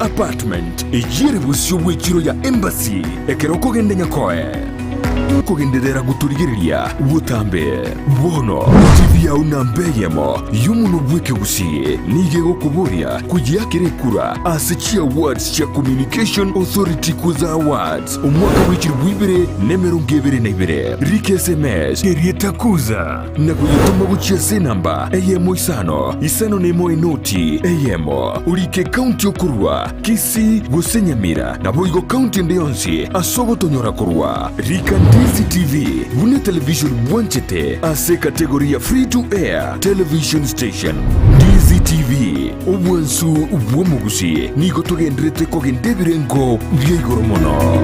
Apartment, eyio ere bosio bw'echiro ya Embassy ekero okogenda Nyakoe. Kogenderera gotorigereria botambe. Bono TV yao namba eyemo y'omonwa bw'ekegusii nigo egokoboria koyeakera ekura ase chiawards chia Communication Authority Kuza Awards omwaka bwe chilifu ibere na emerongo ebere na ibere. Rika SMS erieta Kuza na koyetoma gochia ase enamba eyemo isano isano na emo enoti eyemo. Orike ekaunti okorua Kisii gose Nyamira, naboigo kaunti ende yonsi ase ogotonyora korwa Rika Ndizi TV buna etelevision bwanchete ase ekategori ya Free to Air Television Station. Ndizi TV, obwansu bw'omogusii, nigo togenderete kogenda ebirengo bia igoro mono.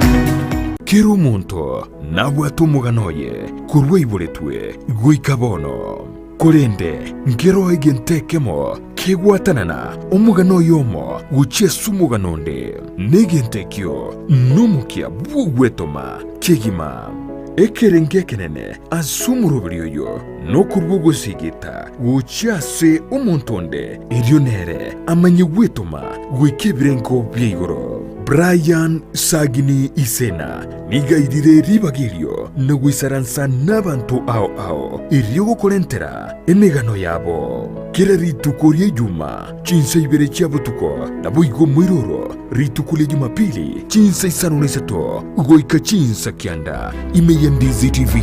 Kera omonto nabwate omogano oye korwa aiboretwe goika bono. Korende nkeroo egento ekemo kegwatanana omogano oyomo gochia ase omogano onde, na egento ekio nomokia bw'ogwetoma kegima. Ekerengo ekenene ase omoroberi oyo nokorua ogosigita gochia ase omonto onde, erio nere amanye gwetoma goika ebirengo bia igoro. Brian Sagini Isena Nigo airire ribaga erio na goisaransa nabanto ao ao, erio gokorentera emegano yabo. Kera rituko ri'Ejuma, chinsa ibere chia botuko, naboigo moiroro rituko ria Jumapili, chinsa isano na isato goika chinsa kianda, ime ya Ndizi TV.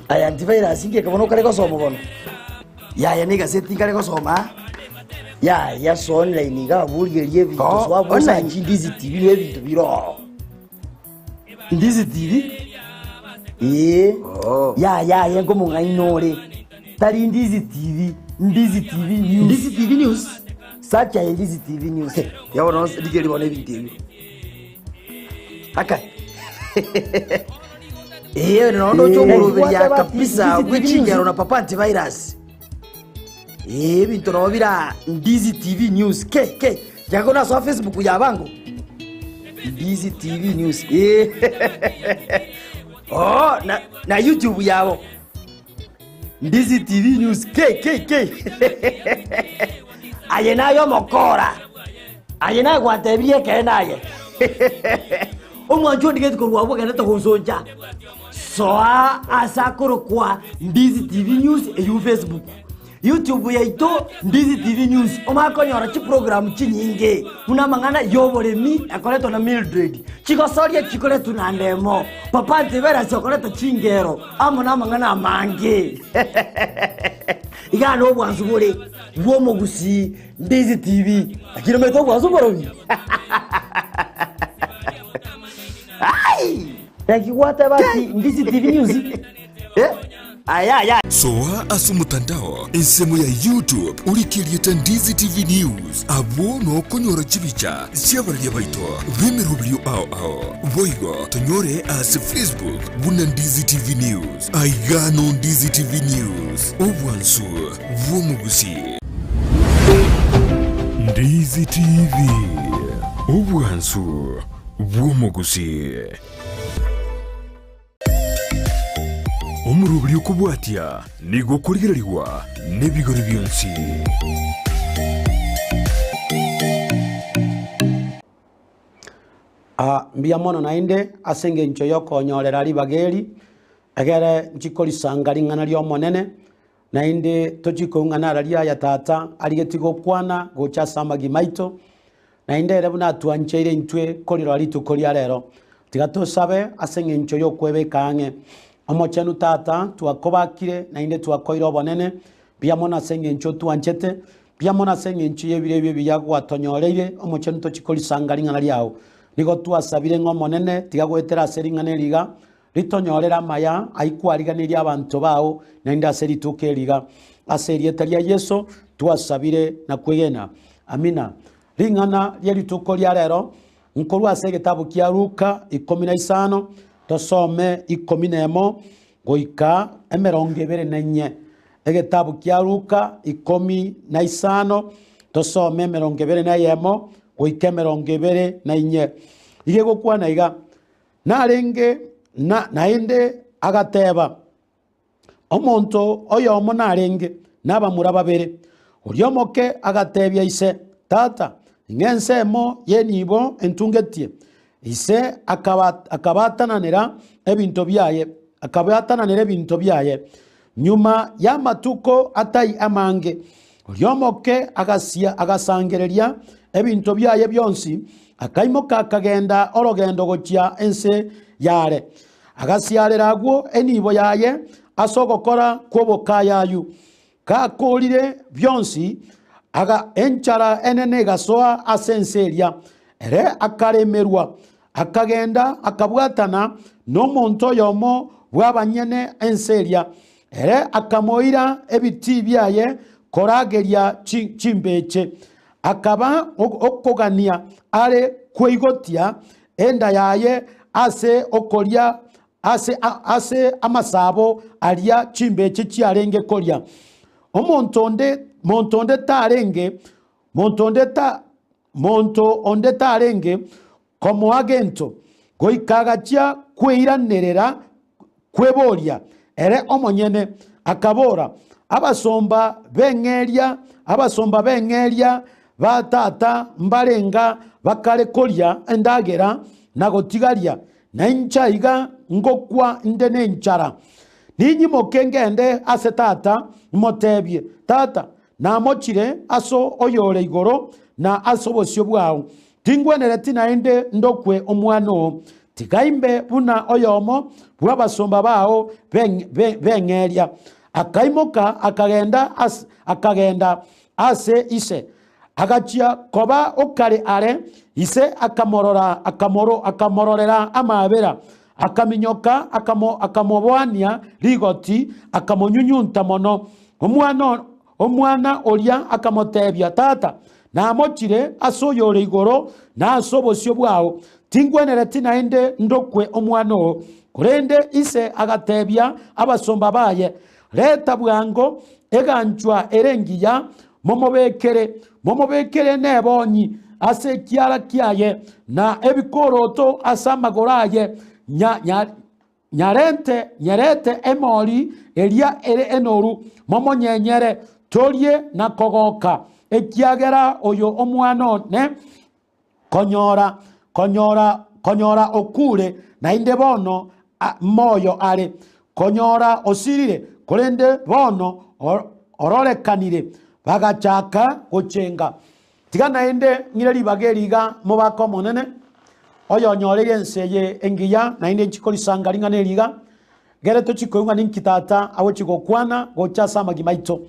Aya antivirus ngeke bono okare gosoma bono? Yaya na egaseti nkare gosoma aa. Yaya so online iga abwo origererie ebinto Oh, so abwo online. osachi Ndizi TV na ebinto bire ororo. Ndizi TV? Ee. Oh. Yaya aye nkomong'aini ore. Tari Ndizi TV, Ndizi TV News. Ndizi TV News? Search aye Ndizi TV News. Ya bono rigereria bono ebinto ebio. Aka. Ee, nono ndoche omoroberia kabisa bwe chingero na Papa Antivirus. Ee, ebinto nabo bira Ndizi TV News. Ke, ke, jago nasoa Facebook ya bango. Ndizi TV News. Ee. Oh, na, na YouTube yabo. Ndizi TV News. Ke, ke, ke. Aye naye omokora. Aye naye gwantebirie ekeene aye. Omwancho ondigeti korwa abwo ogenderete gonsoncha. Soa ase akorokwa Ndizi TV News eywo Facebook. YouTube yaito Ndizi TV News omanye konyora chiprogram chinyinge buna amang'ana y'oboremi ekoretwa na Mildred, chigosoria chikoretwa na Ndemo, Papa Antivirus okoreta chingero amo namang'ana amange. Igaa nobwansu bore bw'omogusii Ndizi TV. Lakini omanyete obwansu mborobi? Ai! Naki gwateba ati Ndizi TV News? Eh? Aya aya. Soa ase omotandao ensemo ya YouTube orike erieta Ndizi TV News abwo nokonyora chibicha chi'abararia baito b'emeroberio ao ao. Boigo tonyore ase Facebook buna Ndizi TV News. Aiga no Ndizi TV News, obwansu bw'omogusii. Ndizi TV, obwansu bw'omogusii. Omoroberi okobwatia nigo okorigererigwa nebigori bionsi. Aa, mbuya mono naende ase engencho y'okonyorera ribaga eri, egere nchi korisanga ring'ana ri'Omonene, naende tochie koung'ana ara riaya Tata arigetie gokwana gocha ase amagima aito, naende ere buna atwancheire intwe korirora rituko ria rero. Tiga tosabe ase engencho y'okwebeka ang'e. Omochenu Tata, twakobakire naende twakoire obonene, mbuya mono ase engencho otwanchete, Mbuya mono ase engencho y'ebiro ebi ebiya gwatonyoreire, Omochenu tochie korisanga ring'ana riao. Nigo twasabire ng'a Omonene, tiga goetera ase ring'ana eri iga, ritonyorere amaya ayio kwariganirie abanto bao naende ase rituko eri iga. Ase erieta ria Yeso twasabire na kwegena. Amina. Ring'ana rie rituko ria rero nkorwa ase egetabu kia Luka ikomi na isano, tosome ikomi na emo goika emerongo ebere na inye. Egetabu kia Luka ikomi na isano, tosome emerongo ebere na eyemo goika emerongo ebere na inye. Iga egokwana iga, Narenge na naende agateba, Omonto oyomo narenge, nabamura babere. Oria omoke agatebia ise, Tata, ing'a ensemo y'enibo entungetie. Ise akabatananera ebinto biaye, akabatananera ebinto biaye. Nyuma y'amatuko atai amange, oria omoke agasia agasangereria ebinto biaye bionsi, akaimoka akagenda orogendo gochia ense y'aare. Agasiarera agwo enibo yaye ase ogokora kw'obokayayu. Gakoorire bionsi, aga enchara enene egasoa ase ense eria, ere akaremerwa, akagenda akabwatana nomonto oyomo bw'abanyene ense eria. Ere akamoira ebitii biaye korageria chimbeche. Akaba okogania are kweigotia enda yaye ase okoria ase ase amasabo aria chimbeche chiarenge koria. Omonto onde monto onde tarenge monto onde ta monto onde tarenge komoa gento, goika agachia kweiranerera kweboria ere omonyene, akabora, Abasomba b'eng'eria, abasomba b'eng'eria ba tata mbarenga bakare koria endagera na gotigaria, na inche aiga ngokwa inde nenchara. Ninyimoke ngende ase tata, imotebie, Tata, namochire ase oyore igoro na ase obosio bwao, tingwenereti naende ndokwe omwana oo. Tiga imbe buna oyomo bw'abasomba bao b'eng'eria. Akaimoka akagenda akagenda ase ise. Agachia koba okare are, ise akamorora, akamoro, akamororera amaabera, akaminyoka, akamo, akamoboania rigoti, akamonyunyunta mono. Omwana, omwana oria akamotebia, Tata, namochire ase oyore igoro na ase obosio bwao, tingwenereti naende ndokwe omwana oo. Korende ise agatebia abasomba baye, Reta bwango eganchwa ere engiya, momobekere, momobekere nebonyi ase ekiara kiaye, na ebikoroto ase amagoro aye, nya, nya, nyarente, nyerete emori eria ere enoru, momonyenyere, torie na kogoka, ekiagera oyo omwana one konyora, konyora, konyora okure, naende bono moyo are, konyora osirire, korende bono ororekanire. Bagachaka gochenga. Tiga naende ng'ire ribaga eri iga mobake Omonene, oyonyoreire ense eye engiya, naende inchi korisanga ring'ana eri iga, Gere tochie koigwa ninki Tata agochia gokwana gocha ase amagima aito.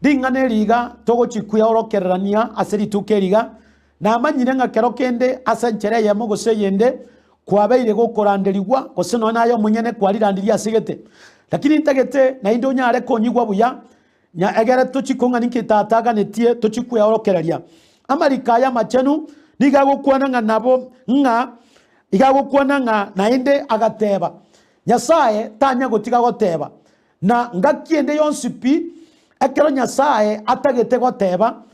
Ring'ana eri iga togochia kweorokererania ase rituko eri iga, namanyire ng'a kero kende ase enchera eyemo gose eyende kwabeire gokoranderigwa gose nonya naye omonyene kwarirandirie ase gete. Lakini ntagete naende onyare konyigwa buya nya egere tochie kong'a ninki Tata aganetie tochie kweorokereria. Amariko aya amachenu nigo agokwana ng'a nabo ng'a iga agokwana ng'a naende agateba, Nyasae tanya gotiga goteba, na ngaki ende yonsi pi, ekero Nyasae atagete goteba,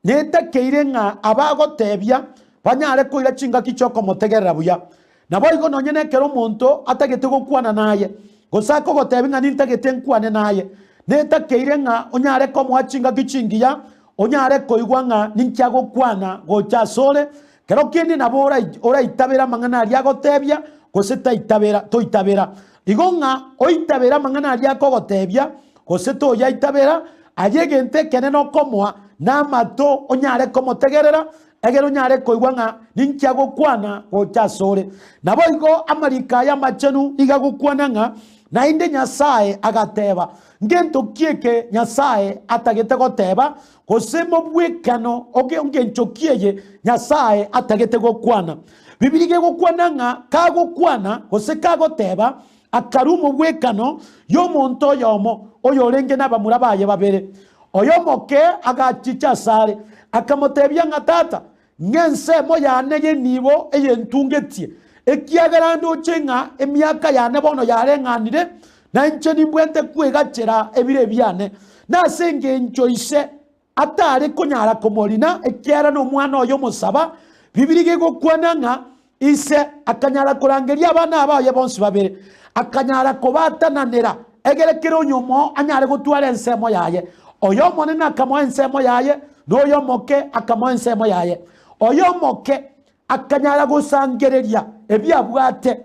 netakeire ng'a abagotebia banyare koira chingaki chi'okomotegerera buya. Naboigo nonye nekero omonto atagete gokwana naye, gose akogotebia ng'a nintagete nkwane naye, netakeire ng'a onyare komoa chingaki chingiya, onyare koigwa ng'a ninki agokwana gocha asore, Kero kende nabo oraitabere amang'ana aria agotebia, gose taitabera, toitabera. Igo ng'a oitabere amang'ana aria akogotebia, gose toyaitabera, aye egento ekenene okomoa namato onyare komotegerera, egere onyare koigwa ng'a ninki agokwana gocha asore. Naboigo amariko aya amachenu nigo agokwana ng'a naende Nyasae agateba, Ngento ki eke Nyasae atagete goteba, Gose mobwekano oge ngencho ki eye Nyasae atagete gokwana? Bibilia gegokwana ng'a kagokwana gose kagoteba akarua omobwekano y'omonto oyomo oyorenge nabamura baye babere. Oyomoke agachicha asare, akamotebia ng'a Tata, ng'a ensemo yane y'enibo eyentungetie, ekiagera ndoche ng'a emiaka yane bono yareng'anire, na inche nimbwente kwegachera ebiro ebiane. Nase engencho ise atare konyara komorina, ekiagera nomwana oye omosaba, Bibilia gegokwana ng'a ise akanyara korangeria abana baye bonsi babere, akanyara kobatananera, egere kera oyomo anyare gotwara ensemo yaye. Oyo omonene akamoa ensemo yaye, na oyo omoke akamoa ensemo yaye. Oyo omoke akanyara gosangereria ebiabwate,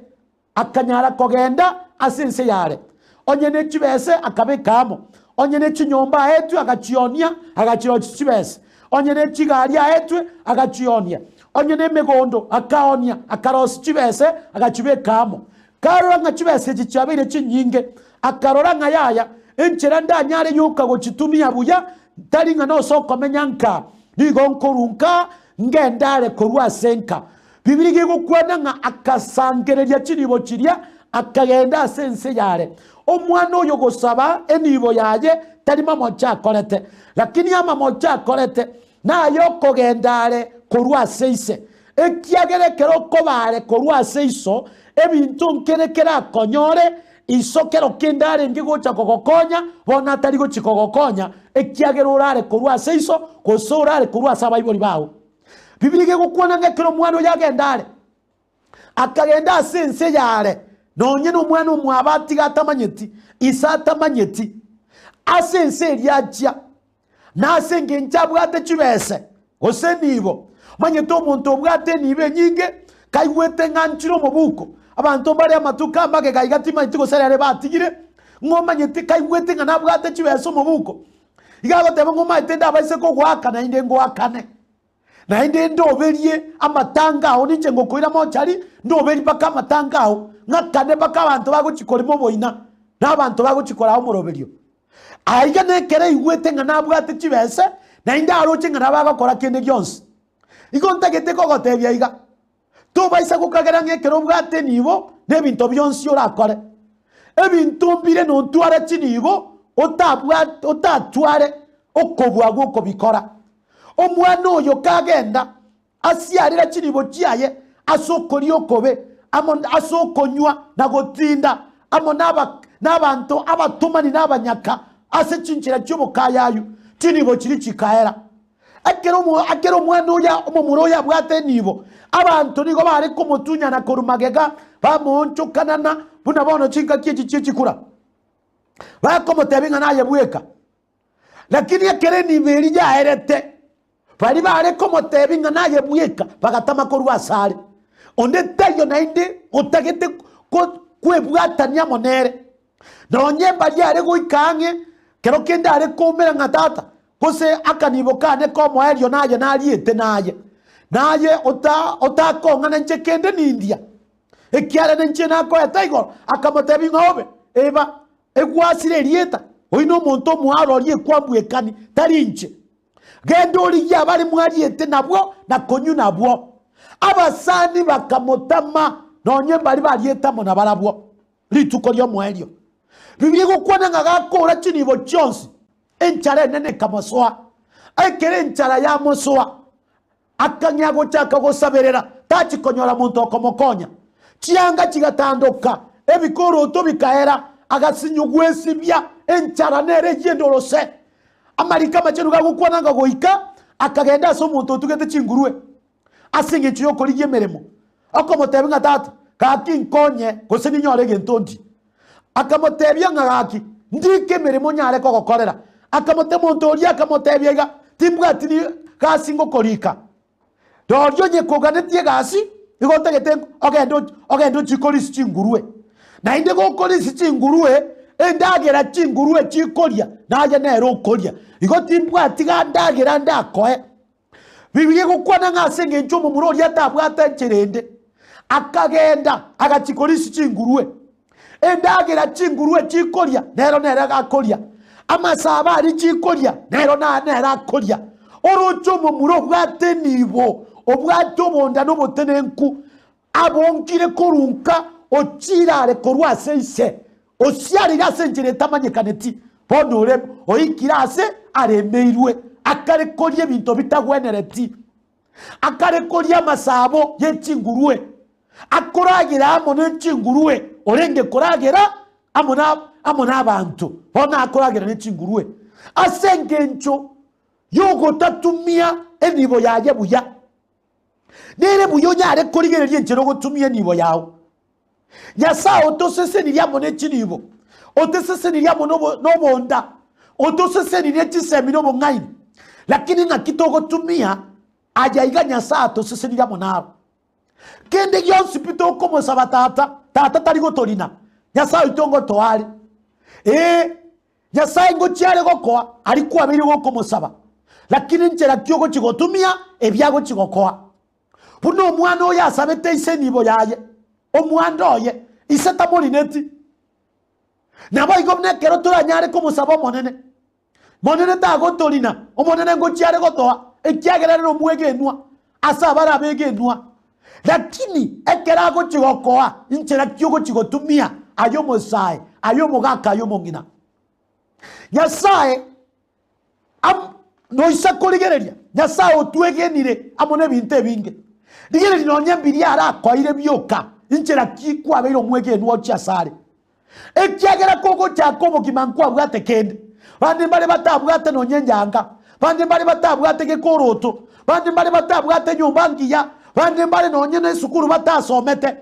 akanyara kogenda ase ense yare. Onye ne chibese akabeka amo, onye ne chinyomba aetwe agachionia, agachirochia chibese. Onye ne chigari aetwe agachionia, onye nemegondo akaonia, akarosia chibese agachibeka amo. Karora ng'a chibesa echi chiabeire chinyinge, akarora ng'a yaya, enchera ndanyare yoka gochitumia buya, tari ng'a nose okomenya nka, nigo nkorwa nka ngende are korwa ase nka. Bibilia gegokwana ng'a akasangereria chinibo chiria, akagenda ase ense yare. Omwana oyo gosaba enibo yaye tari mamocha akorete, lakini amamocha akorete naye okogenda are korwa ase ise. Ekiagera ekero okoba are korwa ase iso, ebinto nkere kerakonyore, iso kero kende arenge gocha kogokonya, bono atari gochia kogokonya, ekiagera orare korwa ase iso, gose orare korwa ase abaibori bao. Bibilia gegokwana ng'a ekero omwana oyo agenda are, akagenda ase ense yare, nonye nomwana omwabo atiga atamanyeti, ise atamanyeti, ase ense eria achia, na ase engencho abwate chibese, gose enibo. Omanyete omonto obwate enibo enyinge, kaigwete ng'a nchire omobuko, abanto mbare amatuko amagega iga timanyeti gose rere batigire, ng'a omanyete kaigwete ng'a nabwate chibesa omobuko, Iga agoteba ng'a omanyete ndabaise kogoaka naende ngoakane, naende ndoberie amatanga ao, ninche ngokoira mochari, ndoberie mpaka amatanga ao, ng'akane mpaka abanto bagochia korema oboina, na abanto bagochia koraa omoroberio. Aiga nekero aigwete ng'a nabwate chibese, naende aroche ng'a nabo agokora kende gionsi. Igo ntagete kogotebia iga, tobaisa gokagera ng'a ekero obwate enibo, na ebinto bionsi orakore. Ebinto mbire nontware chinibo, otabwate otatware okobua gw'okobikora. Omwana oyo kagenda, asiarera chinibo chiaye ase okoria okobe, amo ase okonywa na gotinda, amo naba nabanto abatomani na abanyaka ase chinchera chi'obokayayu, chinibo chiria chikaera. Ekero omo ekero omwana oyo omomura oyo abwate enibo, abanto nigo bare komotunyana korwa magega, bamoonchokanana buna bono chingaki echi chie chikura, bakomotebia ng'a naye bweka. Lakini ekero enibo eria yaerete, baria bare komotebia ng'a naye bweka, bagatama korwa asare. Onde taiyo naende otagete ko kwebwatania amo nere. Nonye mbaria are goika ang'e, kero kende are koumera ng'a tata, gose akanibo kane k'omoerio naye nariete naye, naye ota otakong'ana inche kende nindia, ekiagera ninche nakoete igoro. Akamotebia ng'a obe, eba, egwasire erieta, oyio nomonto omoaroria ekwambwekani, tari inche. Genda origie abare mwariete nabwo na konywa nabwo. Abasani bakamotama, nonye mbaria bariete amo nabarabwo. Rituko ri'omoerio. Bibilia egokwana ng'a gakora chinibo chionsi, enchara enene ekamosoa. Ekero enchara yamosoa, akang'ea gochaka gosaberera, tachi konyora monto okomokonya. Chianga chigatandoka, ebikoroto bikaera, agasinywa gwesibia, enchara nere eyio endorose. Amariko amachenu gagokwana ng'a goika akagenda ase omonto otugete chingurue. ase engencho y'okorigia emeremo, okomotebia ng'a tata, gaki nkonye gose ninyore egento ndie. Akamotebia ng'a gaki, ndike emeremo nyare kogokorera. Akamotebia omonto oria akamotebia iga, timbwati ni gasi ngokorika. Roria onye koganetie egasi, nigo otagete ogende ogende ochie korisia chingurue. Naende gokorisia chingurue, endagera chingurue chikoria, naye nere okoria. Igo timbwati ga ndagera ndakoe. Bibilia egokwana ng'a ase engencho omomura oria atabwate enchera ende, akagenda agachia korisia chingurue. Endagera chingurue chikoria nero nere akoria, amasabo aria chikoria nero na nere akoria. Oroche omomura obwate enibo, obwate obonda na obotenenku, abonkire korwa nka, ochiire are korwa ase ise, Osiarire ase enchera etamanyekaneti, bono ore oikire aase aremeirwe, akare koria ebinto bitagwenereti, akare koria amasabo ye chingurue, akoragera amo ne chingurue, orenge koragera amo na amo nabanto, bono akoragera ne chingurue, ase engencho y'ogotatumia enibo yaye buya. Nere buya onyare korigereria enchera ogotumia enibo yao. Nyasae otosesenirie amo ne chinibo, otosesenirie amo nobo nobonda. Otosesenirie chisemi na obong'aini, lakini ng'aki togotumia aya iga Nyasae atosesenirie amo naro? Kende gionsi pi tokomosaba Tata, Tata tari gotorina, Nyasae oito ngotoa are. Ee, Nyasae ngochia are gokoa aria kwabeire gokomosaba, lakini nchera ki ogochia gotumia ebi agochia gokoa? Buna omwana oyo asabete ise enibo yaye, omwando oye, ise tamorineti. Naboigo buna ekero toranyare komosaba Omonene, Monene tagotorina, Omonene ngochia are gotoa, ekiagera ere nomwegenwa ase abare abegenwa. Lakini ekero agochia gokoa, inchera ki ogochia gotumia aye omosae, aye omogaka, aye omong'ina? Nyasae am noisa korigereria, Nyasae otwegenire amo nebinto ebinge. Rigereria nonye mbiria arakoire bioka, inchera ki kwabeire omwegenwa ochia asare? Ekiagera kogochaka obogima nkwabwate kende, bande mbare batabwate nonya enyaanga, bande mbare batabwate gekoroto, bande mbare batabwate enyomba ngiya, bande mbare nonya na esukuru batasomete,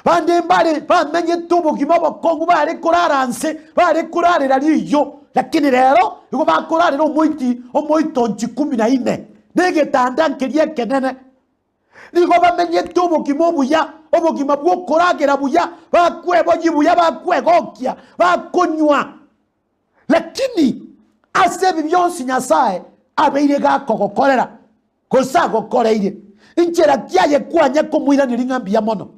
bande mbare bamenyete obogima obokong'u bare korara nse, bare korarera riiyo, lakini rero igo bakorarera omoiti omoitonchi kumi na ine, na egetanda nkeria ekenene. Nigo bamenyete obogima obuya, obogima bw'okoragera buya, bakweboyia buya, bakwegokia, bakonywa. Lakini ase ebi bionsi Nyasae abeire gakogokorera, gose agokoreire, inchera ki aye kwanya komoiraneria ng'a mbuya mono?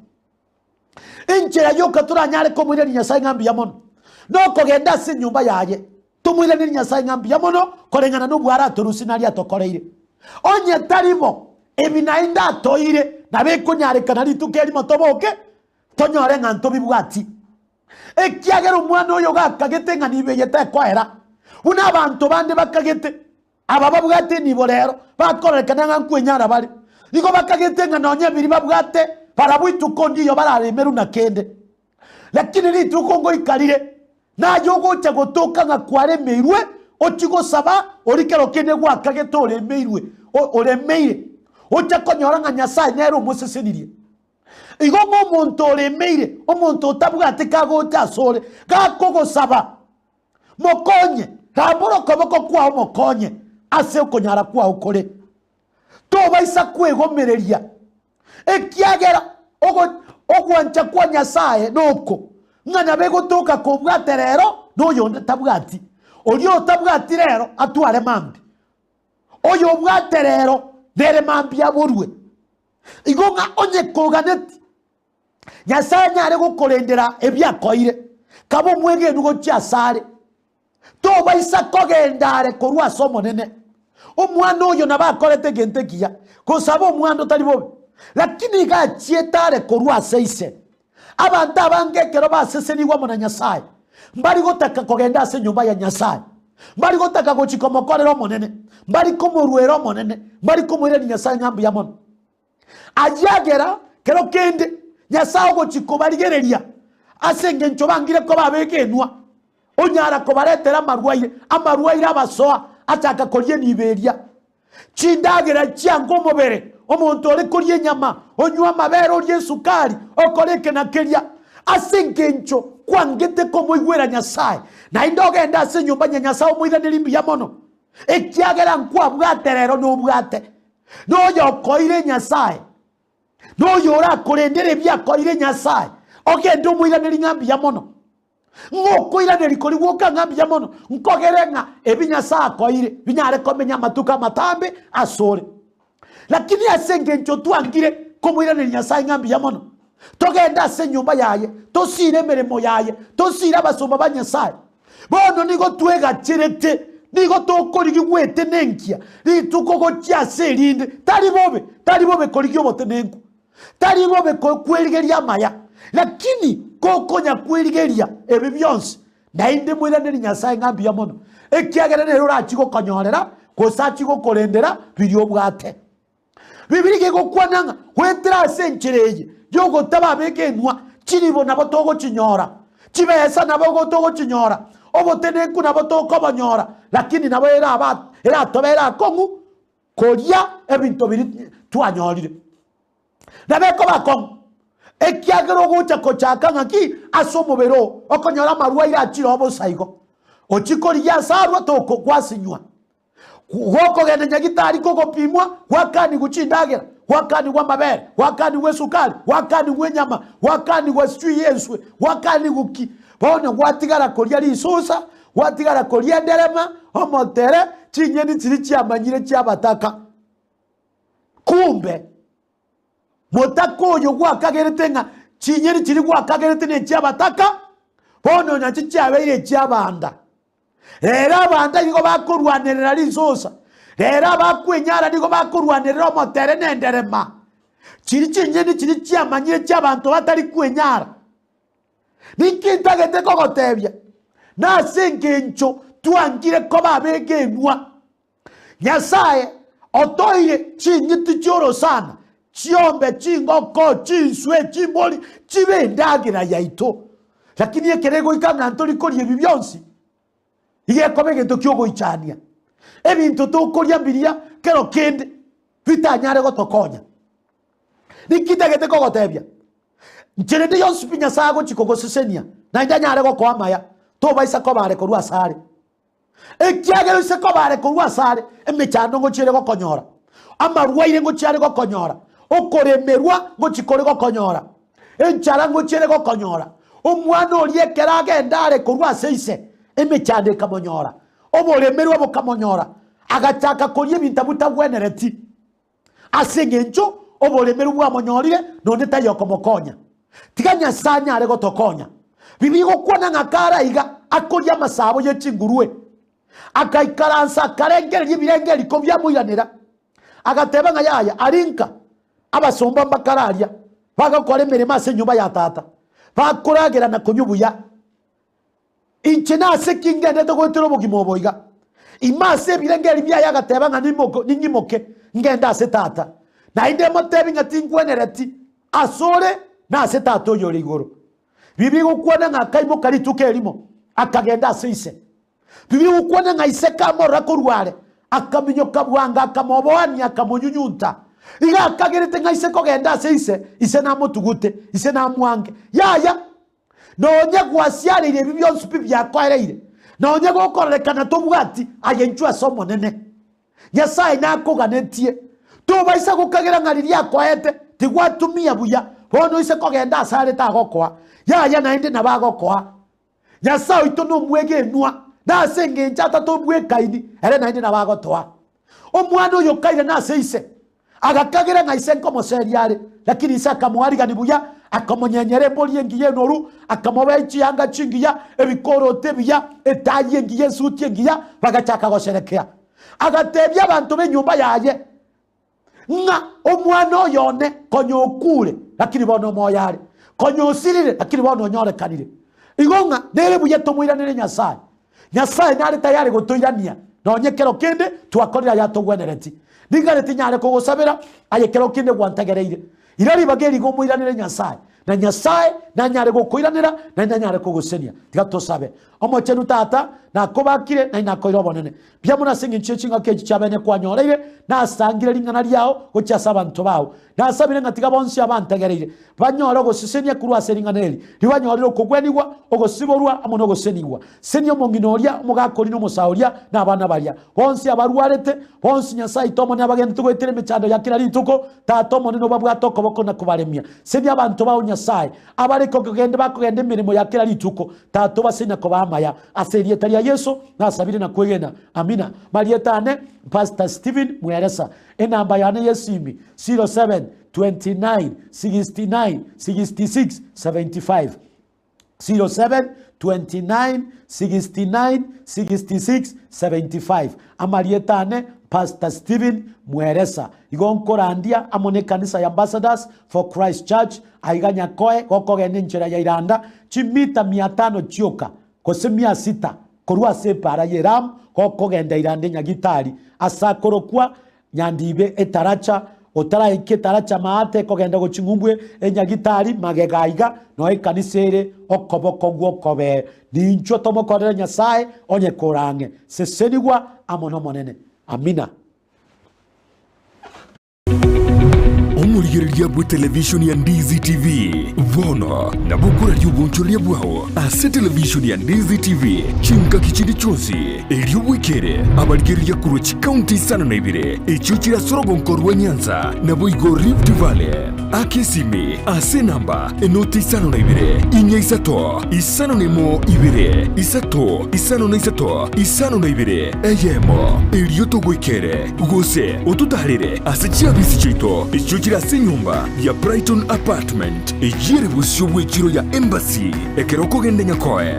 Enchera yoka toranyare komoiraneria Nyasae ng'a mbuya mono, nokogenda ase enyomba yaye, tomoiranerie Nyasae ng'a mbuya mono koreng'ana nobwo aratorusie naria atokoreire. Onye tari bo, ebi naende atoire nabo ekonyarekana rituko erimo toboke, tonyore ng'a ntobibwati. Ekiagera omwana oyo gakagete ng'a nibo eye tekoera, buna abanto bande bakagete, Aba babwate enibo rero bakororekana ng'a nkwenyara bare, nigo bakagete ng'a nonya ebiri babwate barabwo ituko ndiyo bararemerwe na kende. Lakini rituko ngoika rire, naye ogocha gotoka ng'a kwaremeirwe, ochie gosaba oria kero kende gwakagete oremeirwe, oremeire, ocha konyora ng'a Nyasae nere omosesenirie. Igo ng'a omonto oremeire, omonto otabwati kagocha asore, gakogosaba, Mokonye, rambora okoboko kwao mokonye ase okonyara kwao kore. Tobaisa kwegomereria, ekiagera ogwancha kwa Nyasae noko, ng'a nabe gotoka kobwate rero na oyonde tabwati. Oria otabwati rero atware mambia, oyobwate rero nere mambia aborwe. Igo ng'a onye koganeti Nyasae anyare gokorendera ebi akoeire, kabe omwegenu gochia asare. Tobaisa kogenda are korwa ase Omonene. Omwana oyo nabo akorete egento ekiya, gosaba omwando tari bobe, lakini iga achiete are korwa ase ise. Abanto abange ekero basesenigwe amo na Nyasae, mbari gotaka kogenda ase enyomba ya Nyasae, mbari gotaka gochia komokorera Omonene, mbari komoruera Omonene, mbari komoirania Nyasae ng'a mbuya mono. Ayio agera kero kende Nyasae ogochia kobarigereria ase engencho bangire koba abegenwa, onyara kobaretera amarwaire, amarwaire abasoa achaka koria enibo eria. Chindagera chianga omobere, omonto ore koria enyama, onywa amabere, oria esukari, okora eke na keria, ase engencho kwangete komoigwera Nyasae, naende ogende ase enyomba ya Nyasae omoiranerie mbuya mono, ekiagera nkwabwate rero nobwate. Noyokoire Nyasae, noyo orakorendere ebi akoire Nyasae, ogende omoiranerie ng'a mbuya mono. Ng'a okoiraneria koria gwoka ng'a mbuya mono, nkogere ng'a ebi Nyasae akoire binyare komenya amatuko amatambe asore. Lakini ase engencho twangire komoiraneria Nyasae ng'a mbuya mono, togende ase enyomba yaye, tosire emeremo yaye, tosire abasomba ba Nyasae. Bono nigo twegacherete, nigo tokorigigwa etenenkia rituko gochia ase erinde. Tari bobe, tari bobe korigia obotenenku, tari bobe kwerigeria amaya, lakini kokonya kwerigeria ebi bionsi, naende moiranerie Nyasae ng'a mbuya mono, ekiagera nere orachie gokonyorera, gose achie gokorendera biria obwate. Bibilia gegokwana ng'a goetera ase enchera eye y'ogotaba abegenwa, chiribo nabo togochinyora, chibesa nabo togochinyora, obotenenku nabo tokobonyora, lakini nabo eraba eratobere akong'u koria ebinto biria twanyorire. Nabo ekoba akong'u, ekiagera ogocha kochaka ng'aki ase omobere oo, okonyora amarwaire achire oo bosa igo. Ochie korigia ase arwa toko gwasinywa. Gokogenda nyagitari kogopimwa, gwakanigwa chindagera, gwakanigwa amabere, gwakanigwa esukari, gwakanigwa enyama, gwakanigwa sijui enswe, gwakanigwa ki. Bono gwatigara koria risosa, gwatigara koria enderema, omotere, chinyeni chiria chiamanyire chiabataka. Kumbe motaka oyo gwakagerete ng'a chinyeni chiria gwakagerete nechiabataka, bono nachi chiabeire echiabanda. Rero abanto nigo bakorwanerera risosa, rero abakwenyara nigo bakorwanerera omotere na enderema. Chiria chinyeni chiria chiamanyire chi'abanto batari kwenyara. Ninki ntagete kogotebia? Nase engencho twangire koba abegenwa. Nyasae otoire ching'iti chi'orosana, chiombe, chingoko, chinswe, chimbori, chibe endagera yaito. Lakini ekero egoika ng'a ntori koria ebi bionsi, iga ekoba egento ki'ogoichania. Ebinto tokoria mbiria kero kende bitanyare gotokonya. Ninki ntagete kogotebia? Nchera ende yonsi pi Nyasae agochia kogosesenia, naende anyare gokoa amaya, tobaisa koba are korwa asare. Ekiagera oise koba are korwa asare, emechando ngochia ere gokonyora, amarwaire ngochia are gokonyora, okoremerwa ngochia kore gokonyora, enchara ngochia ere gokonyora. Omwana oria ekero agenda are korwa ase ise, emechando ekamonyora, oboremerwa bokamonyora, agachaka koria ebinto abwo tagwenereti. Ase engencho oboremeru bwamonyorire, nonde taiyo okomokonya. Tiga Nyasae anyare gotokonya. Bibilia egokwana ng'a kare aiga akoria amasabo ye chingurue, akaikaransa akarengereria ebirengererio biamoiranera, agateba ng'a yaya aria nka abasomba mbakare aria, bagokora emeremo ase enyomba ya tata, bakoragera na konywa buya. Inche nase ki ngendete goetera obogima obo iga? Ime ase ebirengeri biaye agateba ng'a ning'imoke ngende ase tata, naende emotebi ng'a tingwenereti asore na ase tata oyore igoro. Bibilia egokwana ng'a akaimoka rituko erimo, akagenda ase ise. Bibilia egokwana ng'a ise kamorora korwa are, akaminyoka bwango akamoboania akamonyunyunta. Iga akagerete ng'a ise kogenda ase ise, ise namotugute, ise namwange. Yaya! Nonye gwasiareire ebi bionsi pi biakoereire, nonye gokororekana tobwati, aye inchwe ase Omonene. Nyasae nakoganetie. Tobaisa gokagera ng'a riria akoete tigwatumia buya, bono oise kogenda ase are tagokoa. Yaya naende nabo agokoa. Nyasae oito nomwegenwa, na ase engencho atatobwekaini, ere naende nabo agotoa. Omwana oyo okairana ase ise, Agakagera ng'a ise nkomoseria are, lakini ise akamoarigania buya, akamonyenyera embori engiya enoru, akamobea chianga chingiya, ebikoroto ebiya, etai engiya, esuti engiya, bagachaka gosherekea. Agatebia abanto b'enyomba yaye ng'a omwana oyo one konya okure, lakini bono omoyo are, konya osirire, lakini bono onyorekanire. Igo ng'a nere buya tomoiranere Nyasae. Nyasae nare tayari gotoirania nonye kero kende twakorire ayatogwenereti. Ningare tinyare kogosabera aye kero kende gwantegereire. Ira ribaga eri iga omoiranere Nyasae, na Nyasae nanyare gokoiranera naende anyare kogosenia. Tiga tosabe. Omochenu Tata, nakobakire naende nakoire obonene. Mbuya mono ase engencho ye chingaki echi chiabene kwanyoreire, nasangire ring'ana riao gochia ase abanto bao. Nasabire ng'a tiga bonsi abantegereire Banyore ogosesenia korwa ase ring'ana eri, ribanyorere okogwenigwa, ogosiborwa, amo nogosenigwa. Senia omong'ina oria, omogaka oria, na omosae oria, na abana baria bonsi abarwarete, bonsi Nyasae oito Omonene abagenderete goetera emechando ya kera rituko. Tata Omonene obabwate okoboko na kobaremia. Senia abanto bao Nyasae, abare kogenda bakogenda emeremo ya kera rituko. Tata obasenie na kobaa amaya. Ase erieta ria Yeso nasabire na kwegena. Amina. Marieta ane, Pastor Stephen Mweresa. Enamba yane y'esimi, 07 29 69 66 75 07 29 69 66 75 Amarieta ane Pastor Stephen Mweresa. Igo nkorandia amo nekanisa ya Ambassadors for Christ Church aiga Nyakoe gokogenda enchera ya Iranda chimita mia tano chioka gose mia sita korwa ase epaara y'Elamu gokogenda Iranda Nyagitari ase akorokwa Nyandibe etaracha, otaraika etaracha maate ekogenda gochia ng'umbu enyagitari magega aiga noe ekanisa ere okoboko gw'okobee. Ninchwo tomokorere Nyasae onye korang'e. Sesenigwa amo n'Omonene. Amina. Omorigereria bw'etelevishoni ya Ndizi TV bono nabo okoraria obonchoreria bwao ase televishoni ya Ndizi TV chingaki chinde chionsi, erio bwekere abarigereria korwa chikaunti isano na ibere echio chire ase orogonko rwa Nyanza naboigo Rift Valley. Aka esimi ase enamba enoti isano na ibere, inya isato, 51 ibere, isato, 53, 52, eyemo, erio togoikere, gose ototaarere ase chiabisi chiaito echio chire ase enyomba ya Brighton Apartment, eyio ere bosio bw'echiro ya Embassy, ekero okogenda Nyakoe.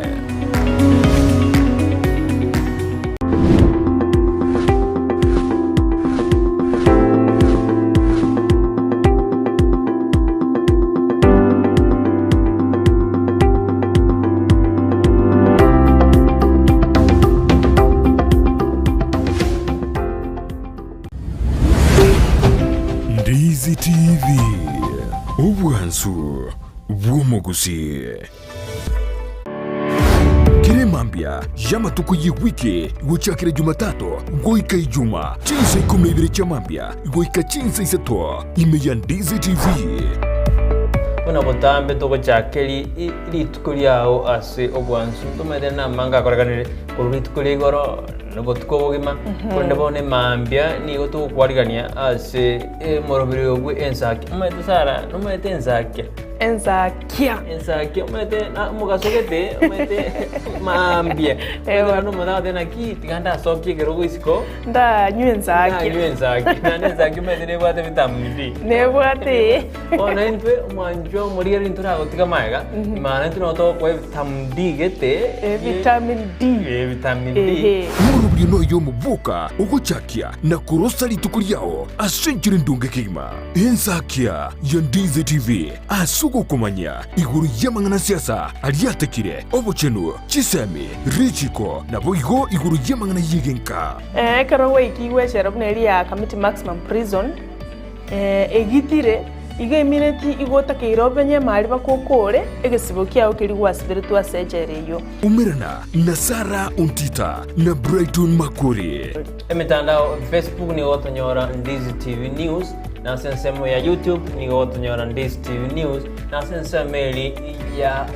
Ndizi TV, obwansu bw'omogusii. Kera emambia y'amatuko y'ewiki gochakera Jumatatu goika Ijuma, chinsa ikomi na ibere chia mambia goika chinsa isato, ime ya Ndizi TV. Buna botambe togochaka rituko riao ase obwansu, ntomaete namanga akorekanire korwa rituko ria igoro na obotuko obogima, korende bono emambia nigo togokwarigania ase omoroberi oyo bwe ensaki. Omanyete Sarah, nomanyete ensakia? Ensakia. Ensakia omanyete na omogaso gete omanyete maambia. Ewa. Omanyete omonto agoteba naki tiga ndasokie ekerogo isiko. Ndanywe ensakia. Ndanywe ensakia. Naende ensakia omanyete nebwate vitamin D. Nebwate eh. Bono intwe omwanchwa omorigereria ntoragotiga magega, maana intwe nabo togokoa evitamin D gete. Eh, vitamin D. Eh, vitamin D. Ehe. Omorobio noyo omoboka ogochakia na korosa rituko riao ase enchera endonge kegima. Ensakia ya Ndizi TV ase ogokomanya igoro y'amang'ana siasa aria atekire, obochenu, chisemi, richiko, naboigo igoro y'amang'ana y'egenka. Ekero gwaikigwe echela buna eria ya Kamiti Maximum Prison, egitire, igo emineti igo otakeire obenye emari bakokore egesibo kiao keria gwasiberetwe ase echela eyio. Umerana na Sarah Ontita na Brighton Makori. Emetandao Facebook nigo ogotonyora Ndizi TV News, na ase ensemo ya YouTube nigo ogotonyora Ndizi TV News, na ase ensemo eri ya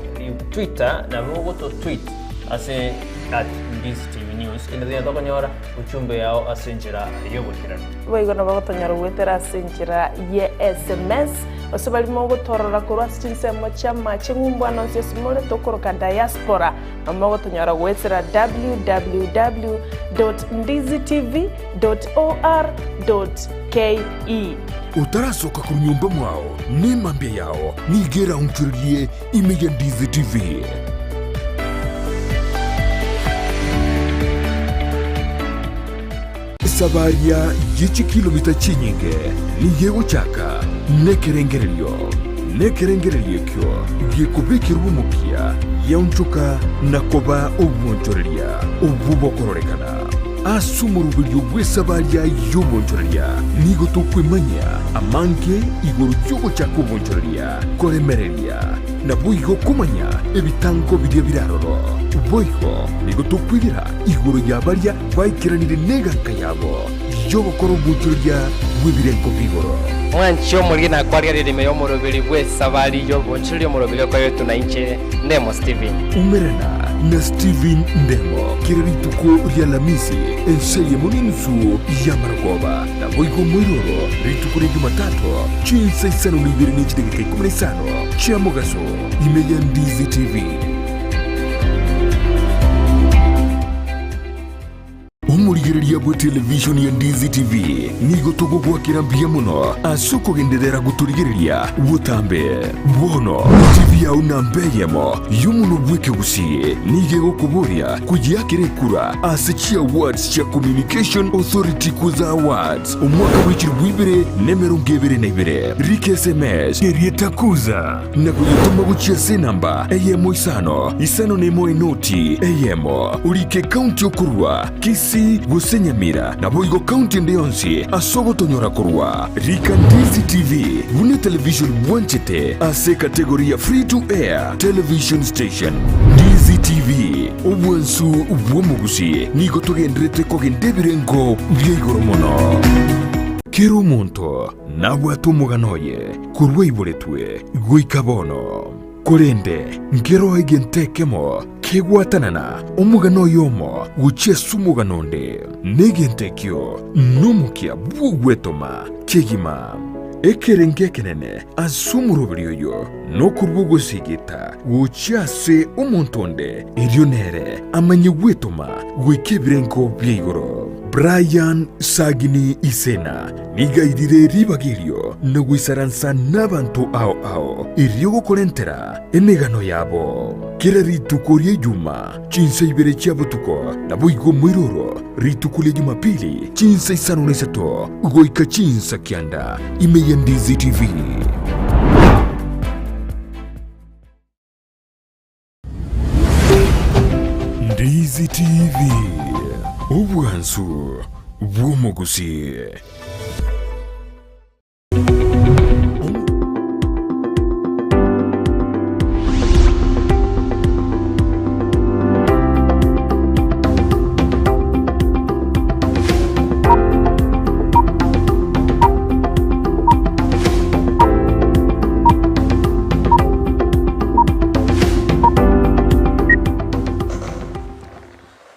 Twitter nabo ogototweet ase at Ndizi TV News. Kende tonya tokonyora uchumbe yao ase enchera y'oboikeranu. Boigo nabo ogotonyora goetera ase enchera ye SMS, gose baria mogotorora korwa ase chinsemo chi'amache ng'umbu ande onsi ase more tokoroka diaspora. Mogotonyora goetera www.ndizitv.or.ke. Otarasoka korwa nyomba mwao, nemambia yao nigo eraonchorerie ime ya Ndizi TV. Esabaria ye chikilomita chinyinge nigo egochaka nekerengererio, nekerengererio ekio gekobekerwa omokia giaonchoka na koba obwonchoreria obwo bokororekana. Ase omoroberio bw'esabaria y'obwonchoreria nigo tokwemanyia amange igoro y'ogochaka obwonchoreria, koremereria, naboigo komanya ebitango biria bire aroro. Boigo nigo tokwegera igoro ya baria Baikeranire neganka yabo y'ogokora obwochoria bw'ebirengo bi'igoro. Mwanche omoriri nakwarigereria ime y'omoroberi bw'esabari y'obonchoreria omoroberi okoretwe na inche Ndemo Stephen. Umerana na Stephen Ndemo kera rituko ri'Alamisi ense eyemo n'enusu y'amarogoba, naboigo omoiroro rituko ria Jumatatu chinsa isano na ibere ne chidageka ikomi na isano chia mogaso ime ya Ndizi TV. Omorigereria bwe televishoni ya Ndizi TV nigo togogwakera mbuya mono ase okogenderera gotorigereria botambe. Bono TV yao namba eyemo y'omonwa bw'ekegusii nigo egokoboria koyeakera ekura ase chiawards chia Communication Authority Kuza Awards omwaka bwe chilifu ibere na emerongo ebere na ibere. Rika SMS erieta Kuza. na koyetoma gochia ase enamba eyemo isano isano nemo enoti eyemo, orike ekaunti okorua Kisii gose Nyamira, naboigo kaunti ende yonsi ase ogotonyora korwa Rika Ndizi TV buna etelevision bwanchete ase ekategori ya Free to Air Television Station. Ndizi TV, obwansu bw'omogusii, nigo togenderete kogenda ebirengo bia igoro mono. Kera omonto nabwate omogano oye korwa aiboretwe goika bono. Korende nkeroo egento ekemo kegwatanana omogano oyomo gochia ase omogano onde, na egento ekio nomokia bw'ogwetoma kegima. Ekerengo ekenene ase omoroberi oyo nokorua ogoseegeta gochia ase omonto onde, erio nere amanye gwetoma goika ebirengo bia igoro. Brian Sagini Isena nigo airire ribaga erio na goisaransa nabanto ao ao erio gokorentera emegano yabo. Kera rituko ria Ijuma chinsa ibere chia botuko, naboigo moiroro rituko ria Jumapili chinsa isano na isato goika chinsa kianda ime ya Ndizi TV. Ndizi TV, obwansu bw'omogusii.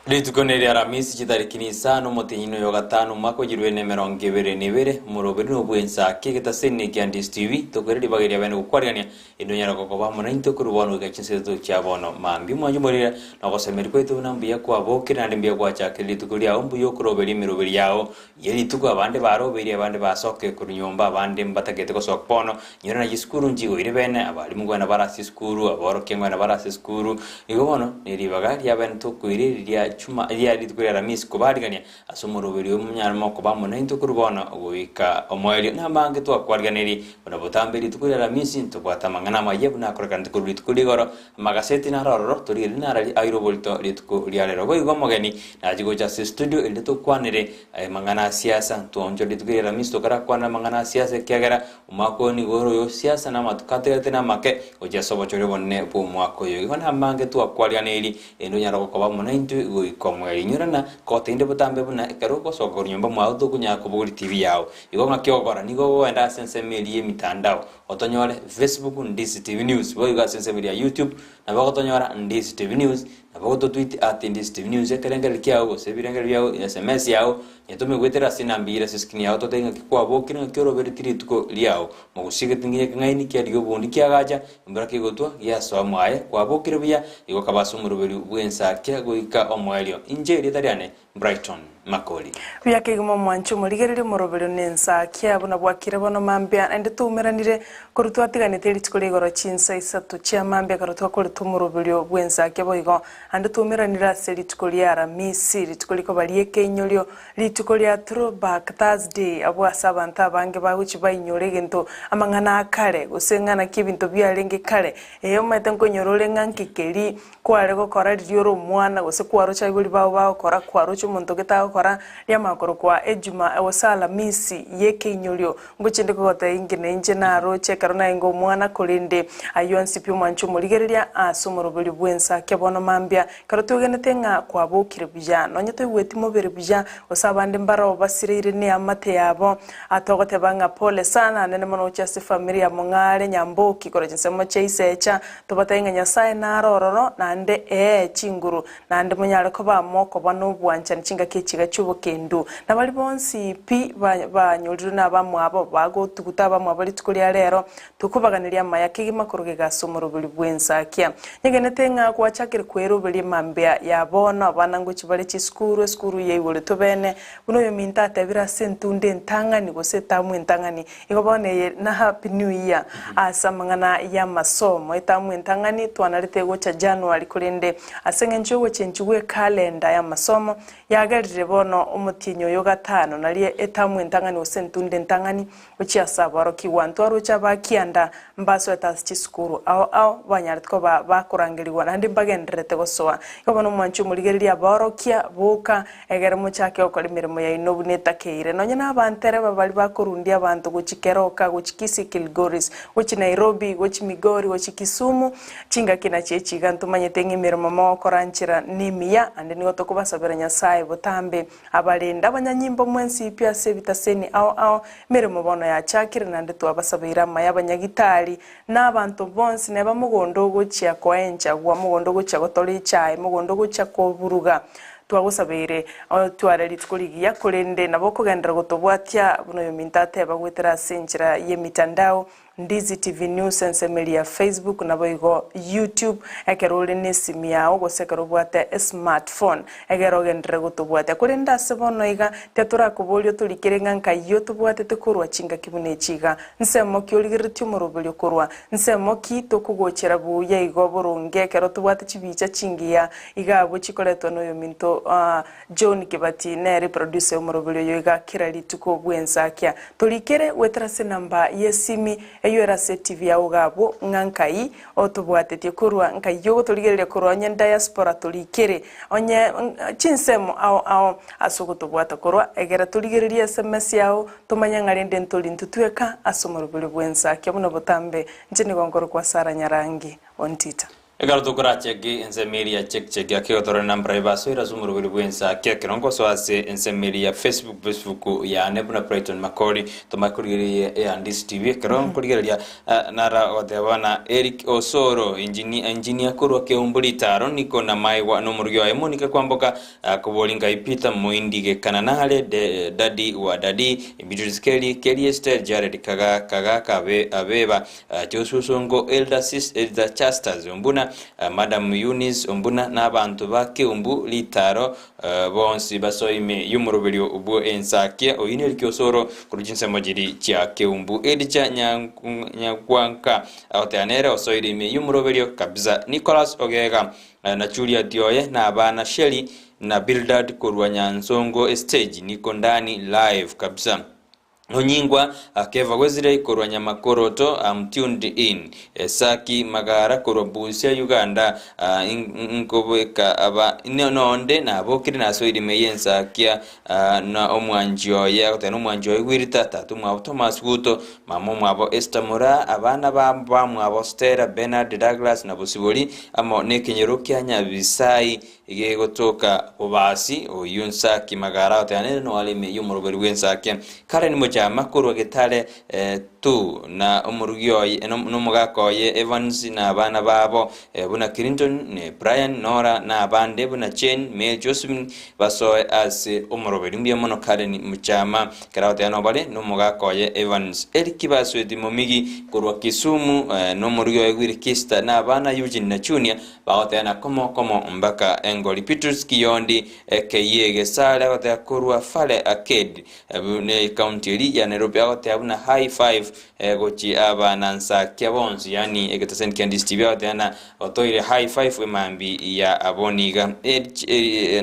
Rituko neria Aramisi chitariki Nisani, omotienyi oyo o gatano, omwaka o chirwene emerongo ebere na ebere, omoroberi nobwensa ki'egetaseni kia Ndisi TV, tokoira ribaga eria bene gokwarigania, erinde onyare gokoba amo naintwe korwa bono goika chinsa chia bono. Mambia omwancho morire, na ogosemeria kwaito buna mbuya kwabokire naende mbuya gwachakire rituko riao, mbuya okoroberia emeroberi yao Ye rituko abande barobeire, abande basoke korwa nyomba, abande mbatagete gosoka bono. Nyora na chisukuru nchigoire bene, abalimu ngwena bare ase esukuru, aborokia ngwena bare ase esukuru. Igo bono neribaga ria bene tokoira eri ria chuma ria rituko ria Aramisi kobarigania ase omoroberi oyo monyare mokoba amo naintwe korwa bono goika omoerio. Namange twakwariganirie buna botambe rituko ria Aramisi ntobwate amang'ana amayia buna akorekanete korwa rituko ria igoro. Amagaseti naro ororo, torigererie narari aire oborito rituko ria rero. Boigo omogeni nache gocha ase estudio erinde tokwanere amang'ana a siasa. Ntwanchore rituko ria Aramisi tokarakwanera amang'ana a siasa ekiagera omwaka oyo nigo ore oyo siasa na amatuko atigarete namake gochia ase obochori obonene bw'omwaka oyo. Igo namange twakwariganeiri erinde onyare gokoba amo naintwe goika omoerio. Inyora na kotinde botambe buna ekero ogosoka korwa nyomba mwao tokonyara kobogoria TV yao. Igo ng'aki ogokora? Nigo okogenda ase ensemo eria y'emitandao Otonyore Facebook Ndisi TV News, boigo ase ensemo eria ya YouTube nabo ogotonyora Ndisi TV News, nabo ogototweet at Ndisi TV News ekerengererio kiago gose ebirengererio biago, SMS yago, nyetome goetera ase enamba eyio ere ase escreen yago totebe ng'aki kwabokire ng'aki oroberetie rituko riago. Mogusie gete ekeng'aini kiarigia obondi kiagacha, embura kegotwa giasoa mwaye, kwabokire buya, igo kaba ase omoroberio bw'ensakia goika omoerio. Inche erieta riane Brighton Makori. Buya kegima omwanche omorigereria omoroberio na ensakia buna bwakire bono mambia, naende twaumeranire korwa twatiganete rituko ria igoro chinsa isato chia mambia ekero twakorete omoroberio bw'ensakia boigo naende twaumeranire ase rituko ria Aramisi, rituko rikoba ri'ekeinyorio, rituko ria Throwback Thursday, abwo ase abanto abange bagochia bainyora egento amang'ana a kare, gose ng'a naki ebinto biarenge kare. Ee, omanyete nkoinyora ore ng'a nki keria Kware gokora riria ore omwana, gose kwaroche abaibori bao bagokora, kwaroche omonto gete agokora, riamanya korokwa Ejuma gose Alamisi y'ekeinyorio. Ngochie nde kogotebia inki nainche naroche ekero narenge omwana, korende ayio onsi pi omwanche omorigereria ase omoroberio bw'ensakia bono mambia, ekero twegenete ng'a kwabokire buya, nonye toigweti mobere buya, gose abande mbaroo basireire neamate yabo, Togoteba ng'a pole sana, nene mono gochia ase efamiri ya Mong'are, Nyamboki, korwa chinsemo chia Isecha, Tobatebie ng'a Nyasae nare ororo, naende ee, chinguru, naende monyare koba amo koba nobwanchani chingaki echiga chi'obokendu. Na baria bonsi pi banyorirwe nabamwabo, bagotuguta abamwabo rituko ria rero, tokobaganeria amaya kegima korwa ase omoroberi bw'ensakia. Nyegenete ng'a gwachakire kweroberia emambia ya bono, abana ngochia bare chisukuru, esukuru yaigoretwe bene, buna oyominto atebire ase entunda entang'ani gose etamu entang'ani, Igo bono eye na Happy New Year ase amang'ana y'amasomo. Etamu entang'ani twanarete gocha January korende ase eng'encho y'ogochenchigwa gw'ekalenda y'amasomo yagerire bono omotienyi oyo gatano nario etamu entang'ani gose entunda entang'ani gochia ase aborokigwa. Ntwaroche abakianda mbasoete ase chisukuru ao ao banyarete koba bakorangerigwa naende mbagendererete gosoa. Igo bono omwanchi omorigereria abaorokia boka Egere mochake gokora emeremo yaino buna etakeire. Nonya nabantereba baria bakorundia abanto gochia Keroka, gochia Kisii Kilgoris, gochia Nairobi, gochia Migori, gochia Kisumu, chingaki nachio echi iga ntomanyete ng'a emeremo mogokora nchera nemiya, ande nigo tokobasabera Nyasae botambe. Nyasae abarende. Abanyanyimbo mwensi pi ase ebitaseni ao ao, emeremo bono yachakire naende twabasabeire amaya abanyagitari na abanto bonsi neba mogondo ogochia koa enchagwa, mogondo ogochia gotora echae, mogondo ogochia koburuga. Twagosabeire otware rituko rigiya, korende nabo okogenderera gotobwatia buna oyominto ateba goetera ase enchera y'emitandao, Ndizi TV News ensemeri ya Facebook naboigo YouTube ekero ore nesimi yao gose ekero obwate esmartphone egere ogenderere gotobwatia. Korende ase bono iga tiatorakoboria otorikere ng'a nkayio tobwatete korwa chingaki buna echi iga. Nsemo ki origereretie omoroberio korwa? Nsemo ki tokogochera buya igo boronge ekero tobwate chibicha chingiya iga abwo chikoretwa noyominto John Kibati nere producer y'omoroberi oyo iga kera rituko bw'ensakia. Torikere goetera ase enamba y'esimi eyio ere ase TV yao iga abwo ng'a nkai otobwatetie korwa nkai ogotorigereria korwa onye diaspora torikere onye chinsemo ao ao ase ogotobwata korwa egere torigererie sms yao tomanye ng'a rende ntori intwe tweka ase omoroberi bw'ensakia buna botambe inche nigo nkorokwa Sarah Nyarangi Ontita. Ekero tokoracheke ensemo eria ya check check ake gotorora enambra ye basoire ase omoroberi bw'ense ake ekero ngosoa ase ensemo eria ya Facebook Facebook yane buna Brighton Makori tomanye korigereria eya Ndizi TV ekero nkorigereria nara goteba buna Eric Osoro engineer engineer korwa Keumbu Ritaro niko na maegwa nomorugi oye Monica Kwamboka Akobori ngai Peter Moindi Gekana nare de Daddy wa Daddy Beatrice Kelly Kelly Esther Jared Kaga Kagaka Abe Abeba Joshua Sonko Elder Sis Elder Chasters Ombuna Madam Eunice Ombuna na abanto ba Keumbu Ritaro bonsi basoe ime y'omoroberio bwo ensakia oyio nerikia osoro korwa chinsemo chiri chia Keumbu Elicha Nyagwanka agoteba nere osoire ime y'omoroberio kabisa Nicholas Ogega Na Juliet oye na abana Shelly na Bildad korwa Nyansongo estage niko ndani live kabisa. Onyingwa Keva Wesley korwa Nyamakoroto am tuned in. Saki Magara korwa Busia Uganda nkobeka aba nonde nabokire nasoire ime yensakia na omwanchi oye agoteba nomwanchi oye Wilita tata omwabo Thomas Guto Mama omwabo Esther Moraa, abana bamwabo Stella, Bernard, Douglas na Bosibori, amo nekenyoro kia Nyabisai gegotoka Bobasi, oyio Nsaki Magara agoteba nere noare ime y'omoroberi bw'ensake. Karen Mochama korwa Getare tu na omorugi oye nomogaka oye Evans na abana babo buna Clinton, Brian, Nora na abande buna Jane, May, Josephine Basoe ase omoroberi mbuya mono Karen Muchama, ekero agoteba nobare nomogaka oye Evans. Eric Basweti Momigi korwa Kisumu nomorugi oye Willy Kista na abana Eugene na Junior bagoteba na komo komo mbaka engori. Petrus Kiyondi Ekeyie Gesare agoteba korwa Fale Arcade ne county eri ya Nairobi agoteba buna high five gochia abana nsakia bonsi yaani egetaseni kia Ndizi TV agoteba na Otoire high five emambi ya abwo niga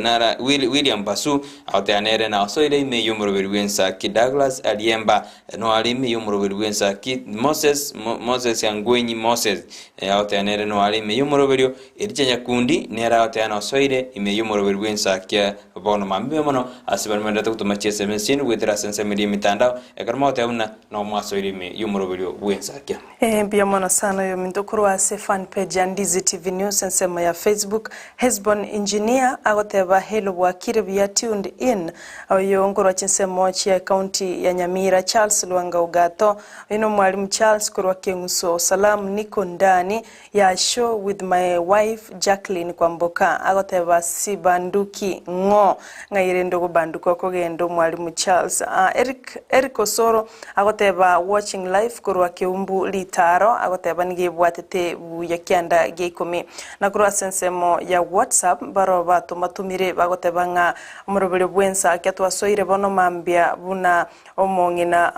nara William Basu agoteba nere na osoire ime y'omoroberi bw'ensaki Douglas Ariemba noare ime y'omoroberi bw'ensaki Moses Moses Angwenyi Moses agoteba nere noare ime y'omoroberio Ericha Nyakundi nere agoteba na osoire ime y'omoroberi bw'ensaki bono mambi mono ase baria bagendererete gotoma chiesms chiaino goetera ase ensemo eria y'emitandao ekero mogoteba buna nomwasoire ime y'omoroberio bw'ensakia. Ee, mbuya mono sana oyominto korwa ase fan page ya Ndizi TV News ensemo ya Facebook. Hesbon Engineer agoteba hello bwakire buya tuned in. Oyo nkorwa chinsemo chia ecounty ya Nyamira. Charles Lwanga Ogato oyo nomwalimu Charles korwa Keng'uso. Salam niko ndani ya show with my wife Jacqueline Kwamboka agoteba sibanduki ng'o ng'ai rende ogobanduka okogenda omwalimu Charles. Eric Eric Osoro Agoteba watching live korwa Keumbu Ritaro agoteba nigo ebwatete buya kianda gia ikomi. Na korwa ase ensemo ya WhatsApp mbaro batomatomire bagoteba ng'a omoroberio bw'ensakia twasoire bono mambia buna omong'ina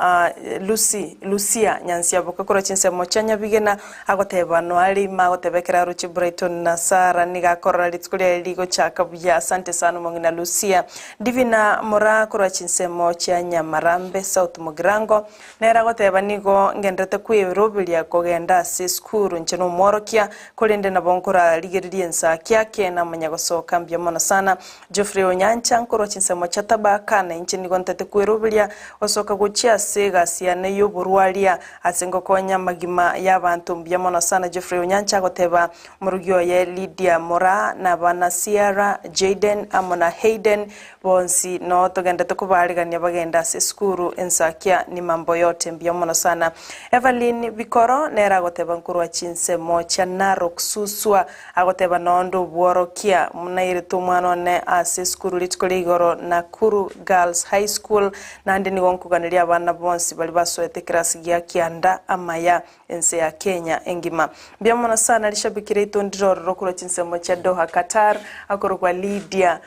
Lucy Lucia Nyansiaboka korwa chinsemo chia Nyabigena agoteba noare ime agoteba ekero aroche Brighton na Sarah nigo akorora rituko riaye rigochaka buya asante sana omong'ina Lucia. Divina Moraa korwa chinsemo chia Nyamarambe South Mugirango nere agoteba. Agoteba nigo ngenderete kweroberia kogenda ase esukuru inche nomworokia, korende nabo nkorarigereria ensaki ake namanya gosoka mbuya mono sana. Geoffrey Onyancha nkorwa chinsemo chia Tabaka na inche nigo ntete kweroberia gosoka gochia ase egasi yane y'oborwaria ase ngokonya amagima y'abanto mbuya mono sana Geoffrey Onyancha agoteba Omorugi oye Lydia Moraa na abana Ciara, Jayden amo na Hayden bonsi noo togendete kobaarigania bagende ase esukuru ensakia ni mambo yote mbuya mono sana. Evelyn Bikoro nere agoteba nkorwa chinsemo chia Narok Suswa agoteba noo nde obworokia nairete omwana one ase esukuru rituko ria igoro Nakuru Girls High School naende nigo nkoganeria abana bonsi baria basoete ekerasi gia kianda amaya Ense ya Kenya engima. Mbuya mono sana rishabiki riaito ndire ororo korwa chinsemo chia Doha Qatar akorokwa Lydia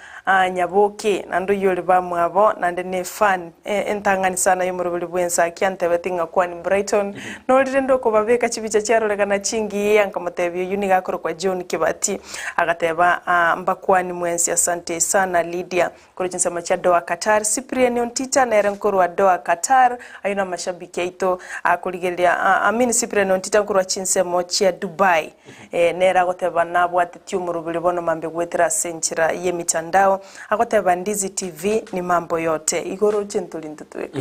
Nyaboke naende oyio ore bamwabo naende ne fan entang'ani sana y'omoroberi bw'ense aki antebeti ng'a kwani Brighton norire nde okobabeka chibicha chiarorekana chingiya nkamotebia oyio nigo akorokwa John Kibati agateba mbakwani mwensi asante sana Lydia Korwa chinsemo chia Doha Qatar, Cyprian Ontita nere nkorwa Doha Qatar, ayio namashabiki aito akorigereria I mean Cyprian Ontita nkorwa chinsemo chia Dubai nere agoteba nabwatetie omoroberi bono mambia goetera ase enchera y'emitandao agoteba Ndizi TV ni mambo yote igoro chintori ntotweka.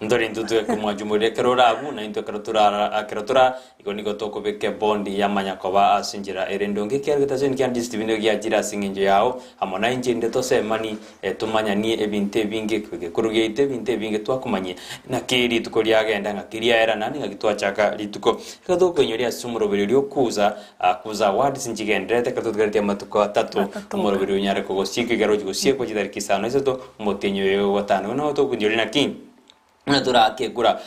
Ntori ntotweka omwachumorire ekero ore abwo naintwe ekero torara ekero tora Igo nigo tokobeka ebondi yamanya koba ase enchera ere endonge, ekiagera egetaseni kia Ndizi TV nigo giachire ase engencho yao amo nainche inde tosemani, tomanyanie ebinto ebinge, egekoro giaito ebinto ebinge twakomanyia. Naki rituko riagenda ng'aki riaera naende ng'aki twachaka rituko. Ekero tokoinyoria ase omoroberi oria okuza, kuza awards nchigendererete ekero totigaretie amatuko atato, omoroberi onyare kogosiekwa ekero ochi gosiekwa chitariki isano na isato, omotienyi oyo ogatano. Bono tokoinyoria naki? Buna toraake ekura,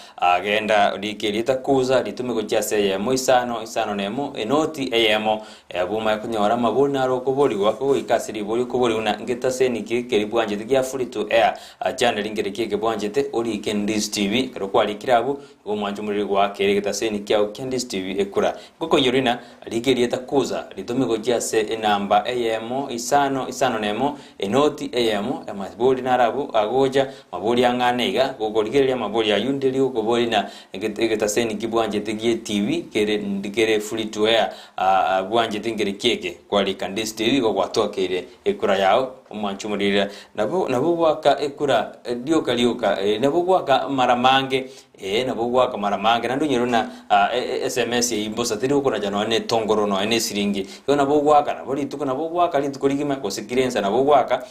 genda rike erieta Kuza, ritume gochia ase eyemo isano, isano nemo, enoti eyemo, abwo omanye konyora amabori naro okoborigwa, kogoika ase ribori okoborigwa buna ngetaseni ki keria bwanchete gia free to air channel nkere ki eke bwanchete orike Ndizi TV, ekero kwarikire abwo, igo omwanche omoriri goakera egetaseni kiao kia Ndizi TV ekura. Ngokoinyora ng'a rika erieta Kuza, ritome gochia ase enamba eyemo isano, isano nemo, Enoti eyemo y'amabori narabwo agocha, mabori ang'ana iga, gokorigereria amabori ayio ndiri okobori na egetaseni kibwanchete gie TV kere kere free to air bwanchete nkere kieke kwarika Ndizi TV igo gwatwakeire ekura yao omwanchi omorire nabo nabo gwaka ekura rioka rioka nabo gwaka mara mange Ee, nabo ogoaka mara mange, naende onyore buna SMS eyio mbosa teri gokonacha nonya na etongoro nonya na esiringi. Igo nabo ogoaka nabo rituko nabo ogoaka rituko rigima gose kira ensa nabo ogoaka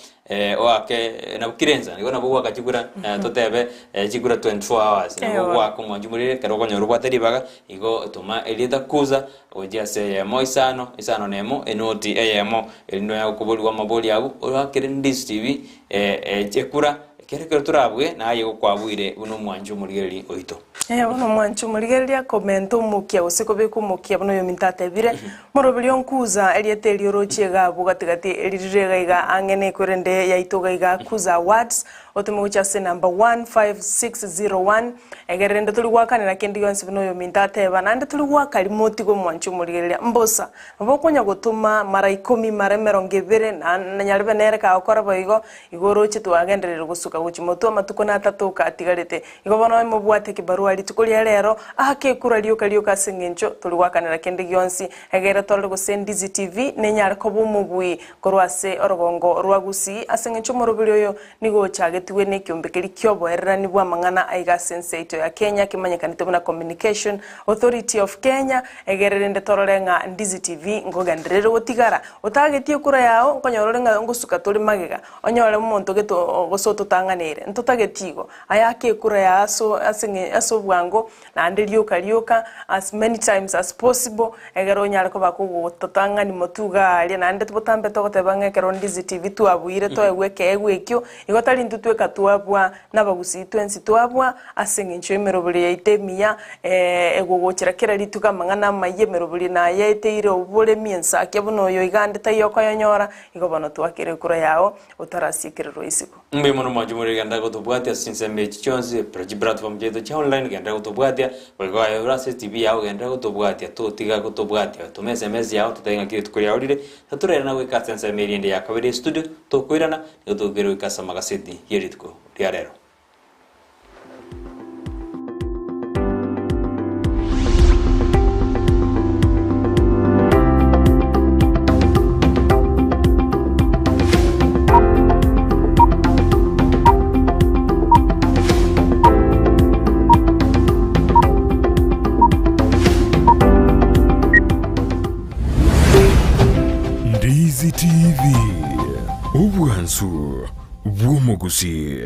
oake nabo kira ensa igo nabo ogoaka chikura totebe chikura 24 hours nabo ogoaka omwanchi omorere ekero okonyora obwate ribaga igo toma erieta kuza gochia ase eyemo isano isano na emo enoti eyemo erinde onye gokoborigwa amabori abwo oakere Ndizi TV ekura. Ekero ekero torabue, naye igo kwabuire buna omwanchi omorigereria oito. Ee, bono omwanchi omorigereria komenta omokia gose kobeka omokia buna oyominto atebire, Moroberi onkuza, erieta erio orochie iga abwo gati gati eririre iga iga ang'e nekwerende yaito iga iga Kuza Awards, otome gochia ase number 15601, egere rende tori goakanera kende gionsi buna oyominto ateba, naende tori goaka rimotigwe omwanchi omorigereria mbosa. Nabo okonya gotoma mara ikomi mara emerongo ebere na nyarebe nere kagokora boigo, Igo oroche twagenderire gosuka gochia motwe amatuko natato atigarete. Igo bono mobwate ekebarua rituko ria rero, aake ekura rioka rioka ase engencho tori goakanera kende gionsi. Egere torore gose Ndizi TV nenyare koba omobui korwa ase orogongo rwa Gusii ase engencho omoroberi oyo nigo ochagetigwe nekiombe keria kioboererani bw'amang'ana aiga ase ense yaito ya Kenya kemanyekanete buna Communication Authority of Kenya. Egere rende torore ng'a Ndizi TV nkogenderere gotigara. Otagetie ekura yao, nkonyora ore ng'a ngosuka tore magega, onyore omonto gete gose ototang'aneire. Ntotageti igo. Aye ake ekura yao aso ase ng'e ase obwango, naende rioka rioka, as many times as possible, egere onyare koba kogototang'ani motwe iga aria, naende botambe togoteba ng'a ekero Ndizi TV twabuire toegwe ekeegwa ekio, igo tari intwe tweka twabua, na abagusii twensi twabua, ase eng'encho y'emeroberi yaito emiya, egogochera kera rituko amang'ana amayia emeroberi nayaeteire oboremi ensakia buna oyo iga ande taiyo okoyonyora, igo bono twakera ekura yao otarasiekererwa isiko. Mbuya mono mwanche more genda gotobwatia ase chinsemo echi chionsi, chiplatform chiaito chia online genda gotobwatia, boigo aye ore ase etibi yao genda gotobwatia totiga gotobwatia, toma esemesi yao totebe ng'aki rituko riao rire, tatorairana goika ase ensemo eria ende ya kabere estudio, tokoirana, nigo tokoira goika ase amagaseti ye rituko ria rero. Obwansu bw'omogusii.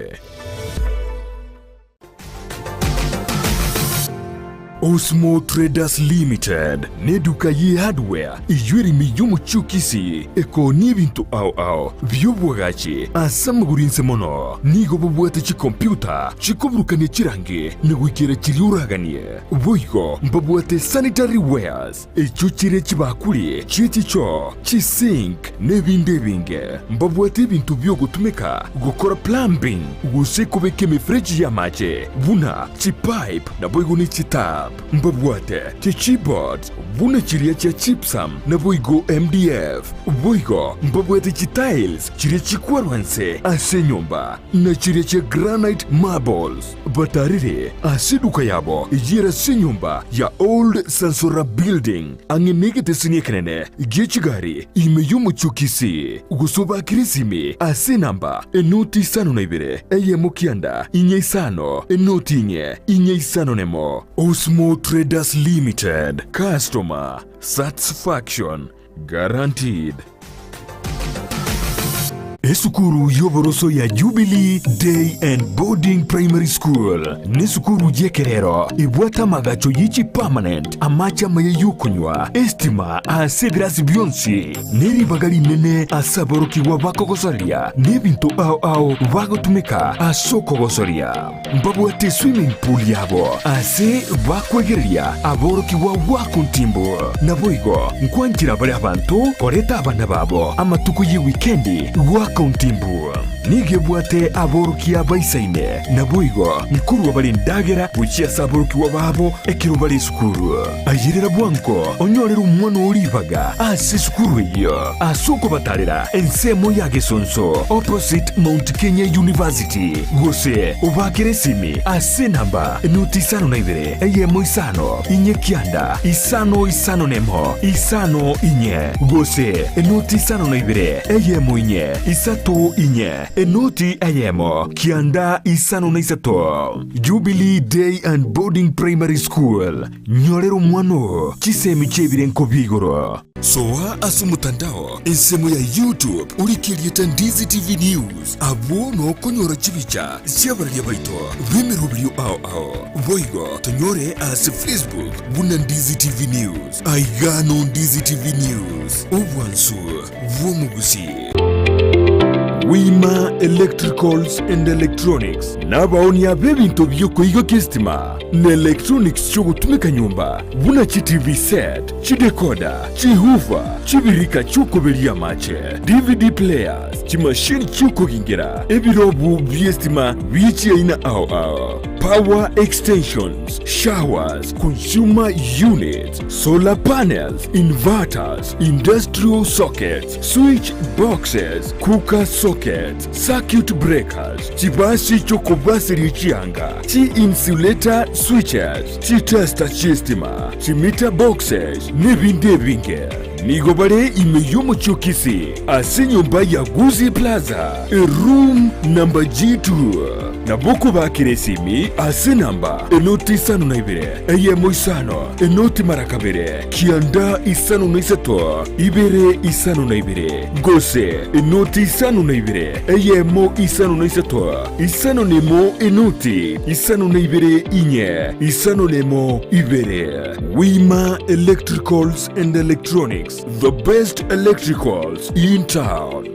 Osmo Traders Limited n'eduka ye hardware eyio ere ime y'omochie o Kisii ekoonia ebinto ao ao bi'obwagachi ase amagoro inse mono. Nigo bobwate chikompiuta chikoburukania chirangi na goikera chiria oraganie. Boigo mbabwate sanitary wares echio chire chibakuri chie chichoo, chisink, na ebinde ebinge. Mbabwate ebinto bi'ogotumeka gokora plumbing gose kobeka emefereji y'amache buna chipipe naboigo ne chitap. Mbabwate chichipboards buna chiria chia gypsum naboigo MDF. Boigo mbabwate chitiles chiria chikwarwa nse ase enyomba na chiria chia granite marbles. Batarire ase eduka yabo eyio ere ase enyomba ya Old Sansora Building, ang'e negeteseni ekenene gie chigari ime y'omochie o Kisii, gose obakire esimi ase enamba enoti isano na ibere, eyemo kianda, inye isano, enoti inye, inye isano nemo. Osmo Traders Limited, Customer Satisfaction Guaranteed. Esukuru y'oboroso ya Jubilee Day and Boarding Primary School nesukuru y'ekerero ebwate amagacho ye chipermanent, amache amaya y'okonywa, estima ase ebirasi bionsi, ne ribaga rinene ase aborokigwa bakogosoria na ebinto ao ao bagotumeka ase okogosoria. Mbabwate eswimming pool yabo ase bakwegereria aborokigwa gwakontimbu. Naboigo nkwanchera bare abanto koreta abana babo amatuko ye wikendi gwakontimbu. Nigo ebwate aborokia baisaine, naboigo nkorua bare endagera gochia ase aborokigwa babo ekero bare esukuru. Ayerera bwango onyorere omwana oo ribaga ase esukuru eyio ase okobatarera ensemo ya Gesonso opposite Mount Kenya University gose obakere esimi ase enamba enoti isano na ibere eyemo isano inye kianda isano isano nemo isano inye gose enoti isano na ibere eyemo inye isato inye enoti eyemo kianda isano na isato. Jubilee Day and Boarding Primary School, Nyorera omwana oo chisemi chi'ebirenko bi'igoro. Soa ase omotandao ensemo ya YouTube orike erieta Ndizi TV News, abwo nokonyora chibicha chi'abararia baito b'emeroberio ao ao. Boigo tonyore ase Facebook buna Ndizi TV News. Aiga no Ndizi TV News, obwansu bw'omogusii. Wima Electricals and Electronics nabaonia b'ebinto bi'okoigokia esitima na electronics chi'ogotumeka nyomba buna chi TV set, chidecoder, chihoofer, chibirika chi'okoberia amache, DVD players, chimashini chi'okogingera, ebirobu bi'esitima bie chiaina ao ao, power extensions, showers, consumer units, solar panels, inverters, industrial sockets, switch boxes, cooker sockets, circuit breakers, chibasi chi'okobaseria chianga, chi-insulator switches, chitester chi'estima, chimeter boxes, nebinde ebinge. Nigo bare ime y'omochie o Kisii ase enyomba ya Gusii Plaza, eroom number G2. Nabo okobakera esimi ase enamba enoti isano na ibere, eyemo isano, enoti mara kabere, kianda isano na isato, ibere isano na ibere, gose enoti isano na ibere, eyemo isano na isato, isano na emo enoti isano na ibere inye, isano na emo ibere. Wima Electricals and Electronics, the best electricals in town.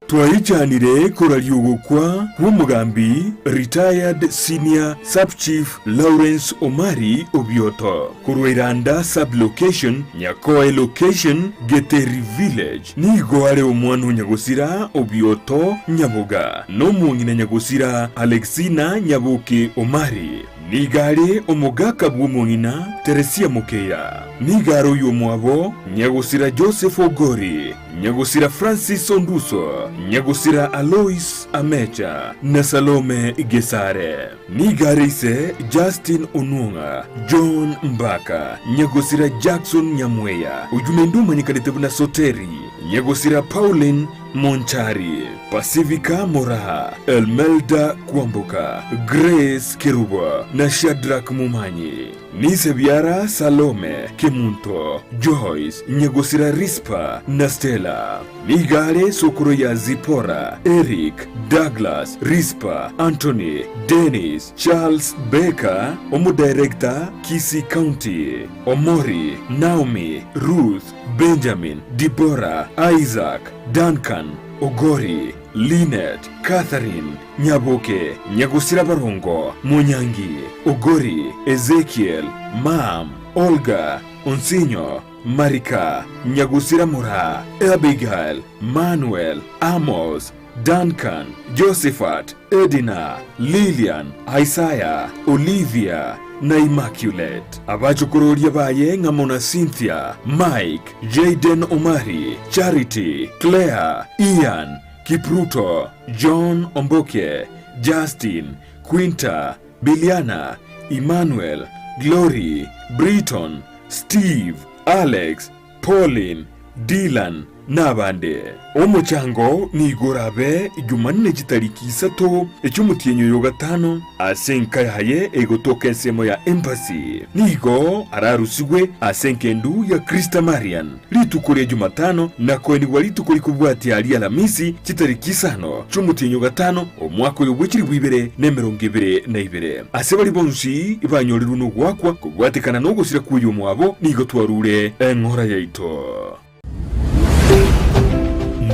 Twaichanire koraria ogokwa kw'omogambi Retired Senior Sub-Chief Lawrence Omari Obioto korwa Iranda Sub-Location, Nyakoe Location, Geteri Village. Nigo are omwana o Nyagosira Obioto Nyaboga na omong'ina Nyagosira Alexina Nyaboke Omari. Nigo are omogaka bw'omong'ina Teresia Mokeira. Nigo are oyomwabo Nyagosira Joseph Ogori, Nyagosira Francis Onduso, Nyagosira Alois Amecha, na Salome Gesare. Nigo are ise Justin Onwong'a, John Mbaka, Nyagosira Jackson Nyamweya, oyio naende omanyekanete buna Soteri, Nyagosira Pauline Monchari, Pacifica Moraa, Elmelda Kwamboka, Grace Kerubo, na Shadrack Momanyi. Nise biara Salome, Kemunto, Joyce, Nyagosira Rispa, na Stella. Nigo are sokoro ya Zipora, Eric, Douglas, Rispa, Anthony, Dennis, Charles Baker, Omodirector, Kisii County, Omori, Naomi, Ruth, Benjamin, Deborah, Isaac, Duncan, Ogori, Linet, Catherine, Nyaboke, Nyagosira Barongo, Monyangi, Ogori, Ezekiel, Mam, Olga, Onsinyo, Marika, Nyagosira Moraa, Abigail, Manuel, Amos, Duncan, Josephat, Edina, Lilian, Isaiah, Olivia, na Immaculate. Abachokororia baye ng'amo na Cynthia, Mike, Jayden Omari, Charity, Claire, Ian, Kipruto, John Omboke, Justin, Quinta, Biliana, Emmanuel, Glory, Briton, Steve, Alex, Pauline, Dylan, na abande. Omochango nigo orabe Jumanne chitariki isato echi'omotienyi oyo o gatano ase enka yaye egotoka ensemo ya Embassy. Nigo ararusigwe ase engendu ya Christa Marian rituko ria Jumatano na koenigwa rituko rikobwatia ri'Alamisi chitariki isano chi'omotienyi o gatano omwaka oyo bwe chilifu ibere na emerongo ebere na ibere. Ase baria bonsi banyorirwe nogoakwa kobwatekana nogosira kw'oyomwabo nigo twarure eng'ora yaito.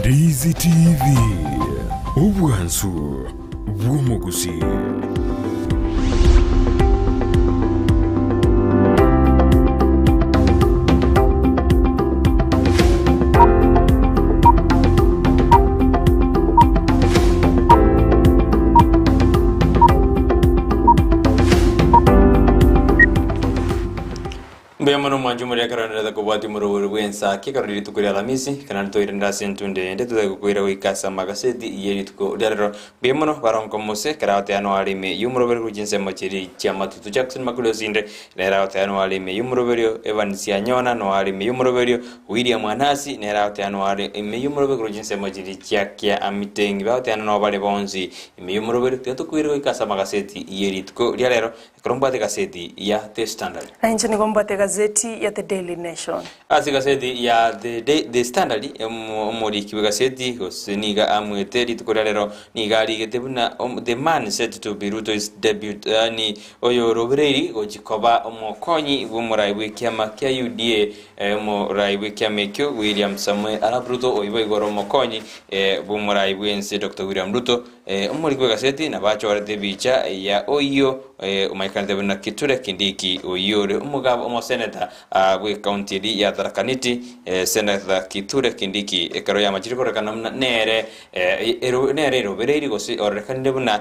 Ndizi TV, obwansu bw'omogusii. Mbuya mono mwanche omoria ekero oenderete kobwatia omorobori bw'ensa ki ekero rituko ria Alamisi, ekero naende toirende ase entunde ende totari gokoira goika ase amagaseti ye rituko ria rero. Mbuya mono baronka Mose ekero agoteana noare ime y'omoroberi korwa chinsemo chiria chi'amatutu Jackson Makori Osinde nere agoteana noare ime y'omoroberio Evans Anyona noare ime y'omoroberio William Anasi nere agoteana noare ime y'omoroberi korwa chinsemo chiria chia Kiamitengi bagoteana noo bare bonsi ime y'omoroberio. Tiga tokoire goika ase amagaseti ye rituko ria rero Ekero mbwate egaseti ya The Standard. Na inche nigo mbwate egazeti ya The Daily Nation. Ase egaseti ya The Day, The Standard, omoriki bw'egaseti gose nigo amwete rituko ria rero nigo arigete buna The man set to be Ruto's debut yaani oyorobereiri gochi koba omokonyi bw'omorai bw'ekiama kia UDA omorai bw'ekiama ekio William Samoei Arap Ruto oibo igoro omokonyi bw'omorai bw'ense Doctor William Ruto Omoriki bw'egaseti nabo achorete ebicha ya oyio omanyekanete buna Kithure Kindiki, oyio ore omogabo omoseneta bw'ecounty eria ya Tharaka Nithi, Senator Kithure Kindiki, ekero yamachire kororekana buna nere nere erobereiri gose ororekanire buna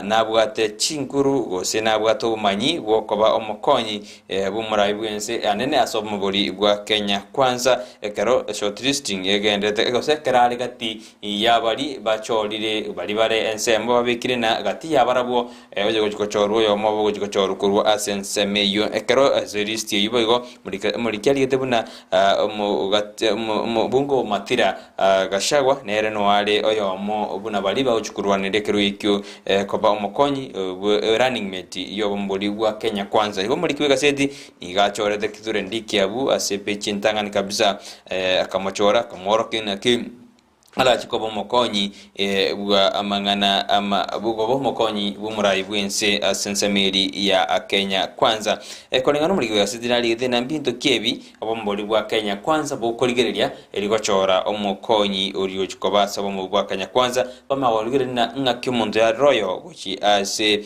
nabwate chinguru gose nabwate obomanyi bw'okoba omokonyi bw'omorai bw'ense anene ase omobori bwa Kenya Kwanza ekero shortlisting egenderete gose ekero are gati Y'abari bachorire baria bare ensemo babekire na gati y'abarabwo, oyo ogochia gochorwa oyomo obo ogochia gochorwa korwa ase ensemo eyio. Ekero ase listi eyio boigo omoriki arigete buna omobunge o Mathira Gachagua nere noare oyomo buna baria bagochia korwaneria ekerogo ekio koba omokonyi bwe running mate y'obomobori bwa Kenya Kwanza. Igo omoriki bw'egaseti nigo achorete Kithure Ndiki abwo ase epeji entang'ani kabisa akamochora akamworokia naki arache koba omokonyi bwa amang'ana ama koba omokonyi bw'omorai bw'ense ase ensemo eri ya Kenya Kwanza. Koreng'ana omoriki bw'egaseti narigete na mbinto ki ebi obombori bwa Kenya Kwanza bokorigereria eri gochora omokonyi oria ochi koba ase obomo bwa Kenya Kwanza bamanye korigereria ng'a ng'aki omonto yarire oyo gochi ase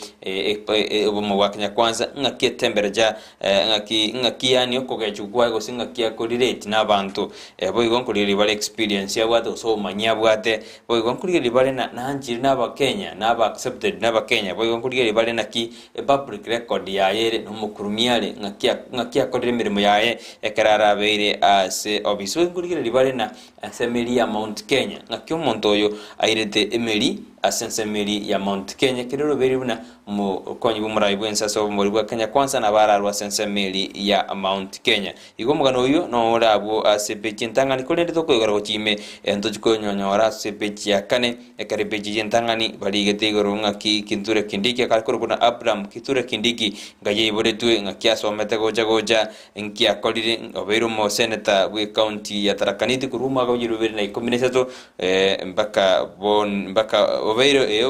obomo bwa Kenya Kwanza ng'aki etemperature Ng'aki, ng'aki yaani okogechwa kwaye gose ng'aki akorireti nabanto. Boigo nkorigereria bare experience abwate gose obomanyi abwate, boigo nkorigereria bare na nanchire na abakenya, naba accepted na abakenya, boigo nkorigereria bare naki epublic record yaye ere, nomokurumia are, ng'aki ng'aki akorire emeremo yaye ekero arabeire ase office. Boigo nkorigereria bare na ase emeri ya Mount Kenya, ng'aki omonto oyo airete emeri. ase ensemo eria ya Mount Kenya kere oroberi buna omokonyi bw'omorai bw'ense ase obomori bwa Kenya Kwanza nabo ararwe ase ensemo eria ya Mount Kenya. Igo omogano oyio nore abwo ase epeji entang'ani korende tokoigora gochia ime ntochi konyonyora ase epeji ya kane ekero epeji y'entang'ani barigete igoro ng'aki Kithure Kindiki akare korokwa na Abraham Kithure Kindiki ngai aiboretwe ng'aki asomete gocha gocha Inki akorire? Obeire omoseneta bw'ecounty ya Tharaka Nithi korwa omwaka bwa 2013 mpaka bon mpaka obeire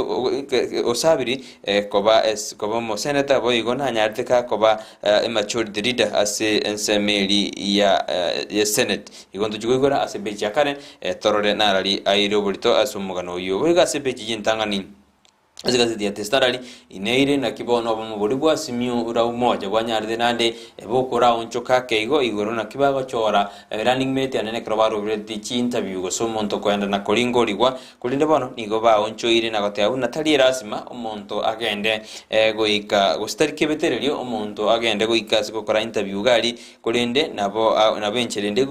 osabiri koba koba omoseneta boigo nanyarete gakoba emajority leader ase ensemo eri ya ya senate. Igo ntochia koigora ase epeji ya kare torore narari aire oborito ase omogano oyio. Boigo ase epeji y'entang'ani. Ase egazeti ya The Standard, ineire naki bono obomo boria bwa Simiyu la Umoja bwanyarete naende bokoraonchoka ake igo igoro naki bagochora running mate anene ekero barobereti chiinterview gose omonto koenda na koringorigwa korende bono nigo baonchoire na goteba buna tari erasima omonto agende goika gose tari kebetererio omonto agende goika ase gokora interview iga aria korende nabo nabo enchera ende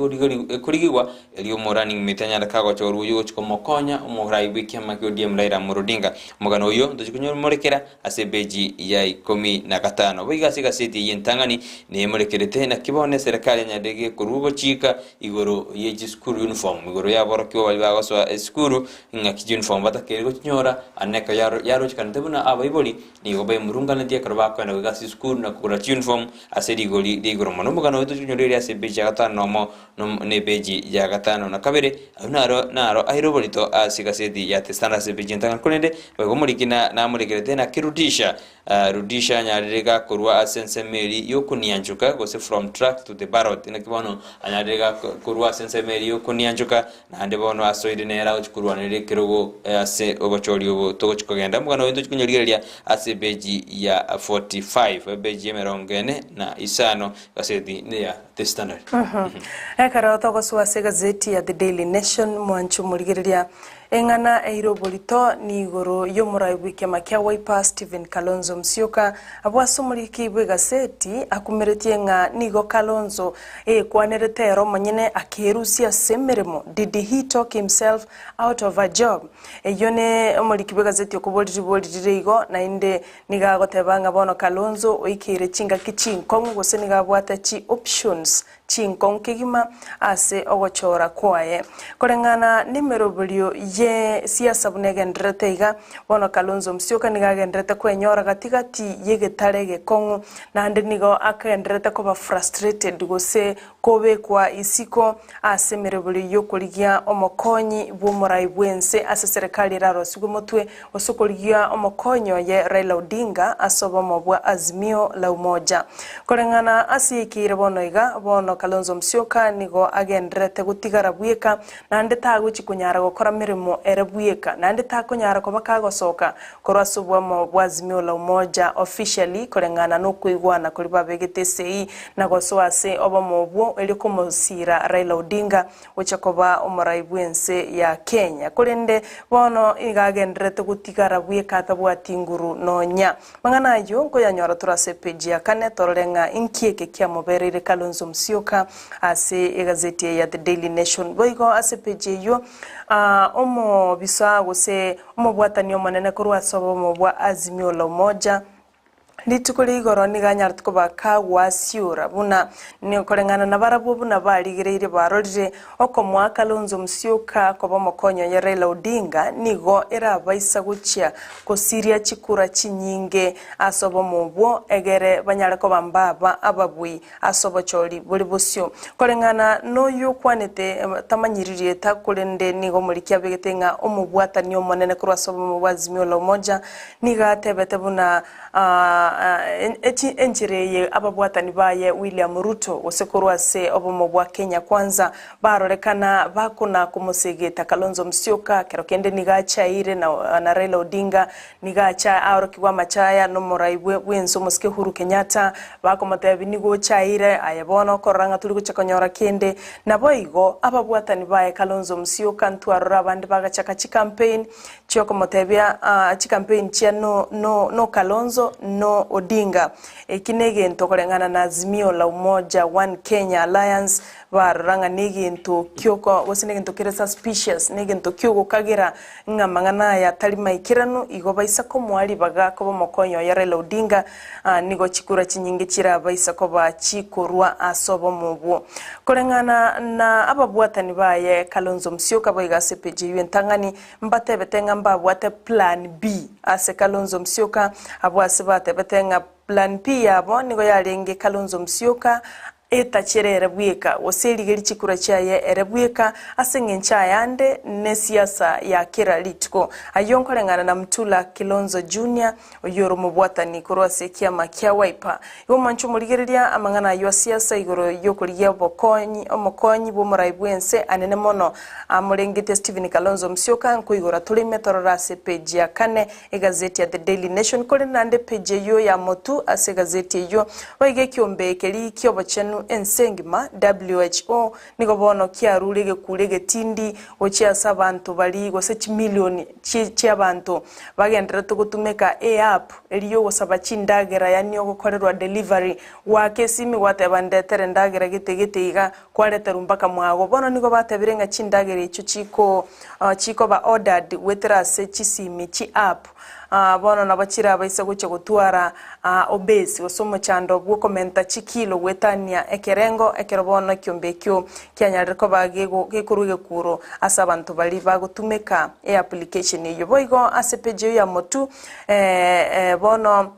ekorigigwa Erio omorunning mate anyare kagochorwa oyio ogochia komokonya omorai bw'ekiama kia ODM Raila Amolo Odinga. Omogano oyio ntochia konyomorekera ase epeji ya ikomi na gatano. Boigo ase egaseti eyio entang'ani nemorekerete naki bono eserekari yanyarire gekorwa ogochika igoro ye chisukuru uniform igoro y'aborokigwa baria bagosoa esukuru ng'aki chiuniform batakeire gochinyora ande ekero yaro yarochekanete buna abaibori nigo baimurunganetie ekero bakoenda goika ase esukuru na kogora chiuniform ase rigori ria igoro mono. Omogano oyo tochia konyora ere ase epeji ya gatano nomo nepeji ya gatano na kabere, ayio naro naro aire oborito ase egaseti ya The Standard ase epeji entang'ani. Korende boigo omoriki na namorekerete naki Rudisha Rudisha anyarire gakorwa ase ensemo eria y'okonianchoka gose from track to the ballot. Naki bono anyarire gakorwa ase ensemo eria y'okonianchoka naende bono asoire nere agochia korwanerera ekerogo ase obochori obo togochia kogenda. Omogano oyo ntochia konyorigereria ase epeji ya 45 epeji emerongo ene na isano egaseti neya The Standard. Ekero togosoa ase egazeti ya The Daily Nation, mwanche omorigereria, eng'ana eire oborito niigoro y'omorai bw'ekiama kia Wiper Stephen Kalonzo Musyoka, abwo ase omoriki bw'egaseti akumeretie ng'a nigo Kalonzo ekwanerete ere omonyene akerusia ase emeremo, Did he talk himself out of a job? Eyio ne omoriki bw'egazeti okoboria ribori rire igo naende Nigo agoteba ng'a bono Kalonzo oikeire chingaki chinkong'u gose nigo abwate chi options chinkong'u kegima ase ogochora kwaye. Koreng'ana nemeroberio ye siasa buna egendererete iga, bono Kalonzo Musyoka nigo agendererete kwenyora gati gati yegetare egekong'u naende nigo agendererete koba frustrated gose Kobekwa isiko ase emeroberio y'okorigia omokonyi bw'omorai bw'ense ase serikali erarosigwe motwe, gose okorigia omokonyi oye Raila Odinga ase obomo bwa Azimio la Umoja. Koreng'ana ase yaikeire bono iga, bono Kalonzo Musyoka nigo agendererete gotigara bweka naende tagochi konyara gokora meremo ere bweka naende takonyara koba kagosoka Korwa ase oboamo bwa Azimio la Umoja officially koreng'ana nokoigwana koria babegete esegi na gosoa ase obomo obwo erio komosiira Raila Odinga gocha koba omorai bw'ense ya Kenya. Korende bono iga agendererete gotigara bweka atabwati nguru nonya. Mang'ana ayio nkoyanyora tore ase epeji ya kane torore ng'a inki eke kiamobereire Kalonzo Musyoka ase egazeti eye ya The Daily Nation. Boigo ase epeji eyio omobisa gose Omobwatani omonene korwa ase obomo bwa Azimio la Umoja, rituko ria igoro nigo anyarete koba kagwasiora buna koreng'ana nabarabwo buna barigereirie barorire okomoa Kalonzo Musyoka koba omokonyi oye Raila Odinga nigo erabaisa gochia gosiria chikura chinyinge ase obomo obwo egere banyare koba mbaba ababui ase obochori bore bosio. Koreng'ana noyio okwanete tamanyiri rieta, korende nigo omoriki abegete ng'a omobwatani omonene korwa ase obomo bwa Azimio la Umoja nigo atebete buna enchera eye ababwatani baye William Ruto gose korwa ase obomo bwa Kenya Kwanza barorekana bakona komosegeta Kalonzo Musyoka kero kende nigo achaire na Raila Odinga Nigo acha aorokigwe amachaya nomorai bw'ense omosike Uhuru Kenyatta, bakomotebia nigo ochaire aye bono okorora ng'a tori gocha konyora kende. Naboigo ababwatani baye Kalonzo Musyoka ntwarora abande bagachaka chicampaign. Chiokomotebia chicampaign chia no no no Kalonzo no Odinga. Eki negento koreng'ana na Azimio la Umoja One Kenya Alliance barora ng'a negento kioko gose negento kere suspicious negento kiogokagera ng'a amang'ana aya tari maikeranu igo baisa komoa ribaga koba omokonyi oye Raila Odinga nigo chikura chinyinge chirabaisa koba chikorwa ase obomo obwo. Koreng'ana na ababwatani baye Kalonzo Musyoka boigo ase epeji eyio entang'ani Mbatebete ng'a mbabwate plan B ase Kalonzo Musyoka, abwo ase batebete ng'a plan B yabo nigo yarenge Kalonzo Musyoka etachere ere bweka, gose erigerie chikura chiaye ere bweka, ase eng'encho ayande nesiasa ya kera rituko. Ayio nkoreng'ana na Mutula Kilonzo Junior, oyio ore omobwatani korwa ase ekiama kia Wiper. Igo mwanche omorigereria amang'ana ayio a siasa igoro y'okorigia obokonyi omokonyi bw'omorai bw'ense anene mono amorengete Stephen Kalonzo Musyoka nkoigora tore ime torore ase epeji ya kane egazeti ya The Daily Nation korende naende epeji eyio ya motu ase egazeti eyio boigo ekiombe keria ki'obochenu ense engima WHO nigo bono kiarure egekuro egetindi gochia ase abanto baria gose chimilioni chi'abanto bagendererete gotumeka eapp eria y'ogosaba chindagera yaani ogokorerwa delivery, goaka esimi gwateba ndetere endagera gete gete iga, kwareterwa mpaka mwago. Bono nigo batebire ng'a chindagera echio chiko chikoba ordered goetera ase chisimi chi'app. Bono nabo chirabaise gochia gotwara obese gose omochando bw'okomenta chikilo goetania ekerengo ekero bono ekiombe ekio kianyarire koba gekorwa egekuro ase abanto baria bagotumeka eapplication eyio. Boigo ase page eyio ya Motu bono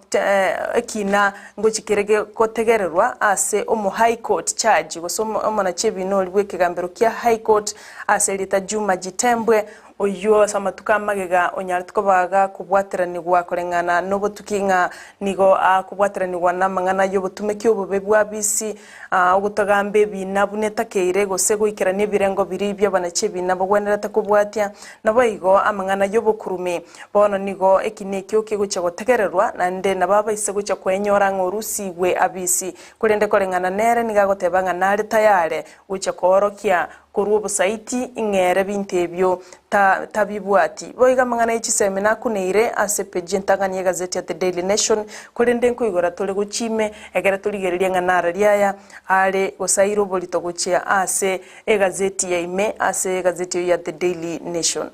ekina ngochi kere gotegererwa ase omo High Court charge gose omonachi ebina oria bw'ekegambero kia High Court ase erieta Juma Jitembwe Oyio ase amatuko amagega onyarete koba gakobwateranigwa koreng'ana nobotuki ng'a nigo akobwateranigwa namang'ana y'obotumeki obobe bwa bisi, ogotagamba ebiina buna etakeire, gose goikerania ebirengo biria bi'abanachi ebiina bagwenerete kobwatia, naboigo amang'ana y'obokurumi. Bono nigo ekina ekio kegochia gotegererwa, naende nabo abaise gochia kwenyora ng'a orusigwe abisi. Korende koreng'ana nere nigo agoteba ng'a nare tayare gochia koorokia Korwa obosaiti ing'ere binto ebio ta tabibwati. Boigo amang'ana ye chisemi nakuneire ase epeji entang'ani y'egazeti ya The Daily Nation, korende nkoigora tore gochia ime, ekere torigererie ng'a narari aya are gose aire oborito gochia ase egazeti ya ime ase egazeti eyio ya The Daily Nation.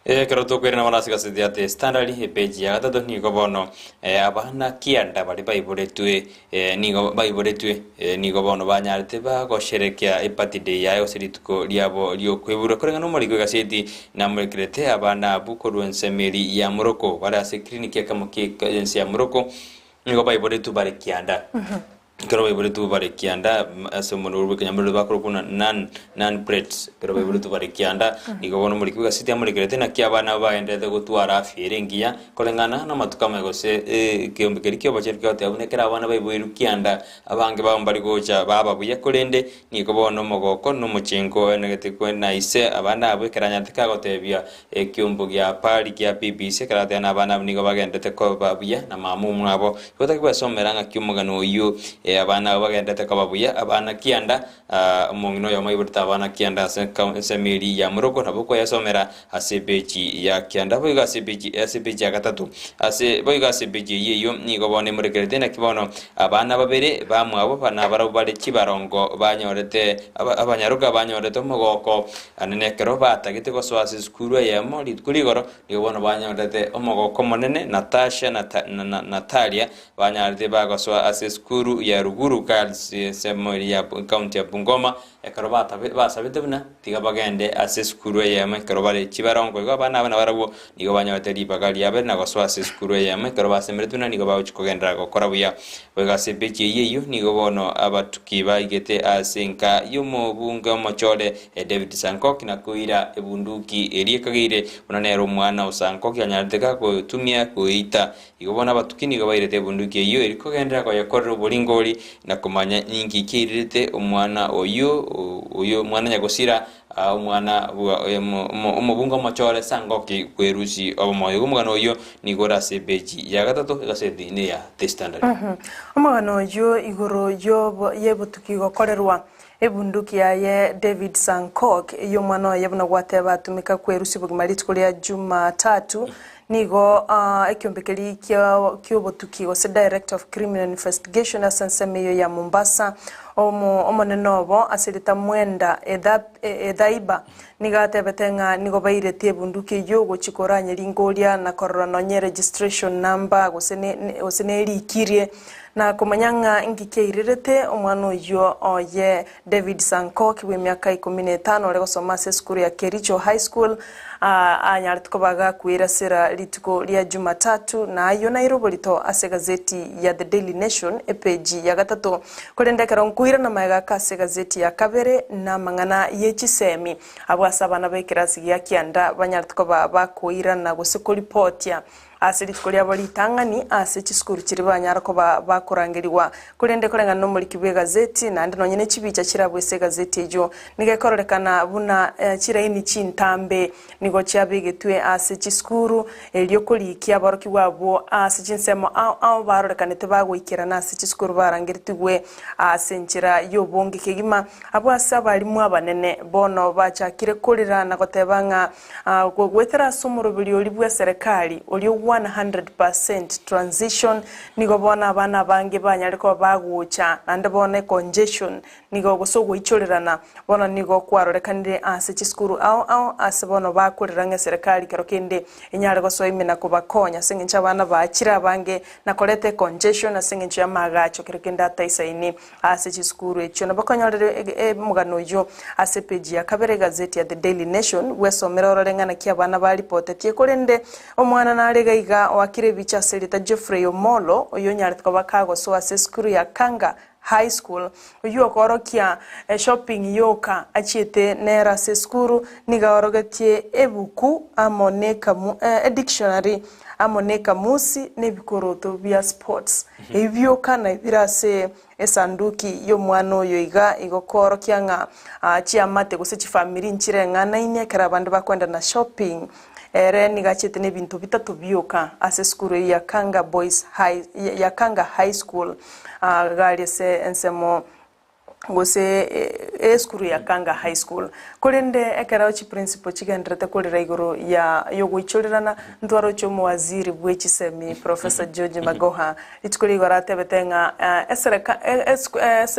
Ekero tokoirana bono ase egaseti ya The Standard, epeji ya gatato, nigo bono abana kianda baria baiboretwe nigo baiboretwe nigo bono banyarete bagosherekea ebirthday yaye gose rituko riabo riokoiborwa. Koreng'ana nomoriki bw'egaseti namorekerete abana abwo korwa ensemo eria ya Morocco bare ase eclinic ekemo kia ense ya Morocco nigo baiboretwe bare kianda. Ekero baiboretwe bare kianda ase omorwori bw'ekenyamorero bakorokwa buna nun nun plates. Ekero baiboretwe bare kianda, nigo bono omoriki bw'egaseti amorekerete naki abana aba bagendererete gotwara afya ere engiya, koreng'ana namatuko amaya gose ekeombe keria ki'obochenu kegoteba buna ekero abana baiboirwe kianda, abange babo mbari gocha baba buya, korende nigo bono omogoko na omochengo oenegete kwe na ise abana abwo ekero anyarete kagotebia Ekeombo gia Pari gia BBC ekero agateba na abana abwo nigo bagenderete koba buya na mama omwabo. Igo otake gwesomera ng'aki omogano oyio abana abwo bagenderete koba buya abana kianda omong'ina oyomo aiborete abana kianda ase ensemo eria ya Morocco nabo okoyesomera ase epeji ya kianda boigo ase epeji ase epeji ya gatato ase boigo ase epeji eyio eyio nigo bono emorekerete naki bono abana babere bamwabo nabarabwo bare chibarongo banyorete abanyaroka banyorete omogoko Naende nekero batagete gosoa ase esukuru eyemo rituko rigoro, nigo bono banyorete omogoko omonene, Natasha na Natalia banyarete bagosoa ase esukuru ya Ruguru Girls ensemo eria ya county ya Bungoma, ekero basabete buna tiga bagende ase esukuru eyemo ekero bare chibarongo. Igo abana aba nabarabwo nigo banyorete ribaga riabere na gosoa ase esukuru eyemo ekero basemeretwe buna nigo bagochia kogenderera gokora buya. Goika ase epeji eyio eyio nigo bono abatuki baigete ase enka y'omobunge omochore David Sankok na koira ebunduki eria ekageire buna nere omwana o Sankok anyarete gakotumia koeita. Igo bono abatuki nigo bairete ebunduki eyio eri kogenderera koyekorera oboringori na komanya ninki kiairerete omwana oyio oyo omwana nyagosira. Omwana bwa omobunge omochore Sangoki bw'erusi obomoyo. Igo omogano oyio nigo ore ase epeji ya gatato egaseti neya The Standard. Omogano oyio igoro y'obotuki gokorerwa ebunduki yaye David Sankok, eyio omwana oye buna gwateba atumeka kwerusia obogima rituko ria Jumatatu, nigo ekiombe keria ki'obotuki gose Director of Criminal Investigation ase ensemo eyio ya Mombasa, omonene obo ase erieta Mwenda Ethaiba nigo atebete ng'a nigo bairetie ebunduki eyio gochia koranya ringoria na korora nonye registration number gose gose nerikirie na komanya ng'a inki kiairerete omwana oyio oye David Sankok bw'emiaka ikomi na etano ore gosoma ase esukuru ya Kericho High School anyarete koba gakwera sera rituko ria Jumatatu na ayio naire oborito ase egazeti ya The Daily Nation epeji ya gatato. Korende ekero nkoirana magega aka ase egazeti ya kabere na amang'ana ye chisemi abwo ase abana b'ekerasi gia kianda banyarete koba bakoirana gose koripotia Ase rituko riabo ritang'ani ase chisukuru chiria banyara koba bakorangerigwa. Korende koreng'ana nomoriki bw'egazeti, naende nonya ne chibicha chirabwo ase egazeti eyio, nigo ekororekana buna chiraini chintambe nigo chiabegetwe ase chisukuru, erio korikia aborokigwa abwo ase chinsemo ao ao barorekanete bagoikerana ase chisukuru barangeretigwe ase enchera y'obonge kegima. Abwo ase abalimu abanene bono bachakire korera na goteba ng'a Goetera ase omoroberi oria bw'eserekari oria o 100% transition, nigo bono abana abange banyare koba bagocha, naende bono econgestion nigo gose ogoichorerana bono nigo kwarorekanire ase chisukuru ao ao ase bono bakorera ng'a eserekari kero kende enyare gosoa ime na kobakonya ase eng'encho abana baachire abange na koreta econgestion ase eng'encho y'amaagacho kero kende ataisaini. Ase chisukuru echio nabakonyorere omogano oyio ase epeji ya kabere egazeti ya The Daily Nation, bwesomere orore ng'a naki abana baripotetie. Korende omwana nare iga iga oakire ebicha ase erieta Geoffrey Omollo, oyio onyarete koba kagosoa ase esukuru ya Kanga High School, oyio okoorokia eshopping yoka achiete nere ase esukuru, nigo aorogetie ebuku amo nekamu edictionary amo nekamusi na ebikoroto bia sports. Ebi bioka naibire ase esanduki y'omwana oyo iga igo koorokia ng'a chiamate gose chifamiri nchireng'anaine ekero abande bakoenda na shopping. Ere nigo achiete nebinto bitato bioka ase esukuru eyio ya Kanga Boys High ya Kanga High School gari ase ensemo gose esukuru ya Kanga High School. Korende ekero chiprinciple chigendererete korera igoro ya yogoichorerana, ntwaroche omowaziri bwe chisemi Professor George Magoha rituko rigo aratebete ng'a esereka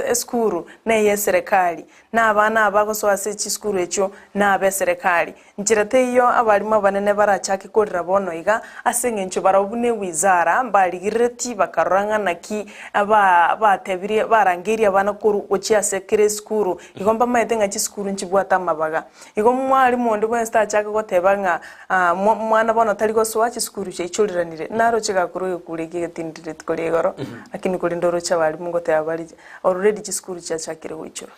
esukuru neye eserekari, na abana aba gosoa ase chisukuru echio nabe eserekari. Nchera teiyo abalimu abanene barachake korera bono iga, ase engencho barabwo buna ewizara mbarigerereti bakarora ng'a naki batebirie barangeirie abana korwa gochia ase kera esukuru, igo mbamaete ng'a chisukuru nchibwate amabaga. Igo mwalimu onde bwensi tachake goteba ng'a mwana bono tari gosoa chisukuru chiaichoreranire. Naroche gakorwa egekuro eke egetindire rituko ria igoro, lakini korende oroche abalimu ngoteba bare already chisukuru chiachakire goichorwa.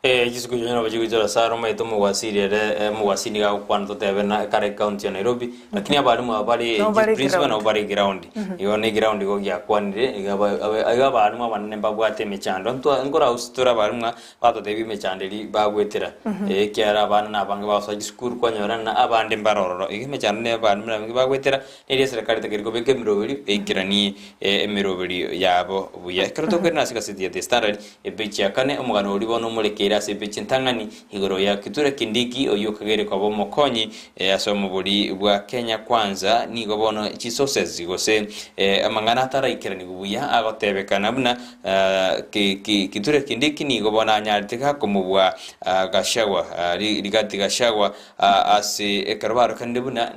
Ee, chisukuru chiaye nabo chigoichora ase are omanyete omogwasiri ere omogwasiri nigo agokwana totebe na kare ecounty ya Nairobi, lakini abalimu aba bare Nabo bare principal ground. nabo bare ground. Igo ne ground igo giakwanire, iga aba aba iga abalimu abanene mbabwate emechando ntwa nkorausi tore abalimu ng'a batotebie emechando eria bagoetera, ekiagera abana na abange bagosoa chisukuru kwanyora ng'a abande mbare ororo. Igo emechando neye abalimu na abange bagoetera, Neri eserekari etakeri kobeka emeroberio eikeranie emeroberio yabo buya. Ekero tokoirana ase egaseti ya The Standard, epeji ya kane, omogano oria bono omorekeire ase epeji entang'ani igoro ya Kithure Kindiki oyio okageire koba omokonyi ase omobori bwa Kenya Kwanza nigo bono chisources gose amang'ana ataraikeranigu buya agotebekana buna Kithure Kindiki nigo bono anyarete gakomobua Gachagua Rigathi Gachagua Ase ekero barokanire buna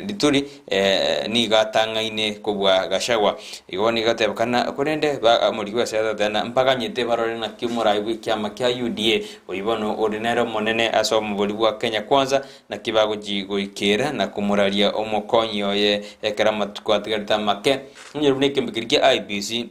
rituri nigo atang'aine kobua Gachagua. Igo nigo atebekana korende omoriki bw'esiasa agateba mbaganyete barore naki omorai bw'ekiama kia UDA oyio bono ore nere omonene ase omobori bwa Kenya Kwanza naki bagochi goikera na komoraria omokonyi oye ekero amatuko atigarete amake. Onyore buna ekeombe keria kia IEBC.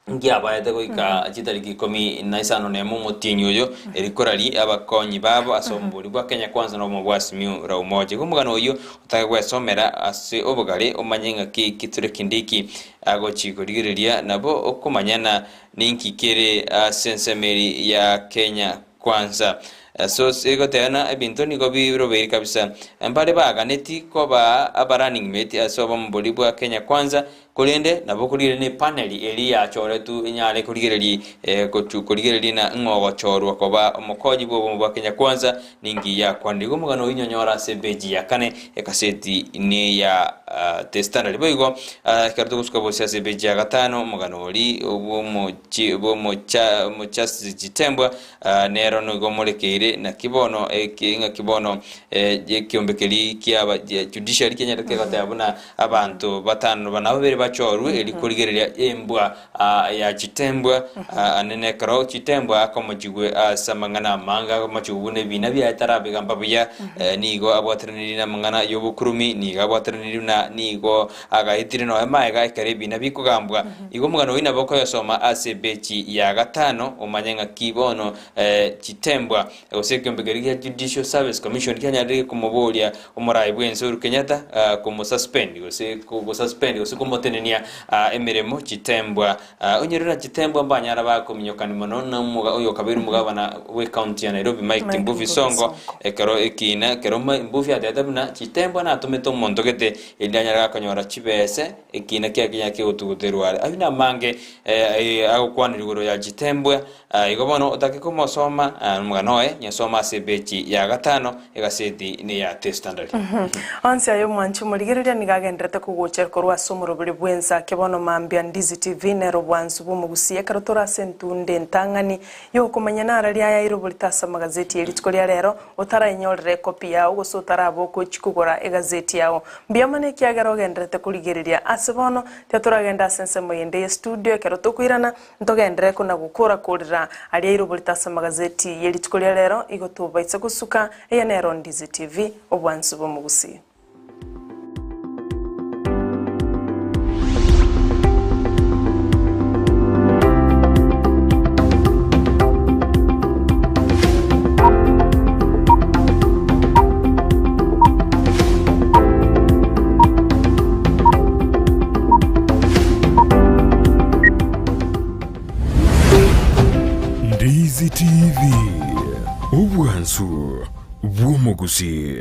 Nkiabaete goika chitariki ikomi na isano nemo omotienyi oyo, erikora ri abakonyi babo ase omobori bwa Kenya Kwanza na obomo bwa Azimio la Umoja. Igo omogano oyio otake gwesomera ase obogare omanye ng'aki Kithure Kindiki agochi korigereria nabo okomanyana ninki kere ase ensemo eri ya Kenya Kwanza. So egoteba na ebinto nigo birobeire kabisa. Mbare baganeti koba aba running mate ase obomobori bwa Kenya Kwanza korende nabo korigereria ne panel eria yachoretwe enyare korigereria gochu korigereria na ng'o ogochorwa koba omokonyi bwa obomo bwa Kenya Kwanza ninki yakwanire. Igo omogano oyio nyonyore ase epeji ya kane ekaseti neya The Standard. Boigo ekero togosuka bosio ase epeji ya gatano omogano oria bw'omochi bw'omocha omochasi chitembwa Nero nigo omorekeire, naki bono eke ng'aki bono ekiombe keria kiaba judiciary kianyarete goteba buna abanto batano na babere bachorwe erio korigereria embwa ya chitembwa anene ekero chitembwa akomochigwe ase amang'ana amange akomochigwe buna ebina biaye tarabigamba buya nigo abwatananirie namang'ana y'obokurumi nigo abwatananirie buna nigo Agaetire nonya magega ekero ebiina bikogambwa. Igo omogano oyio nabo okoyosoma ase ebechi ya gatano omanye ng'aki bono chitembwa gose ekeombe keria gia Judicial Service Commission kianyarire komoboria omorai bw'ense Uhuru Kenyatta komosuspend gose kogosuspend gose komotenenia emeremo chitembwa. Onye rora chitembwa mbanyara bakominyokani mono na omoga oyo okabeire omogabana bw'ecounty ya Nairobi Mike Mike Mbuvi Mbuvi Sonko Sonko. ekero ekiina ekero Mbuvi atebete buna chitembwa natomete omonto gete Erinde anyare gakonyora chibese, ekiina kiaye kenyare kegotuguterwa are. Ayio namange agokwanera igoro ya chitembwe. Igo bono otake komosoma omogano oye, nyosome ase epeji ya gatano, egaseti neya The Standard. Onsi aye omwanchi omorigereria nigo agenderete kogochera korwa ase omoroberi bw'ensa bono mambia Ndizi TV nere obwansu bw'omogusia ekero tore ase entunde entang'ani y'okomanya nara riaya airoborete ase amagazeti ye rituko ria rero Otarainyorera ekopi yao gose otaraba ogochia kogora egazeti yao. Mbuya mono ekiagera ogendererete korigereria. Ase bono, tiga toragende ase ensemo yende ye studio ekero tokoirana, ntogenderere kona gokora korera aria airoborete ase amagazeti ye rituko ria rero igo tobaisa gosuka. Eye nero Ndizi TV, obwansu bw'omogusii. Ndizi TV, obwansu bw'omogusii.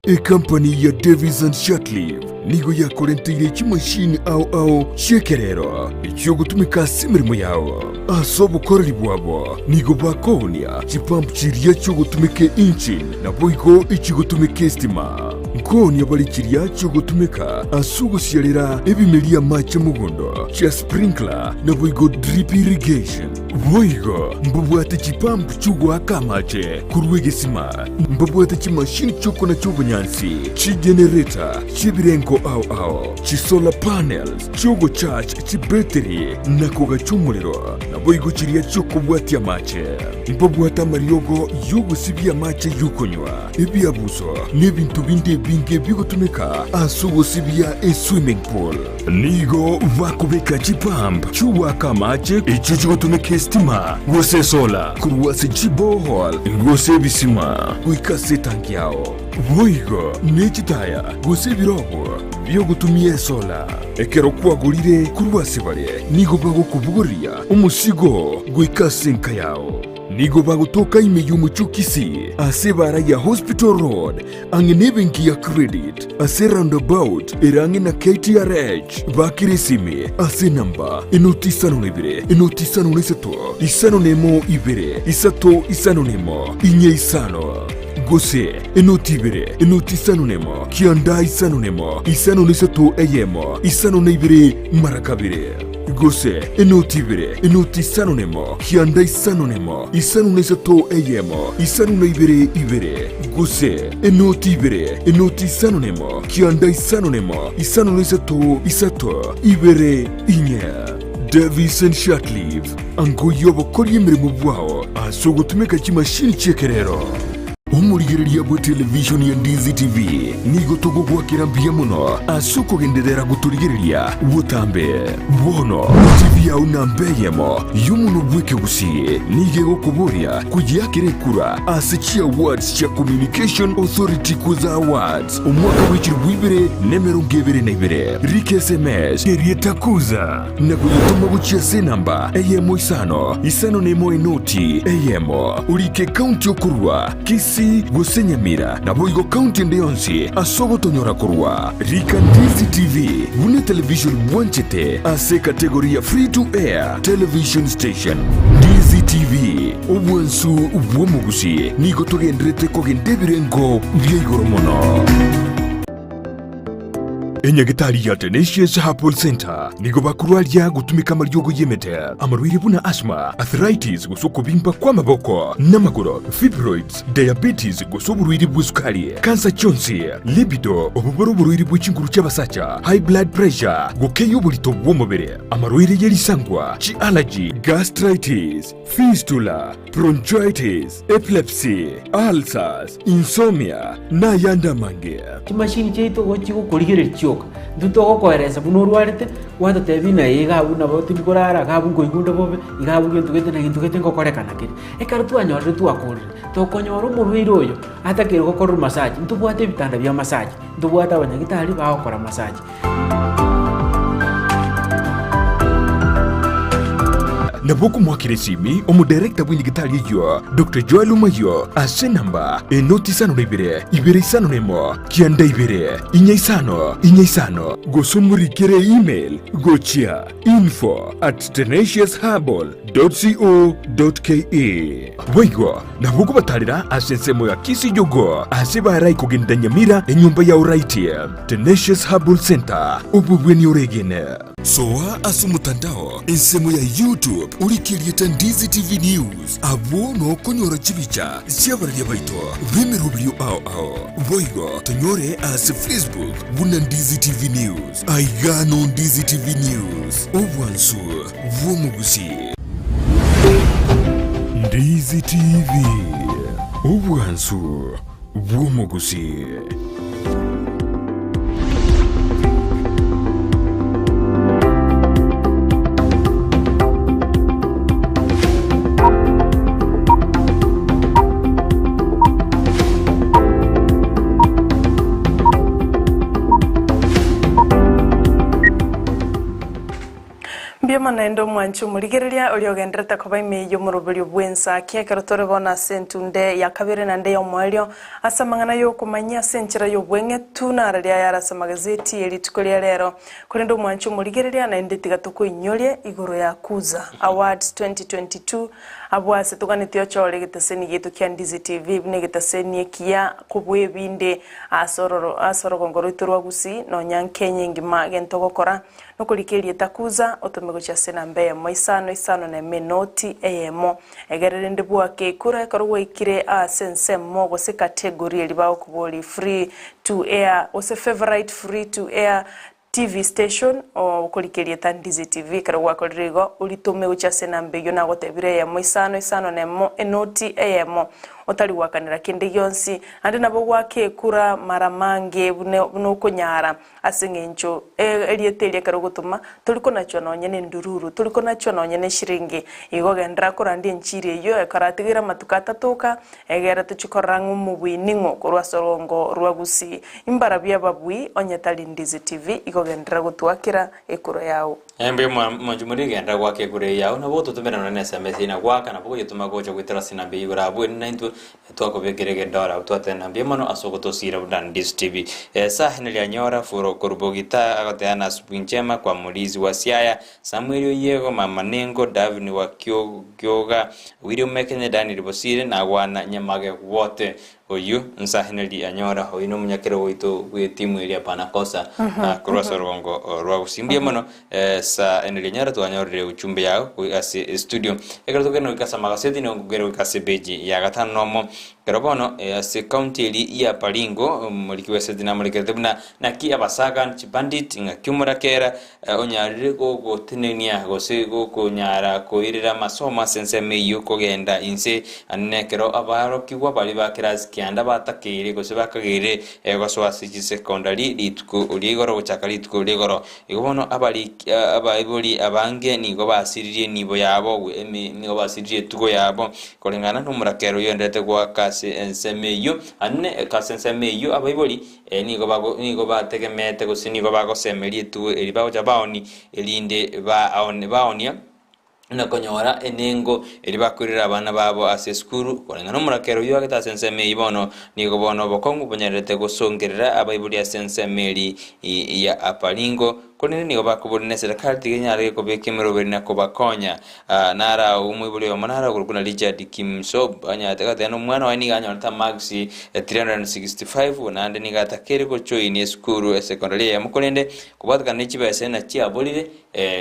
Ekampani ya Davies and Shirtliff nigo yakorenteire chimashini ao ao chi'ekerero echiogotumeka ase emeremo yao. Ase obokoreri bwabo nigo bakoonia chipump chiria chiogotumeka engine naboigo echigotumeka estima. Nkoonia bare chiria chiogotumeka ase ogosiarera ebimeria amache mogondo chia sprinkler naboigo drip irrigation. Boigo mbabwate chipump chi'ogoaka amache korwa egesima, mbabwate chimashini chi'okonacha obonyansi, chigenereta chi'ebirengo ao ao, chisolar panels chi'ogocharge chibetiri na kogacha omorero, naboigo chiria chi'okobwatia amache. Mbabwate amariogo y'ogosibia amache y'okonywa, ebiabuso, na ebinto binde ebinge bigotumeka ase ogosibia eswimming pool. Nigo bakobeka chipump chi'ogoaka amache echio chigotumeka esitima gose esola korwa ase chiborehole gose ebisima goika ase etanki yao. Boigo ne chitaya gose ebirogo bi'ogotumia esola. Ekero kwagorire korwa ase bare, nigo bagokobogoreria omosigo goika ase enka yao. Nigo bagotoka ime y'omochie o Kisii ase ebaara ya Hospital Road ang'e nebenki ya Credit ase roundabout ere ang'e na KTRH. Bakire esimi ase enamba enoti isano na ibere enoti isano na isato isano na emo ibere isato isano na emo inye isano gose enoti ibere enoti isano na emo kianda isano na emo isano na isato eyemo isano na ibere mara kabere. Gose enoti ibere, enoti isano nemo, kianda isano nemo, isano na isato eyemo, isano na ibere ibere. Gose enoti ibere, enoti isano nemo, kianda isano nemo, isano na isato isato ibere inye. Davison Shirtliff, ango y'obokoria emeremo bwao ase ogotumeka chimashini chi'ekerero. Omorigereria. Omorigereria bwe television ya Ndizi TV, nigo togogwakera mbuya mono ase okogenderera gotorigereria botambe. Bono, TV yao namba eyemo y'omonwa bw'ekegusii nigo egokoboria koyeakera ekura ase chiawards chia Communication Authority Kuza Awards omwaka bwe chilifu ibere na emerongo ebere na ibere. Rika SMS erieta Kuza na koyetoma gochia ase enamba eyemo isano isano na emo enoti eyemo. Orike ekaunti okorua, Kisii gose Nyamira, naboigo kaunti ende yonsi ase ogotonyora korwa. Rika Ndizi TV buna etelevision bwanchete ase ekategori ya Free to Air Television Station. Ndizi TV, obwansu bw'omogusi, nigo togenderete kogenda ebirengo bia igoro mono. Enyagetari ya Tenacious Herbal Center nigo bakorwaria gotumeka amariogo y'emete, amarwaire buna asthma, arthritis gose okobimba kw'amaboko n'amagoro, fibroids, diabetes gose oborwaire bw'esukari, kansa chionsi, libido, obobore oborwaire bwe chinguru chi'abasacha, high blood pressure, gokeyia oborito bw'omobere, amarwaire ye risangwa, chi'allergy, gastritis, fistula, bronchitis, epilepsy, ulcers, insomnia, na ayande amange. Chimashini chiaito igo chigokorigereria chioka, intwe togokoeresa buna orwarete, gwatotebia ng'a ee iga abwo nabo tindi korara, iga abwo nkoigwa onde bobe, iga abwo gento gete na gento gete ngokorekana kere. Ekero twanyorire twakorire, tokonyora omorwaire oyo atakeire gokorerwa massage, ntobwate ebitanda bia massage, ntobwate abanyagitari bagokora massage. Nabo okomoakera esimi omodirector bw'enyagitari eyio, Doctor Joel Omayio, ase enamba enoti isano na ibere, ibere isano na emo, kianda ibere, inya isano, inya isano, gose omorikere email gochia info at tenaciousherbal dot co dot ke. Boigo nabo okobatarera ase ensemo ya Kisii Jogoo ase barai kogenda Nyamira enyomba ya Oraiti. Tenacious Herbal Center, obobweni oregene. Soa ase omotandao ensemo ya YouTube orike erieta Ndizi TV News abwo nokonyora chibicha chi'abararia baito b'emeroberio ao ao. Boigo tonyore ase Facebook buna Ndizi TV News. Aiga no Ndizi TV News, obwansu bw'omogusii. Ndizi TV, obwansu bw'omogusii. Mbuya mono naende omwanchi omorigereria oria ogenderete koba ime y'omoroberio bw'ensa. Ekero tore bono ase entunde ya kabere naende y'omoerio ase amang'ana y'okomanyia ase enchera y'obweng'etu nararia ayare ase amagazeti ye rituko ria rero. Korende omwanchi omorigereria naende tiga tokoinyorie igoro ya Kuza Awards 2022 abwo ase toganetie ochore egetaseni giaito kia Ndizi TV buna egetaseni ekiya kobua ebinde ase ororo ase orogongo rwaito rwa Gusii nonya Kenya engima gento ogokora Nokorika erieta Kuza, otome gochia ase enamba eyemo isano isano na emo enoti eyemo. Egere rende bwake ekura ekero gwaikire ase ensemo gose category eria bagokoboria free to air gose favourite free to air TV station okorika erieta Ndizi TV ekero gwakorire igo oritome gochia ase enamba eyio nagotebire eyemo isano isano na emo enoti eyemo otari goakanera kende gionsi naende nabo gwake ekura mara mange buna buna okonyara. Ase engencho erieta eri ekero ogotoma, tori konachwa nonye nendururu, tori konachwa nonye neshiringi. Igo genderera korandia enchiri eyio ekaratigaire amatuko atato oka, egere tochie korora ng'a omobui ning'o korwa ase orongo rwa Gusii. Imbarabwo ababui onye tari Ndizi TV, igo genderera gotwakera ekura yao. Mbuya mwanche more genderera goaka ekura eye yao, nabo ototomera nonye na SMS eye na goaka, nabo okoyetoma gocha goetera ase enamba eyio igoro abwo naintwe Twakobekire egedora abwo twatena mbuya mono ase ogotosiira buna Ndizi TV. Saha rianyora furo korwa Bogita agoteana asubuhi njema kwa Muriizi wa Siaya, Samuel Oyiego, Mama Nengo, Davin wa Kioga, William Mekenye, Daniel Bosire na Gwana Nyamage wote. Oyio Nsahene rianyora oyio nomonyakerogo oito bw'etimu eria Panakosa korwa ase orogongo rwa Gusii. Mbuya mono Saa ene rianyara twanyorire uchumbe yao ase estudio. Ekero tokogenda goika ase amagaseti nigo nkogenda goika ase epeji ya gatano nomo. Ekero bono ase ekaunti eria ya Baringo, omoriki bw'esegi namorekerete buna naki abasaga chibandit ng'aki omorakera onyarire gogotenenia gose gokonyara koirera amasomo ase ensemo eyio kogenda inse anene ekero abarokigwa baria ba kerasi kianda batakeire gose bakageire gosoa ase chisekondari rituko ria igoro gochaka rituko ria igoro. Igo bono abariki abaibori abange nigo basiririe enibo yabo nigo basiririe etugo yabo koreng'ana nomorakera oyio oenderete goaka ase ensemo eyio. Anene ase ensemo eyio abaibori nigo bago nigo bategemeete gose nigo bagosemeria etugo eria bagocha baonie erinde baone baonia na konyora enengo eria bakoirera abana babo ase esukuru. Koreng'ana nomorakera oyio oagete ase ensemo eyio bono, nigo bono obokong'u bonyarete gosongerera abaibori ase ensemo eria ya Aparingo, korende nigo bakoboria neserekari tiga enyare kobeka emeroberi na kobakonya. Naro agwo omoibori oyomo naro akorokwa na Richard Kimsob anyarete goteba na omwana oye nigo anyorete amarks 365 naende nigo atakeire gojoin esukuru esecondary eyemo korende kobwatekana ne chibesa nachiaborire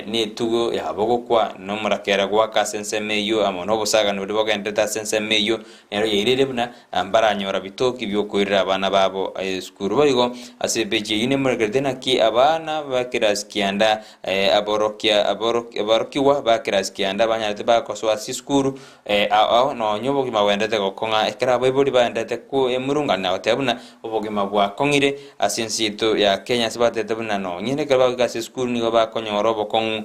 Netugo yabo gokwa, nomorakera goaka ase ensemo eyio, amo nobosagani boria bogendererete ase ensemo eyio, nero yairire buna mbaranyora bitoki bi'okoirera abana babo esukuru. Boigo ase epeji eyio nemorekerete naki abana ba kerasi kianda aborokia aborokigwa ba kerasi kianda banyarete bagosoa ase esukuru ao ao nonya obogima bwaenderete gokong'a ekero abaibori baenderete koemurungana na goteba buna obogima bwakong'ire ase ense yaito ya Kenya ase batebete buna nonye nekero bagoika ase esukuru nigo bakonyora obokong'u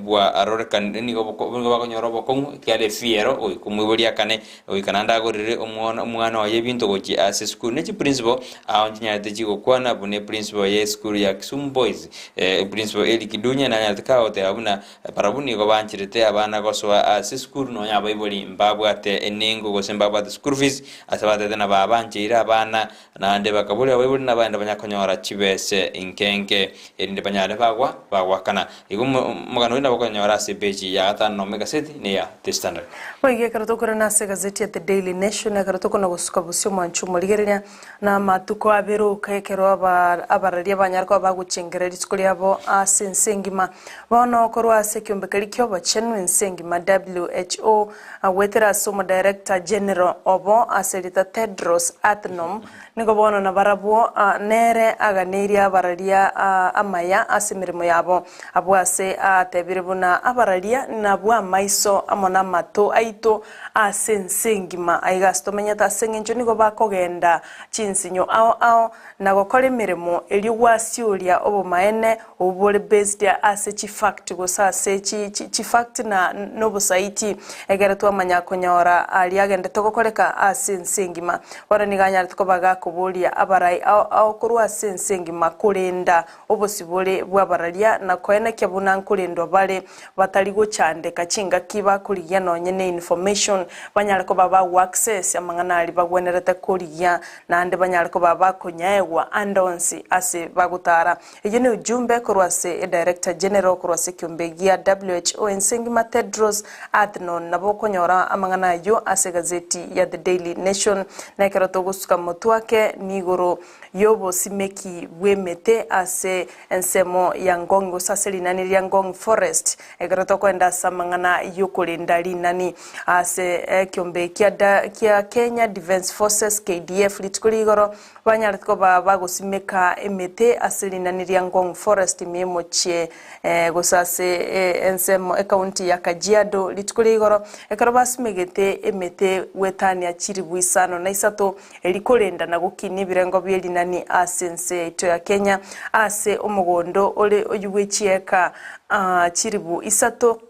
bwa arorekanire nigo nigo bakonyora obokong'u ekiagera efee ero goika omoibori akane goika naende agorere omwana omwana oye ebinto gochia ase esukuru. Ne chiprinciple ao nchinyarete chigokwana buna eprinciple ya esukuru ya Kisumu Boys, eprinciple Eric Dunya nanyarete kagoteba buna Barabwo nigo bancherete abana gosoa ase esukuru nonya abaibori mbabwate enengo gose mbabwate school fees, ase batete na babancheire abana, naende bakaboria abaibori nabaende banya konyora chibese inke inke erinde banyare bagwa bagoakana. Igo omogano oyio nabo okonyora ase epeji ya gatano nomo egaseti neya The Standard. Boigo ekero tokorana ase egazeti ya The Daily Nation, ekero tokona gosuka bosio omwancho omorigereria, Na amatuko abere oka ekero abararia banyare koba bagochengera rituko riabo ase ense engima. Bono korwa ase ekeombe keria ki'obochenu ense engima, WHO, goetera ase omodirector general obo ase erieta Tedros Adhanom, nigo bono nabarabwo nere aganeirie abararia amaya ase emeremo yabo. Abwo ase atebire buna abararia nabwo amaiso amo namato aito Ase ense engima aiga ase tomenyete ase engencho nigo bakogenda chinsinyo ao ao na gokora emeremo erio gwasioria obomaene obwo bore based ase chifact gose ase chifact na nobosaiti egere twamanya konyora aria agendete gokoreka ase ense engima. Bono nigo anyarete koba gakoboria abarai ao ao korwa ase ense engima korenda obosibore bw'abararia na koenekia buna nkorendwa bare batari gochandeka chingaki bakorigia nonye ne information banyare koba bago access amang'ana aria bagwenerete korigia naende banyare koba bakonyaegwa ande onsi ase bagotara. Eyio ne ujumbe korwa ase edirector general korwa ase ekiombe gia WHO ense engima Tedros Adhanom nabo okonyora amang'ana ayio ase egazeti ya The Daily Nation. Na ekero togosuka motwe ake nigoro y'obosimeki bw'emete ase ensemo ya Ngong gose ase rinani ria Ngong Forest, ekero tokoenda ase amang'ana y'okorenda rinani ase ekiombe kia da kia Kenya Defence Forces, KDF, rituko ria igoro banyarete koba bagosimeka emete ase rinani ria Ngong Forest ime emochie gose ase ensemo ecounty ya Kajiado rituko ria igoro ekero basimegete emete goetania chiribu isano na isato Eri korenda na gokinia ebirengo bie rinani ase ense yaito ya Kenya, ase omogondo ore oyio bwe chieka chilifu isato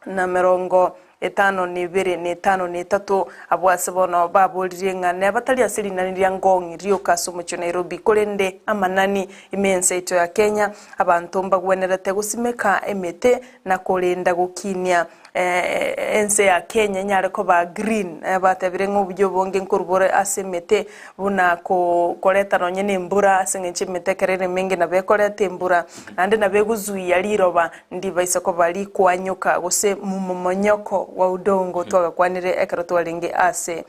na emerongo etano na ebere na etano na etato, abwo ase bono baboririe ng'a nebatari ase rinani ria Ngong rioka ase omochie o Nairobi, korende amanani ime y'ense yaito ya Kenya, abanto mbagwenerete gosimeka emete na korenda gokinia ense ya Kenya enyare koba green, batebire ng'a obuya obonge nkorwa bore ase emete buna koreta nonye na embura ase eng'encho emete ekero ere emenge nabo ekoreta embura, naende nabo egozuia riroba ndibaisa koba rikwanyoka gose mumomonyoko wa udongo twagakwanire ekero twarenge ase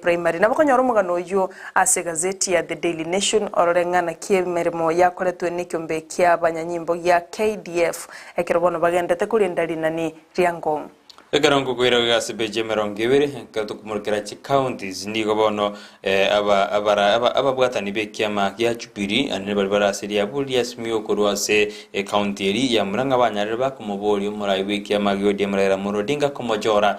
primary. Nabo okonyora omogano oyio ase egazeti ya The Daily Nation orore ng'a naki emeremo yakoretwe nekiombe kia abanyanyimbo gia KDF Ekero bono bagendete korenda rinani ria Ngong. Ekero nkokoira goika ase epeji 20, ekero tokomorokera chicounties, nigo bono aba abara aba ababwatani b'ekiama gia Jubilee naende baria bare ase riabu ria Simiyu korwa ase ecounty eria ya Murang'a banyarire bakomoboria omorai bw'ekiama gia ODM Raila Amolo Odinga komochora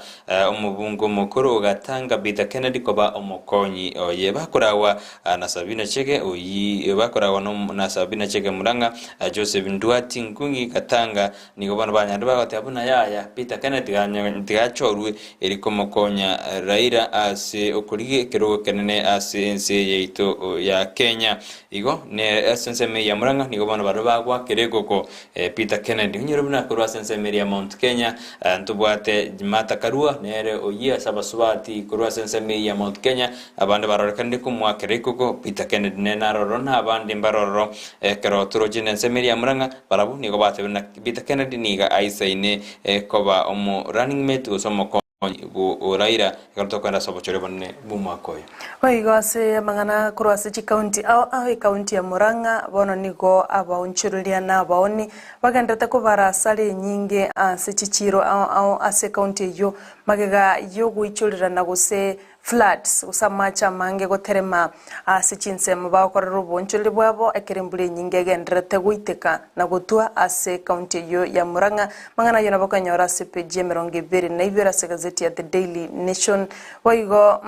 omobunge omokoro o Gatanga Peter Kennedy koba omokonyi oye. Bakoragwa na Sabina Chege oyio bakoragwa na Sabina Chege Murang'a, Joseph Nduati Ngung'i Gatanga Nigo bono banyarire bagoteba buna yaya, Peter Kenneth tigachorwe eri komokonya Raila ase okorigia ekerogo ekenene ase ense yaito ya Kenya. Igo ne ase ensemo eye ya Murang'a nigo bono barabwo bagwakera egoko Peter Kennedy. Onyore buna korwa ase ensemo eria ya Mount Kenya ntobwate Martha Karua nere oyio ase abasubati korwa ase ensemo eye ya Mount Kenya abande barorekanire komoakera egoko Peter Kennedy nere narororo na abande mbarororo ekero toroche nensemo eria ya Murang'a Barabwo nigo batebire na Peter Kennedy nigo aisaine koba omo running mate gose omokonyi bwo Raila ekero tokoenda ase obochori obonene bw'omwaka oyo. Boigo ase amang'ana korwa ase chikaunti ao ao ekaunti ya Murang'a bono nigo abaonchoreria na abaoni bagenderete kobara asara enyinge ase chichiiro ao ao ase ekaunti eyio magega yogoichorerana gose Floods, gose amache amange goterema ase chinsemo bagokorera oboonchoreria bwabo ekero embura enyinge egendererete goiteka na gotwa ase ekaunti eyio ya Murang'a. Amang'ana ayio nabo okonyora ase epeji ya 22 ase egazeti ya The Daily Nation. Boigo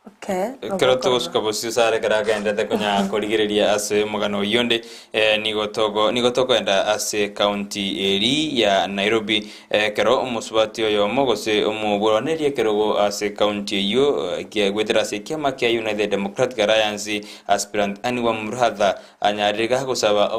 okay, nabo Ekero okorora. togosuka bosio Sara ekero agenderete konya korigereria ase omogano oyio onde, nigo togo nigo tokoenda ase ekaunti eri ya Nairobi. Ekero omosubati oyomo gose omoborwaneria ekerogo ase ekaunti eyio goetera ase ekiama kia United Democratic Alliance aspirant Anne Wamuratha anyarire gagosaba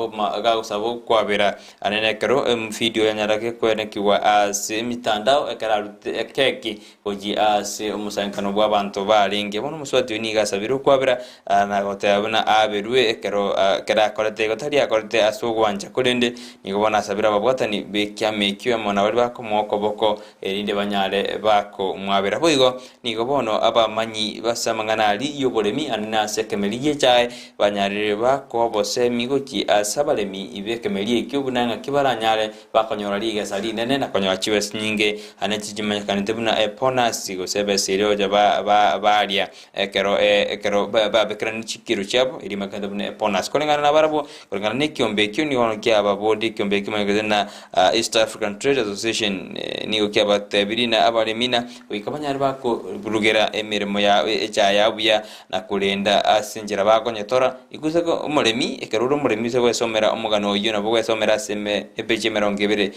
gagosaba okwabera anene ekero efidio yanyarage kwenekigwa ase emitandao ekero arute ekeki gochia ase omosangererekano bw'abanto barenge. Bono omosubati oyo nigo asabire okwabera na goteba buna aberwe ekero ekero akorete igo tari akorete ase ogwancha, korende nigo bono asabire ababwatani b'ekiama ekio amo na baria bakomoa okoboko, erinde banyare bakomwabera. Boigo nigo bono abamanyi base amang'ana aria y'oboremi ande na ase ekemeri gi'echae banyarire bakoa obosemi gochia ase abaremi b'ekemeri ekio buna ng'aki baranyare Bakonyora rigesa rinene na konyora chibesa chinyinge, ane chichimanyekanete buna ebonus gose ebesa eria ocha baria ekero ekero babekeranirie chikiro chiabo eria emanyekanete buna ebonus. Koreng'ana nabarabwo, koreng'ana na ekiombe ekio nigo bono kiababoria ekiombe ekio kimanyekanete buna East African Trade Association nigo kiabatebirie na abaremi na goika banyare bakorugera emeremo yabo echaye yabo buya na korenda ase enchera bakonyetora. Gose omoremi, ekero ore omoremi ase gwesomera omogano oyio nabo gwesomera ase epeji 21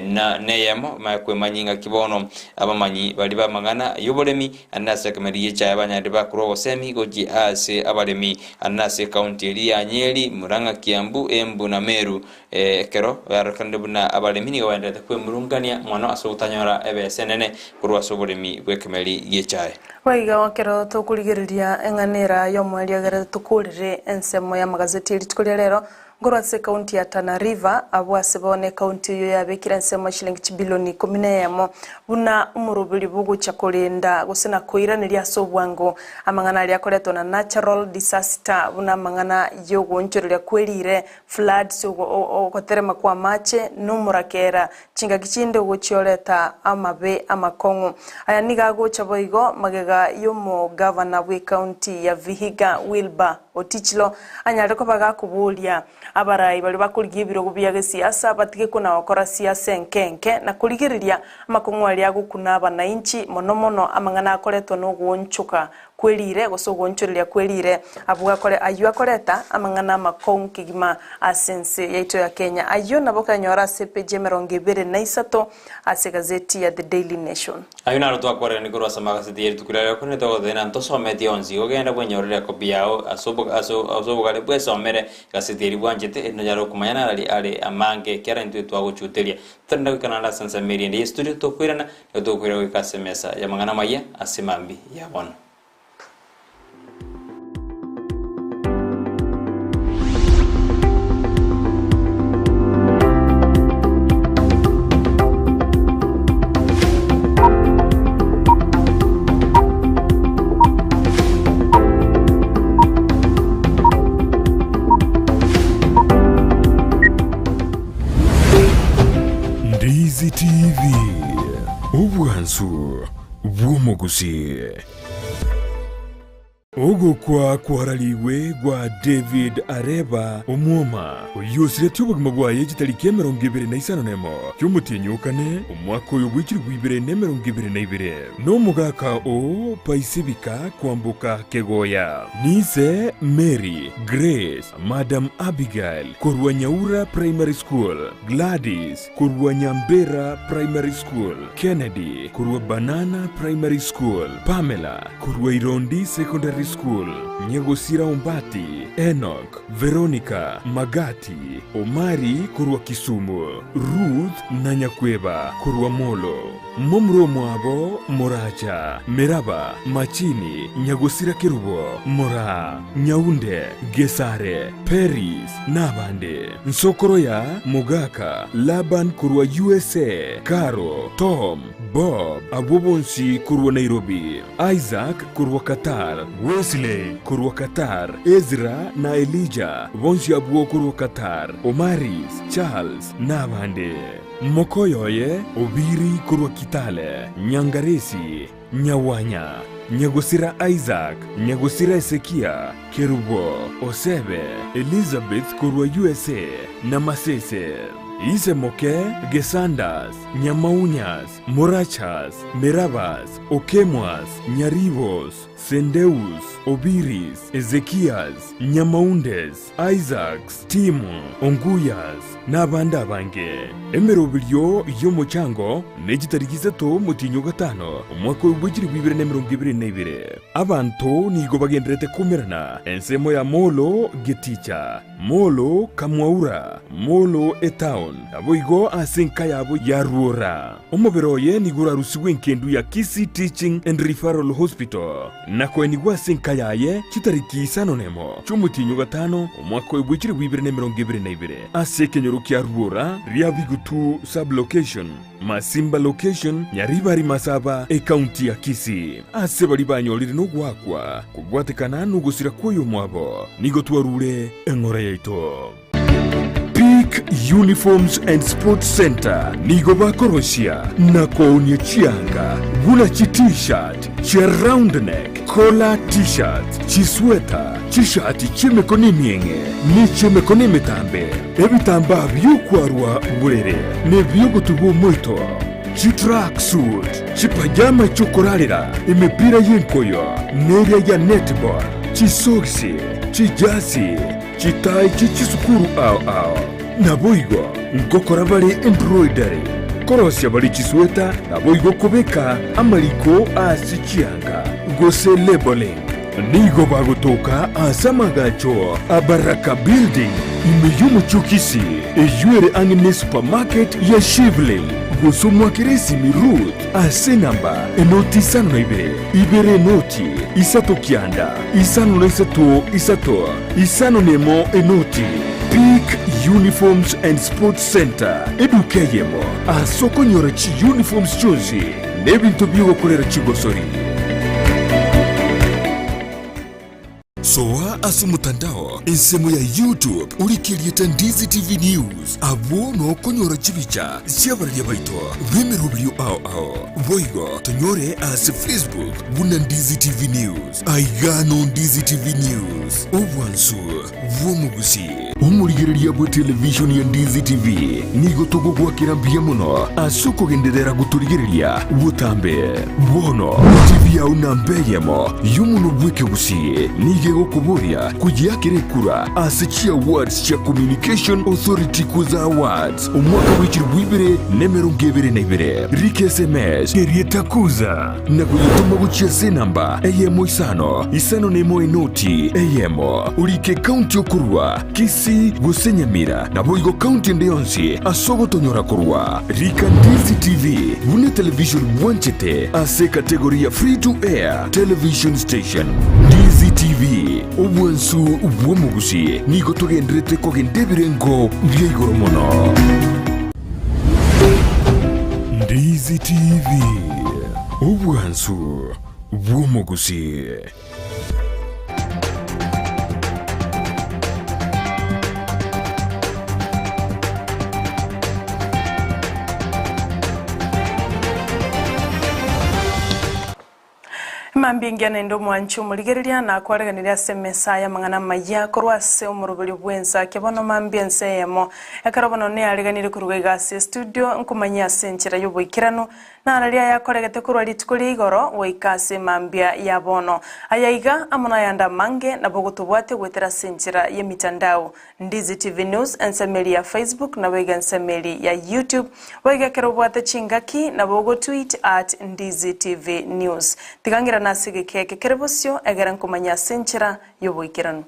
na eyemo, omanye kwemanyia ingaki bono abamanyi baria b'amang'ana y'oboremi ande ase ekemeri gi'echaye banyarire bakorwa obosemi gochia ase abaremi ande ase ekaunti eria ya Nyeri, Murang'a, Kiambu, Embu na Meru. Ekero yarorekanire buna abaremi nigo baendererete kwemurungania mono ase ogotanyora ebesa enene korwa ase oboremi bw'ekemeri gi'echae. Boigo ekero tokorigereria eng'ana era y'omoerio egere tokorere ensemo y'amagazeti ye rituko ria rero, nkorwa ase ekaunti ya Tana River, abwo ase bono ekaunti eyio yabekire ensemo ya chilingi chibilioni ikomi na eyemo buna omoroberi bw'ogochia korenda gose na koiraneria ase obwango amang'ana aria akoretwa na natural disaster buna amang'ana y'ogoonchoreria kwerire Floods, ogoterema kw'amache, na omorakera, chingaki chinde ogochioreta amabe amakong'u. Aya nigo agocha boigo magega y'omogavana bw'ecounty ya Vihiga Wilbur Otichilo anyare koba gakoboria abarai baria bakorigia ebirogo bia gesiasa batige kona gokora siasa enke enke na korigereria amakong'u aria agokuna abanainchi mono mono amang'ana akoretwa nogoonchoka kwerire, gose ogoonchoreria kwerire, abwo akore ayio akoreta amang'ana amakong'u kegima ase ense yaito ya Kenya. Ayio nabo okanyora ase epeji 23 ase egazeti ya The Daily Nation. Ayio naro twakwarerania korwa ase amagaseti ye rituko riria riria korende togoteba ng'a ntosometie onsi. Igo genda bwenyorere ekopi yao ase ase obogare bwesomere egaseti eria bwanchete, erinde onyare okomanya narari are amange, ekiagera intwe twagochuteria. Totarenda goika naende ase ensemo eria ende y'estudio, tokoirana Nigo tokoira goika ase emesa y'amang'ana amaya ase mambia ya bono. Ndizi. Ndizi TV, obwansu bw'omogusii. Ogokwa kwararigwe gwa David Areba Omwoma, oyio osiretie obogima bwaye chitariki 25 chi'omotienyi o kane, omwaka oyo bw'echilifu ibere na emerongo ebere na ibere, nomogaka o Paisibika kwamboka Kegoya. Nise Mary Grace Madam Abigail korwa Nyaura Primary School, Gladys korwa Nyambera Primary School, Kennedy korwa Banana Primary School, Pamela korwa Irondi Secondary School, Nyagosira Ombati, Enock, Veronica, Magati, Omari korwa Kisumu, Ruth na Nyakweba korwa Molo. Momura omwabo Moracha, Meraba, Machini, Nyagosira Kerubo, Moraa, Nyaunde, Gesare, Peris, na abande. Nsokoro ya Mogaka, Laban korwa USA, Caro, Tom, Bob, abwo bonsi korwa Nairobi, Isaac korwa Qatar, Wesley korwa Qatar, Ezra na Elijah, bonsi abwo korwa Qatar, Omaris, Charles, na abande. Mokoyo oye Obiri korwa Kitale, Nyangaresi, Nyawanya, Nyagosira Isaac, Nyagosira Hesekia, Kerubo, Osebe, Elizabeth korwa USA, na Masese. Ise moke Gesandas, Nyamaunyas, Morachas, Merabas, Okemwas, Nyaribos, Sendeus, Obiris, Ezekias, Nyamaundes, Isaacs, Timu, Onguyas, na abande abange. Emeroberio y'omochango nechitariki isato omotienyi o gatano, omwaka oyo bwe chilifu ibere na emerongo ebere na ibere. Abanto nigo bagendererete koumerana ensemo ya Molo Geticha, Molo Kamwaura, Molo Etown, naboigo ase enka yabo ya Ruora. Omobere oye nigo orarusigwe enkendu ya Kisii Teaching and Referral Hospital, na koenigwa ase enka yaye chitariki isano nemo chi'omotienyi o gatano, omwaka oyo bwe chilifu ibere na emerongo ebere na ibere, ase ekenyoro kia Ruora, Riabigutu Sub-location. Masimba Location, Nyaribari Masaba, Ekaunti ya Kisii. Ase baria banyorire nogoakwa kobwatekana nogosira kw'oyomwabo, nigo twarure eng'ora yaito. Peak Uniforms and Sports Centre nigo bakorosia na koonia chianga buna chi T-shirt, chia round neck, collar T-shirts, chisweta, chishati chi'emekono emieng'e ne chi'emekono emetambe, ebitambaa bi'okwarwa borere na ebi'ogotuba omoito, chitracksuit, chipajama chi'okorarera, emepira y'enkoyo na eria ya netball, chisogisi, chijasi, chitai chie chisukuru ao ao. Naboigo ngokora bare embroidery, korosia bare chisweta, naboigo kobeka amariko ase chianga, gose labelling. Nigo bagotoka ase amagacho a Baraka Building ime y'omochie o Kisii, eyio ere ang'e ne supermarket ya Shivling. Gose omwakere esimi Ruth ase enamba enoti isano na ibere, ibere enoti, isato kianda, isano na isato isato, isano na emo enoti. Peak Uniforms and Sports Centre, eduka eyemo ase okonyora chiuniforms chionsi Nebinto bi'ogokorera chigosori. Soa ase omotandao ensemo ya YouTube orike erieta Ndizi TV News abwo nokonyora chibicha chi'abararia baito b'emeroberio ao ao. Boigo tonyore ase Facebook buna Ndizi TV News. Aiga no Ndizi TV News, obwansu bw'omogusi. Omorigereria bwe television ya Ndizi TV nigo togogwakera mbuya mono ase okogenderera gotorigereria botambe. Bono TV yao namba eyemo y'omonwa bw'ekegusii nigo egokoboria koyeakera ekura ase chi awards chia Communication Authority Kuza Awards omwaka bwe chilifu ibere na emerongo ebere na ibere. Rika SMS erieta Kuza na koyetoma gochia ase enamba eyemo isano isano na emo enoti eyemo, orike ekaunti okorua, Kisii gose Nyamira, naboigo kaunti ende yonsi ase ogotonyora korwa. Rika Ndizi TV buna etelevision bwanchete ase ekategori ya Free to Air Television Station. Ndizi TV, obwansu bw'omogusi, nigo togenderete kogenda ebirengo bia igoro mono. Ndizi TV, obwansu bw'omogusi. Emambia engiya naende omwanchi omorigereria nakwareganirie ase emesa y'amang'ana amayia korwa ase omoroberio bw'ensa bono mambia ense eyemo. Ekero bono neareganire koruga iga ase estudio nkomanyia ase enchera y'oboikeranu nararia ayakoregete korwa rituko ria igoro goika ase emambia ya bono. Aya iga amo nayande amange nabo ogotobwatia goetera ase enchera y'emitandao Ndizi TV News, ensemo eria ya Facebook naboigo ensemo eria ya YouTube. Boigo ekero obwate chingaki nabo ogotweet at Ndizi TV News. Tiga ng'irane ase egeka eke kere bosio egere nkomanye ase enchera y'oboikeranu.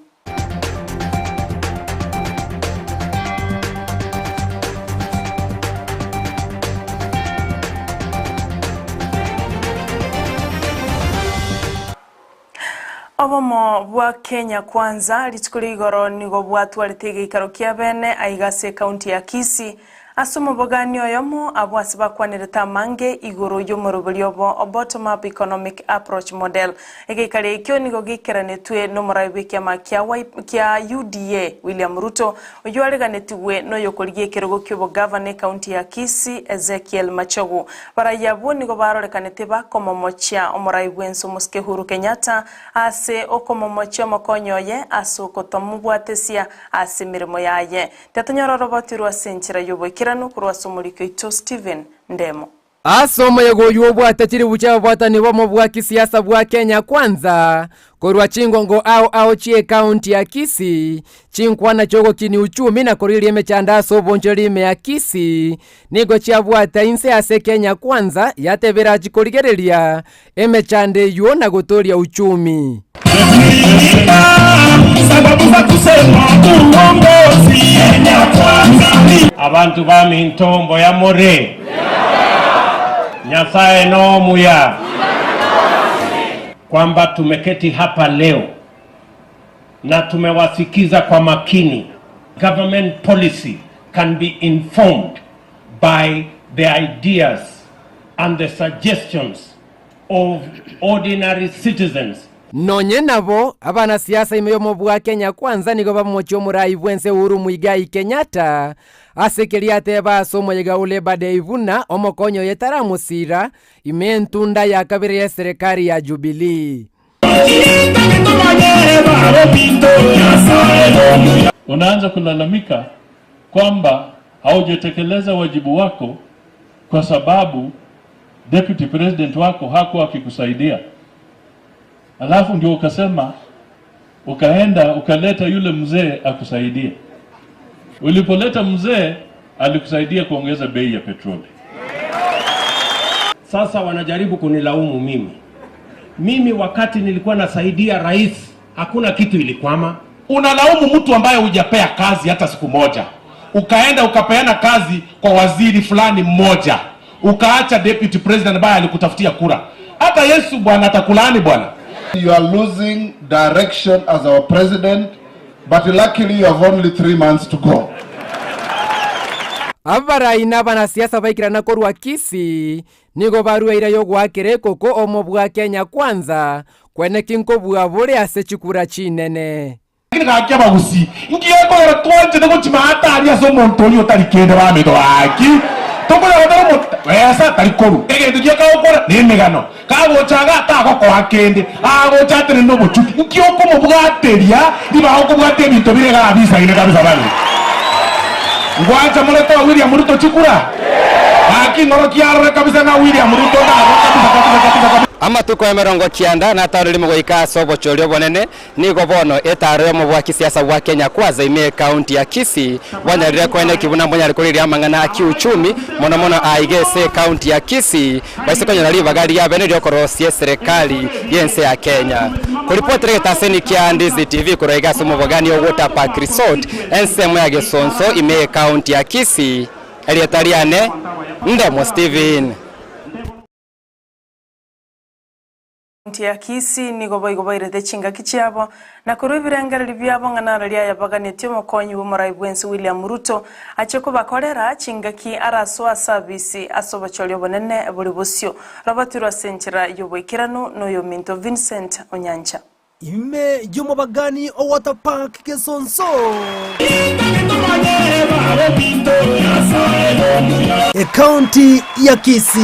Obomo bwa Kenya Kwanza rituko ria igoro nigo bwatwarete egeikaro kia bene aiga ase ekaunti ya Kisii ase omobogani oyomo abwo ase bakwanerete amange igoro y'omoroberio obo Bottom Up Economic Approach Model. Egeikaro ekio nigo geikeranetwe nomorai bw'ekiama kia kia UDA William Ruto oyio areganetigwe noyokorigia ekerogo ki'obogavana ekaunti ya Kisii Ezekiel Machogu. Barai abwo nigo barorekanete bakomomochia omorai bw'ense omosike Uhuru Kenyatta ase okomomochia omokonyi oye ase okotomobwatesia ase emeremo yaye. Tiatonyora oroboti rwa ase enchera y'oboikeranu korwa ase omoriki oito Stephen Ndemo. Ase omoyega oyio obwate chiribu chi'ababwatani b'omo bwa kisiasa bwa Kenya Kwanza, korwa chingongo ao ao chi'ekaunti ya Kisii, chinkwana chi'ogokinia uchumi na korigereria emechando ase obonchoreri ime ya Kisii, nigo chiabwate inse ase Kenya Kwanza yatebire achie korigereria emechando eyio na gotoria uchumi. Abanto baminto mbuya more? Nyasaye nomuya? Kwamba tumeketi hapa leo na tumewasikiza kwa makini. Government policy can be informed by the ideas and the suggestions of ordinary citizens. Nonye nabo, abanasiasa ime y'omobua Kenya Kwanza nigo bamochie omorai bw'ense Uhuru Muigai Kenyatta ase keria ateba ase omoyega o Labour Day buna omokonyi oye taramosira ime entunda ya kabere y'eserekari ya Jubilee. Unaanza kulalamika kwamba haujatekeleza wajibu wako kwa sababu deputy president wako hakuwa akikusaidia, alafu ndio ukasema ukaenda ukaleta yule mzee akusaidie. Ulipoleta mzee alikusaidia kuongeza bei ya petroli. Sasa wanajaribu kunilaumu mimi. Mimi wakati nilikuwa nasaidia rais hakuna kitu ilikwama. Unalaumu mtu ambaye hujapea kazi hata siku moja, ukaenda ukapeana kazi kwa waziri fulani mmoja, ukaacha deputy president ambaye alikutafutia kura. Hata Yesu bwana atakulaani bwana. You are losing direction as our president, but luckily you have only 3 months to go. Abarai na abanasiasa baikirana korwa Kisii nigo barua eira y'ogoakera ekoko omo bwa Kenya Kwanza kweneki nkobua bore ase chikura chinene. Lakini gaki abagusii, inki gekogera twanchete gochima hatari ase omonto oyio otari kende bamito gaki? Tokonyara goteba omonto besa tari korwa, egento gioka agokora nemegano, kagocha iga tagokoa kende, agocha atenene nobochuki. Inki okomobwateria ribaga okobwatia ebinto bire iga abisaine kabisa bare? Ngwancha morete oa William Ruto chikura? Gaki ing'orokia arore kabisa ng'a William Ruto nabo kabisa kabisa kabisa kabisa. Amatuko emerongo kianda na atano rimo goika ase obochori obonene, Nigo bono etaaro y'omobua kisiasa bwa Kenya Kwanza ime ekaunti ya Kisii bwanyarire koeneki buna mbonyare korigereria amang'ana a kiuchumi mono mono aiga ase ekaunti ya Kisii baise konyora ribaga ria bene riokorosia eserekari y'ense ya Kenya. Koripotera egetaseni kia Ndizi TV korwa iga ase omobogani o Water Park Resort ensemo ya Gesonso ime ekaunti ya Kisii, erieta riane Ndemo Stephen. Ekaunti ya Kisii nigo boigo bairete chingaki chiabo na korwa ebirengererio biabo ng'a nararia ayabaganetie omokonyi bw'omorai bw'ense William Ruto ache kobakorera chingaki arasoe ase abisi ase obochori obonene bore bosio. Robert rwa ase enchera y'oboikeranu noyominto Vincent Onyancha. Ime y'omobagani o Water Park Gesonso. Ekaunti ya Kisii.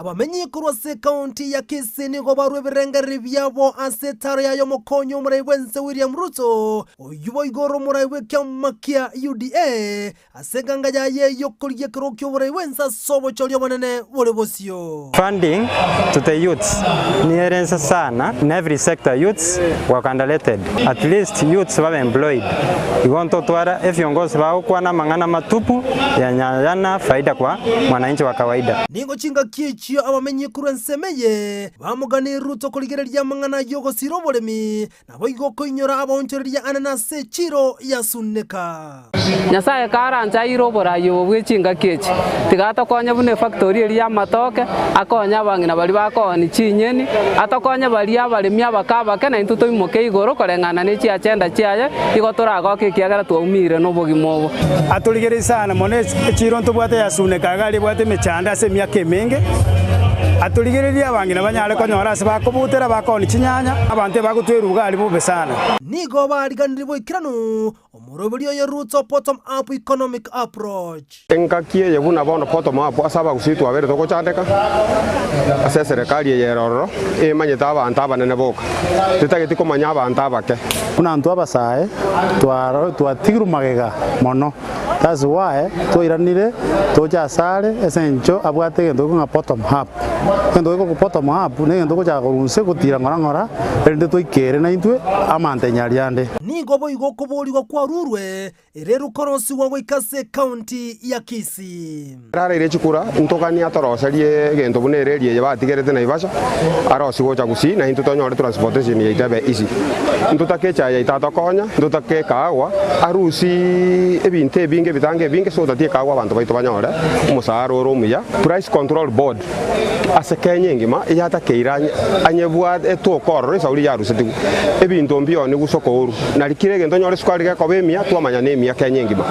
Abamenyi korwa ase ekaunti ya Kisii nigo barua ebirengererio biabo ase etaro yaye omokonyi omorai bw'ense William Ruto, oyio boigo ore omorai bw'ekiama kia UDA, ase enganga yaye y'okorigia ekerogo ki'oborai bw'ense ase obochori obonene bore bosio. Funding to the youths niere ense sana in every sector youths were underrated at least youths babe employed igo ntotwara efiongozi bagokwana amang'ana matupu yenye ayana faida kwa mwananchi wa kawaida. Nigo chingaki echio abamenyi korwa ensemo eye bamoganirie Ruto korigereria amang'ana y'ogosira oboremi, Naboigo okoinyora abaonchoreria anene ase echiiro ya Suneka. Nyasae karanche aire oborai obo bwe chingaki echi, tiga atokonye buna efactory eria y'amatoke, akonye abang'ina baria bakoonia chinyeni, atokonye baria abaremi abake abake naintwe toimoke igoro koreng'ana ne chiagenda chiaye, igo toragoke ekiagera twaumire nobogima obo. Atorigererie sana mono echiiro ntobwate ya Suneka iga aria ebwate emechando ase emiaka emenge. Atorigererie abang'ina banyare konyora ase bakobutera bakoonia chinyanya, abanto ebagotwerwa iga aria bobe sana. Nigo bariganirie boikeranu omoroberi oyo Ruto Bottom Up Economic Approach. Engaki eye buna bono bottom up ase abagusii twabeire togochandeka ase eserekari eye ere ororo emanyete abanto abanene boka, tetageti komanya abanto abake. Buna intwe abasae twatigirwe magega mono, that's why twairanire toche asare ase eng'encho abwate egento gekong'a bottom up. Egento gekong'a bottom up na egento ogochaka korwa inse gotira ng'ora ng'ora erinde toikere naintwe amantenya aria ande. Nigo boigo okoboorigwa kwarurwe Ere rokorosigwa goika ase ekaunti ya Kisii. Araire chikura, ntoganie atoroserie egento buna ereri eye batigerete Naivasha, arosie gocha Gusii, na intwe tonyore transportation yaito ebe easy. Ntotake echae yaito atokonya, ntotake ekaagwa, arusie ebinto ebinge ebitango ebinge so that ekaagwa abanto baito banyore omosara ore omuya. Price Control Board ase Kenya engima eyatakeire anye anyebwate etoka ororo esauri yarusetigwe ebinto mbioni gose okourwa. Nari kera egento onyore esukari gekoba emiya twamanya nemiya Kenya engima.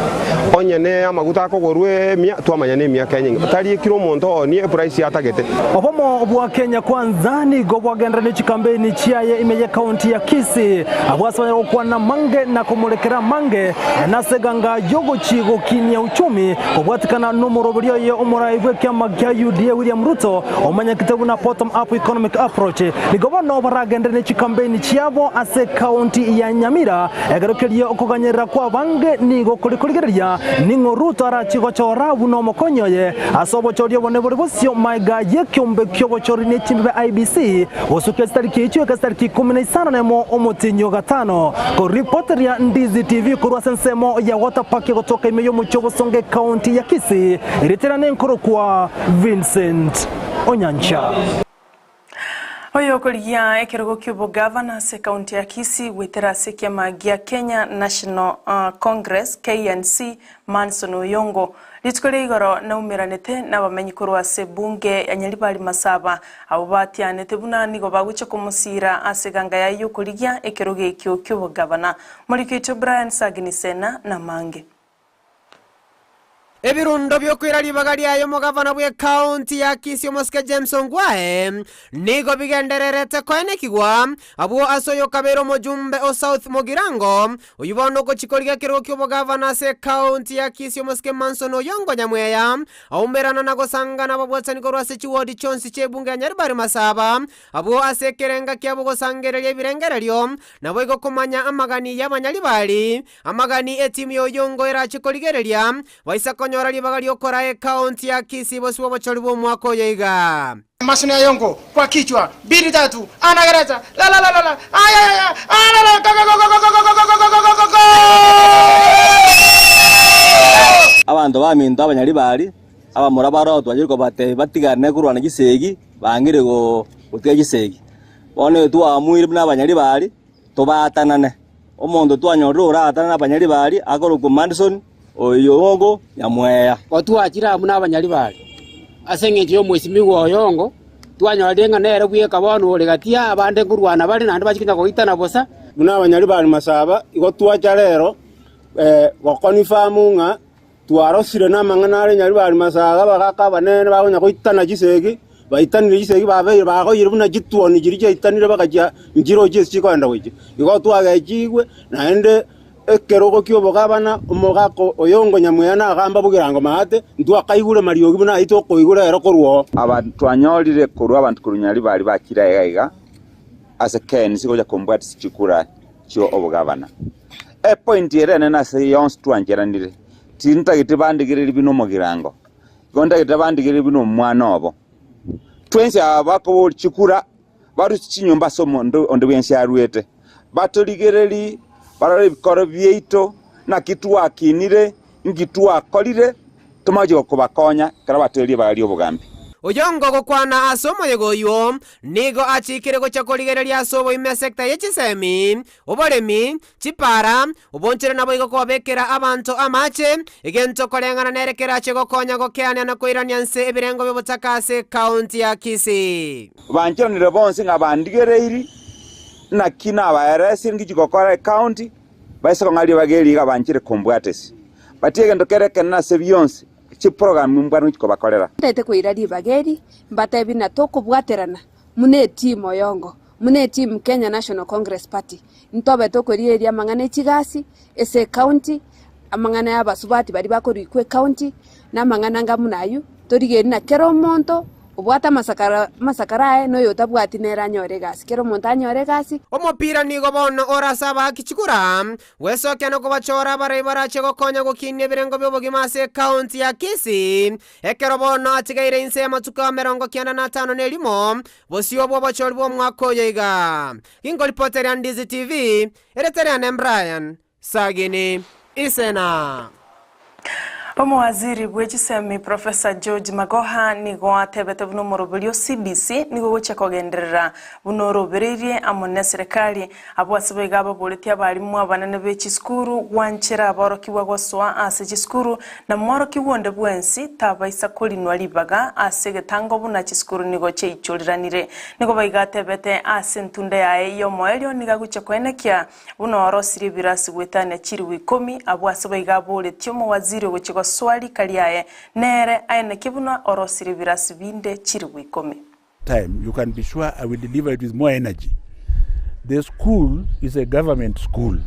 Onye ne amaguta akogorwa emiya twamanya nemiya Kenya engima. Tari ekero omonto oonie eprice atagete. Obomo bwa Kenya Kwanza nigo bwagenderera ne chikambeini chiaye ime y'ekaunti ya Kisii abwo ase banyare gokwana amange na komorekera amange nase eganga y'ogochia gokinia uchumi Kobwatikana nomoroberi oye omorai bw'ekiama kia UDA William Ruto omanyekete buna Bottom Up Economic Approach, nigo bono baragenderere ne chikampeini chiabo ase ekaunti ya Nyamira. Ekero keria okoganyerera kw'abange nigo kore korigereria ning'o Ruto arachie gochora buna omokonyi oye ase obochori obone bore bosio magega y'ekeombe ki'obochori ne chimbibe IEBC gosukia chitariki echio eke chitariki ikomi na isano nemo omotienyi o gatano. Koripoteria Ndizi TV korwa ase ensemo ya Water Park egotoka ime y'omochie o Bosongo ekaunti ya Kisii, erieta riane nkorokwa Vincent Onyancha. Oyo okorigia ekerogo ki'obogavana ase ekaunti ya Kisii goetera ase ekiama gia Kenya National Congress, KNC, Manson Oyongo, rituko ria igoro naumeranete nabamenyi korwa ase ebunge ya Nyaribari Masaba, abwo batianete buna nigo bagochia komosiira ase eganga yaye y'okorigia ekerogo ekio ki'obogavana. Moriki oito Brian Sagini Sena namange. Ebirundo bi'okoira ribaga riaye omogavana bw'ekaunti ya Kisii omosike James Ongwae nigo bigendererete koenekigwa abwo ase oyokabeire omojumbe o South Mugirango oyio bono ogochia korigia ekerogo ki'obogavana ase ekaunti ya Kisii omosike Manson Oyongo Nyamweya aumerana na gosangana ababwatani korwa ase chiwodi chionsi chi'ebunge ya Nyaribari Masaba abwo ase ekerenga kiabo gosangereria ebirengererio naboigo komanya amagani y'abanyaribari Amagani etimu y'Oyongo erache korigereria, baisa konyora ribaga ri'okoraa ekaonti ya Kisii bosio bw'obochori bw'omwaka oyo iga. Masoni Ayongo kwa kichwa mbili tatu anagereza la la la la la ayayaya alala go go go go go go go go go go go go Abanto baminto abanyaribari, abamura baroo twachire kobatebia batigane korwana chisegi, bang'ire gotiga chisegi. Bono eye twaamuire buna abanyaribari, Tobaatanane. Omonto twanyorire oraatanane abanyaribari akorokwa Madison, Oyongo Nyamweya. Gotwachire amo nabanyaribari ase engencho y'omwesimigwa Oyongo, twanyorire ng'a nere bweka bono ore gati y'abande nkorwana bare naende bachie konya goitana bosa. Buna abanyaribari masaba, igo twacha rero gokonfirm ng'a Twarosire namang'ana are nyaribari masaga abagaaka abanene bakonya goitana chisegi, baitanire chisegi babeire bagoyire buna chituoni chiria chiaitanire bagachia nchirochio ase chikoenda gochia. Igo twagechigwe, naende Ekerogo ki'obogabana, omogaka oyongo nyamweya nagamba bogirango maate, ntwakaigure mariogi buna ayio tokoigwa rero korwa oo. Aba twanyorire korwa abanto korwa Nyaribari bakire aiga aiga ase KNC gocha kombwatisia chikura chio obogavana. Epoint ere enene ase yonsi twancheranire, tintagete bandigererie buna omogirango, igo ntagete bandigererie buna omwana obo. Twensi aba bakoboria chikura barusie chinyomba ase omonto onde bwensi aruete, batorigererie, barore ebikoro biaito, naki twakinire, inki twakorire, tomache kobakonya ekero batoerie ribaga ri'obogambi. Oyongo gokwana ase omoyega oyio nigo achikire gochia korigereria ase oboime esekta ye chisemi, oboremi, chipara, obonchere naboigo kobabekera abanto amache, egento koreng'ana nere kerache gokonya gokeania na koirania nse ebirengo bi'obotaka ase ekaunti ya Kisii. Bancheranire bonsi ng'a bandigereiri, naki nabaeresire ngichi gokora ekaunti, baise kong'a ribaga eri iga banchire kombwatisia. But egento kere ekenene ase bionsi, chiprogram mbwate ngochi kobakorera. Ntaete koira ribaga eri, mbatebi na tokobwaterana buna etimu oyongo, buna etimu Kenya National Congress Party, ntobe tokorigereria amang'ana e chigasi ase ecounty, amang'ana ya abasubati baria bakorikwa ecounty, na amang'ana anga buna aywo, torigererie na kera omonto obwate amasakara amasakara aye na oyo otabwati nere anyore egasi, kera omonto anyore egasi. Omopira nigo bono ore ase abaaki chikura, gwesokia na kobachora abarai barache gokonya gokinia ebirengo bi'obogima ase ekaunti ya Kisii, ekero bono atigaire inse y'amatuko 95 na atano na erimo, bosio bw'obochori bw'omwaka oyo iga. Ginkoripoteria Ndizi TV, erieta riane Brian Sagini Isena. Omowaziri bwe chisemi Professor George Magoha nigo atebete buna omoroberio o CBC nigo ogochia kogenderera buna orobereirie amo neserekari. Abwo ase boigo ababoretie abarimu abanene be chisukuru gwanchera aborokigwa gosoa ase chisukuru na mworokigwa onde bwensi tabaisa korinwa ribaga ase egetango buna chisukuru nigo chiaichoriranire. Nigo boigo atebete ase entunda yaye y'omoerio nigo agochia koenekia Buna orosirie ebirasi goetania chilifu ikomi, abwo ase boigo aboretie omowaziri ogochia gosoa rika riaye, nere aeneke buna orosirie ebirasi binde chilifu ikomi. Time you can be sure I will deliver it with more energy. The school is a government school.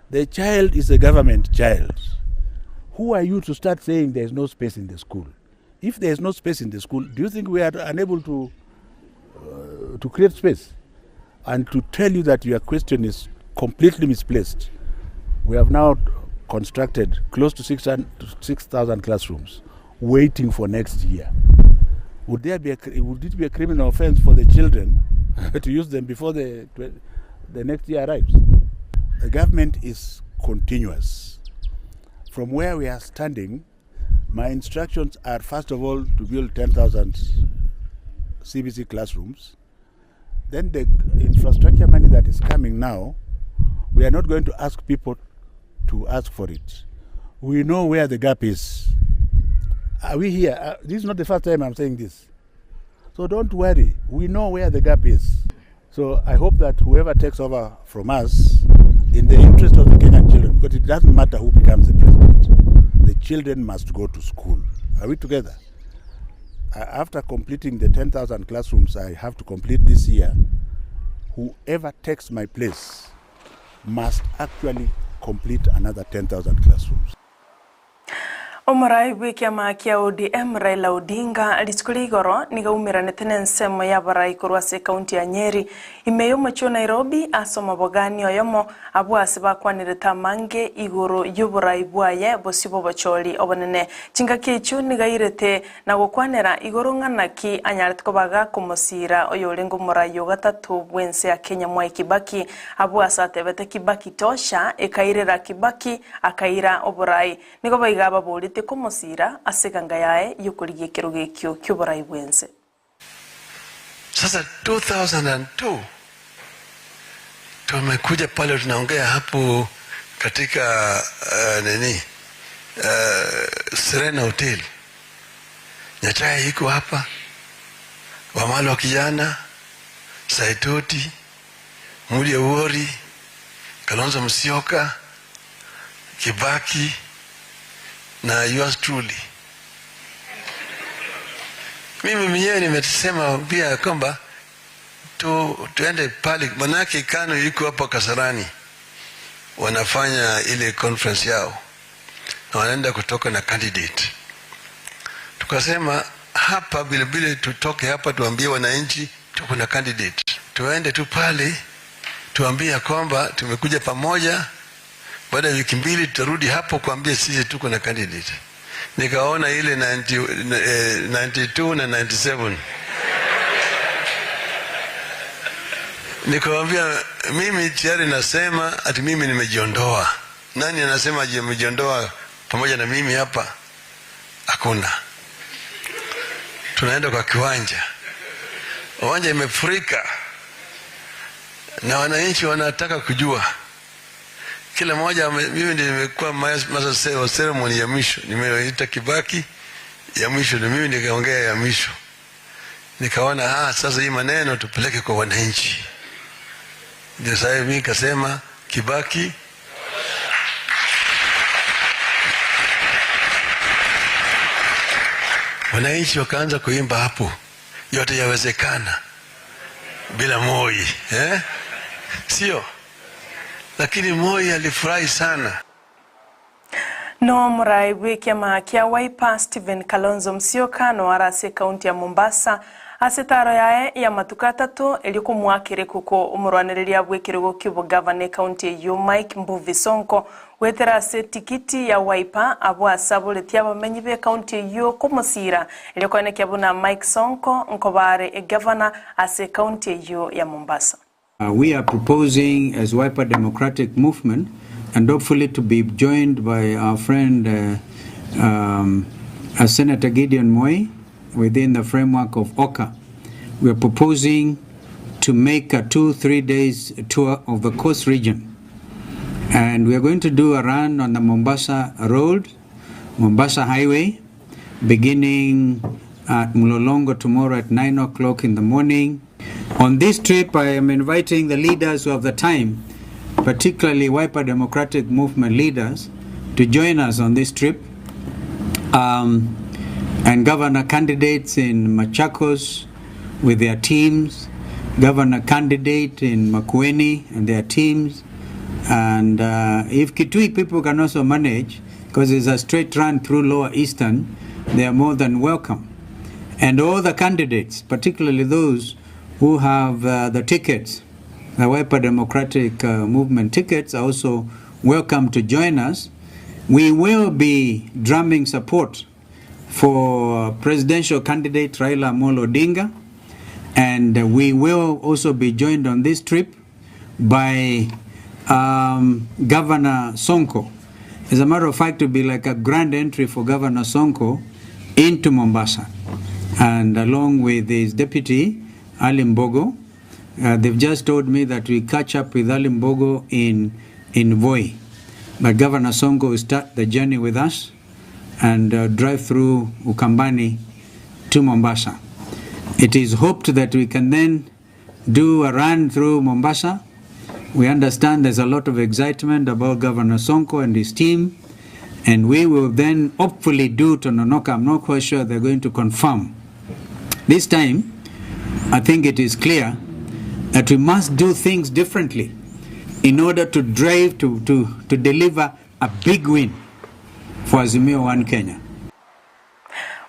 The child is a government child. Who are you to start saying there is no space in the school? If there is no space in the school, do you think we are unable to, uh, to create space? And to tell you that your question is completely misplaced, we have now constructed close to 6,000 classrooms waiting for next year. Would, there be a, would it be a criminal offense for the children to use them before the, the next year arrives? The government is continuous. From where we are standing, my instructions are first of all to build 10,000 CBC classrooms. Then the infrastructure money that is coming now, we are not going to ask people to ask for it. We know where the gap is. Are we here? Uh, this is not the first time I'm saying this. So don't worry. We know where the gap is. So I hope that whoever takes over from us, in the interest of the Kenyan children, because it doesn't matter who becomes the president, the children must go to school. Are we together? Uh, after completing the 10,000 classrooms I have to complete this year, whoever takes my place must actually complete another 10,000 classrooms. Omorai bw'ekiama kia ODM Raila Odinga rituko ria igoro nigo aumeranete nensemo y'abarai korwa ase ekaunti ya Nyeri ime y'omochie o Nairobi ase omobogani oyomo abwo ase bakwanerete amange igoro y'oborai bwaye bosio bw'obochori obonene. Chingaki echio nigo airete na gokwanera igoro ng'a naki anyarete koba gakomosiira oyorenge omorai o gatato bw'ense ya Kenya Mwai Kibaki abwo ase atebete Kibaki tosha ekairera Kibaki akaira oborai. Nigo boigo ababoretie komosiira ase eganga yaye y'okorigia ekerogo ekio ki'oborai bw'ense. Sasa 2002 tumekuja pale tunaongea hapo katika uh, nini uh, Serena Hotel. Nyachae iko hapa, Wamalwa kijana, Saitoti, Mulia Wuori, Kalonzo Musyoka, Kibaki na yours truly. Mimi mwenyewe nimesema pia kwamba tu, tuende pale, manake KANU iko hapa Kasarani. wanafanya ile conference yao na wanaenda kutoka na candidate. Tukasema hapa vilevile tutoke hapa tuambie wananchi tuko na candidate, tuende tu pale tuambie ya kwamba tumekuja pamoja. Baada ya wiki mbili tutarudi hapo kuambia sisi tuko na candidate. Nikaona ile 90, 92 na 97 Nikawambia mimi tayari nasema ati mimi nimejiondoa. Nani anasema amejiondoa pamoja na mimi hapa? Hakuna. Tunaenda kwa kiwanja, uwanja imefurika na wananchi wanataka kujua kila mmoja. Mimi ndiye nimekuwa master of ceremony ya mwisho, nimeita Kibaki ya mwisho, na mimi nikaongea ya mwisho. Nikaona sasa hii maneno tupeleke kwa wananchi. Ndio sasa mimi nikasema Kibaki wananchi wakaanza kuimba hapo, yote yawezekana bila Moi, eh? Sio? Lakini Moi alifurahi sana. No morai bw'ekiama kia Wiper Stephen Kalonzo Musyoka no arase ekaunti ya Mombasa ase etaro yaye y'amatuko atato erio komoakera ekoko omorwanereria bw'ekerogo ki'obogavana ekaunti eyio Mike Mbuvi Sonko goetera ase etikiti ya Wiper abwo ase aboretie abamenyi b'ekaunti eyio komosira erio koenekia buna Mike Sonko nkoba are egavana ase ekaunti eyio ya Mombasa. We are proposing as Wiper Democratic Movement and hopefully to be joined by our friend Senator Gideon Moi within the framework of OCA. We are proposing to make a 2-3 days tour of the coast region. And we are going to do a run on the Mombasa Road, Mombasa Highway, beginning at Mlolongo tomorrow at 9 o'clock in the morning. On this trip, I am inviting the leaders of the time, particularly Wiper Democratic Movement leaders, to join us on this trip. And governor candidates in Machakos with their teams, governor candidate in Makueni and their teams, and if Kitui people can also manage, because it's a straight run through Lower Eastern, they are more than welcome. And all the candidates, particularly those who have the tickets, the Wiper Democratic Movement tickets, are also welcome to join us. We will be drumming support for presidential candidate Raila Amolo Odinga, and we will also be joined on this trip by Governor Sonko. As a matter of fact, it will be like a grand entry for Governor Sonko into Mombasa, and along with his deputy, Ali Mbogo. They've just told me that we catch up with Ali Mbogo in Voi. But Governor Sonko will start the journey with us and drive through Ukambani to Mombasa. It is hoped that we can then do a run through Mombasa. We understand there's a lot of excitement about Governor Sonko and his team, and we will then hopefully do Tononoka. I'm not quite sure they're going to confirm. This time, I think it is clear that we must do things differently in order to drive to deliver a big win for Azimio One Kenya.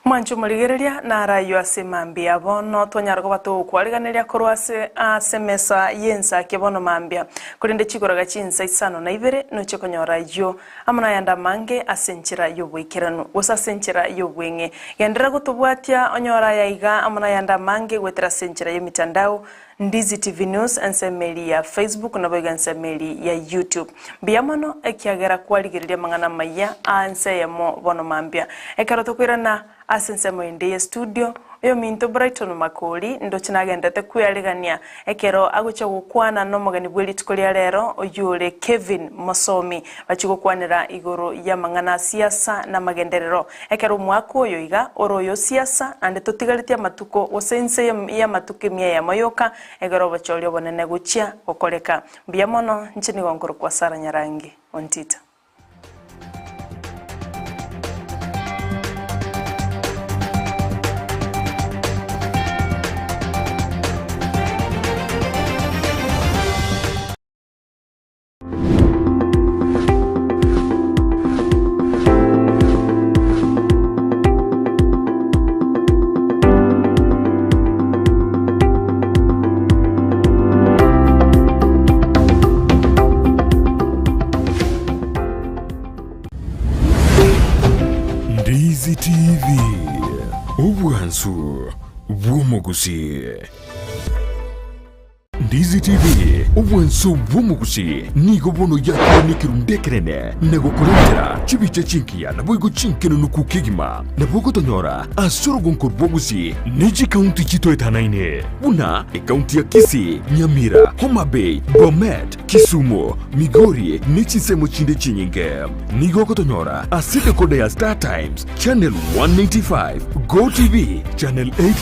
Mwancho morigereria na arayo ase mambia bono twanyara koba togokwariganeria korwa ase mesa yensa ake bono mambia korende chikoroga chinsa isano na ibere noche konyora yo amo nayanda mange ase enchera y'oboikeranu gose ase enchera y'obweng'e gendera gotobwatia onyora yaiga amo nayanda mange gwetera ase enchera y'emitandao Ndizi TV News ensemeli ya Facebook na boiga ensemeli ya YouTube. Mbuya mono ekiagera kwarigereria mang'ana maya anse yamo bono mambia. Ekero tokwirana ase ensemo ende ya studio oyo minto Brighton Makori ndoche nagendete kwiarigania ekero agocha gokwana nomogeni bwe rituko ria rero oyure Kevin Mosomi bachigokwanera igoro ya mang'ana siasa na magenderero ekero omwaka oyo iga oro oyo siasa ande totigaretie amatuko gose ense ya matuko emia ya moyoka ekero obochori obonene gochia gokoreka. Mbuya mono nche nigo nkoro kwa Sara Nyarangi ontita. Ndizi TV, obwansu bw'omogusii. Ndizi TV, obwansu bw'omogusii nigo bono yakire nekerundu ekenene na gokorentera chibicha chingiya naboigo chinkenenuku kegima. Nabo ogotonyora ase orogonko rwa Gusii ne chikaunti chitoetanaine buna ekaunti ya Kisii, Nyamira, Homa Bay, Bomet, Kisumu, Migori ne chinsemo chinde chinyinge. Nigo ogotonyora ase decoder ya Star Times, Channel 195, Go TV, Channel 8.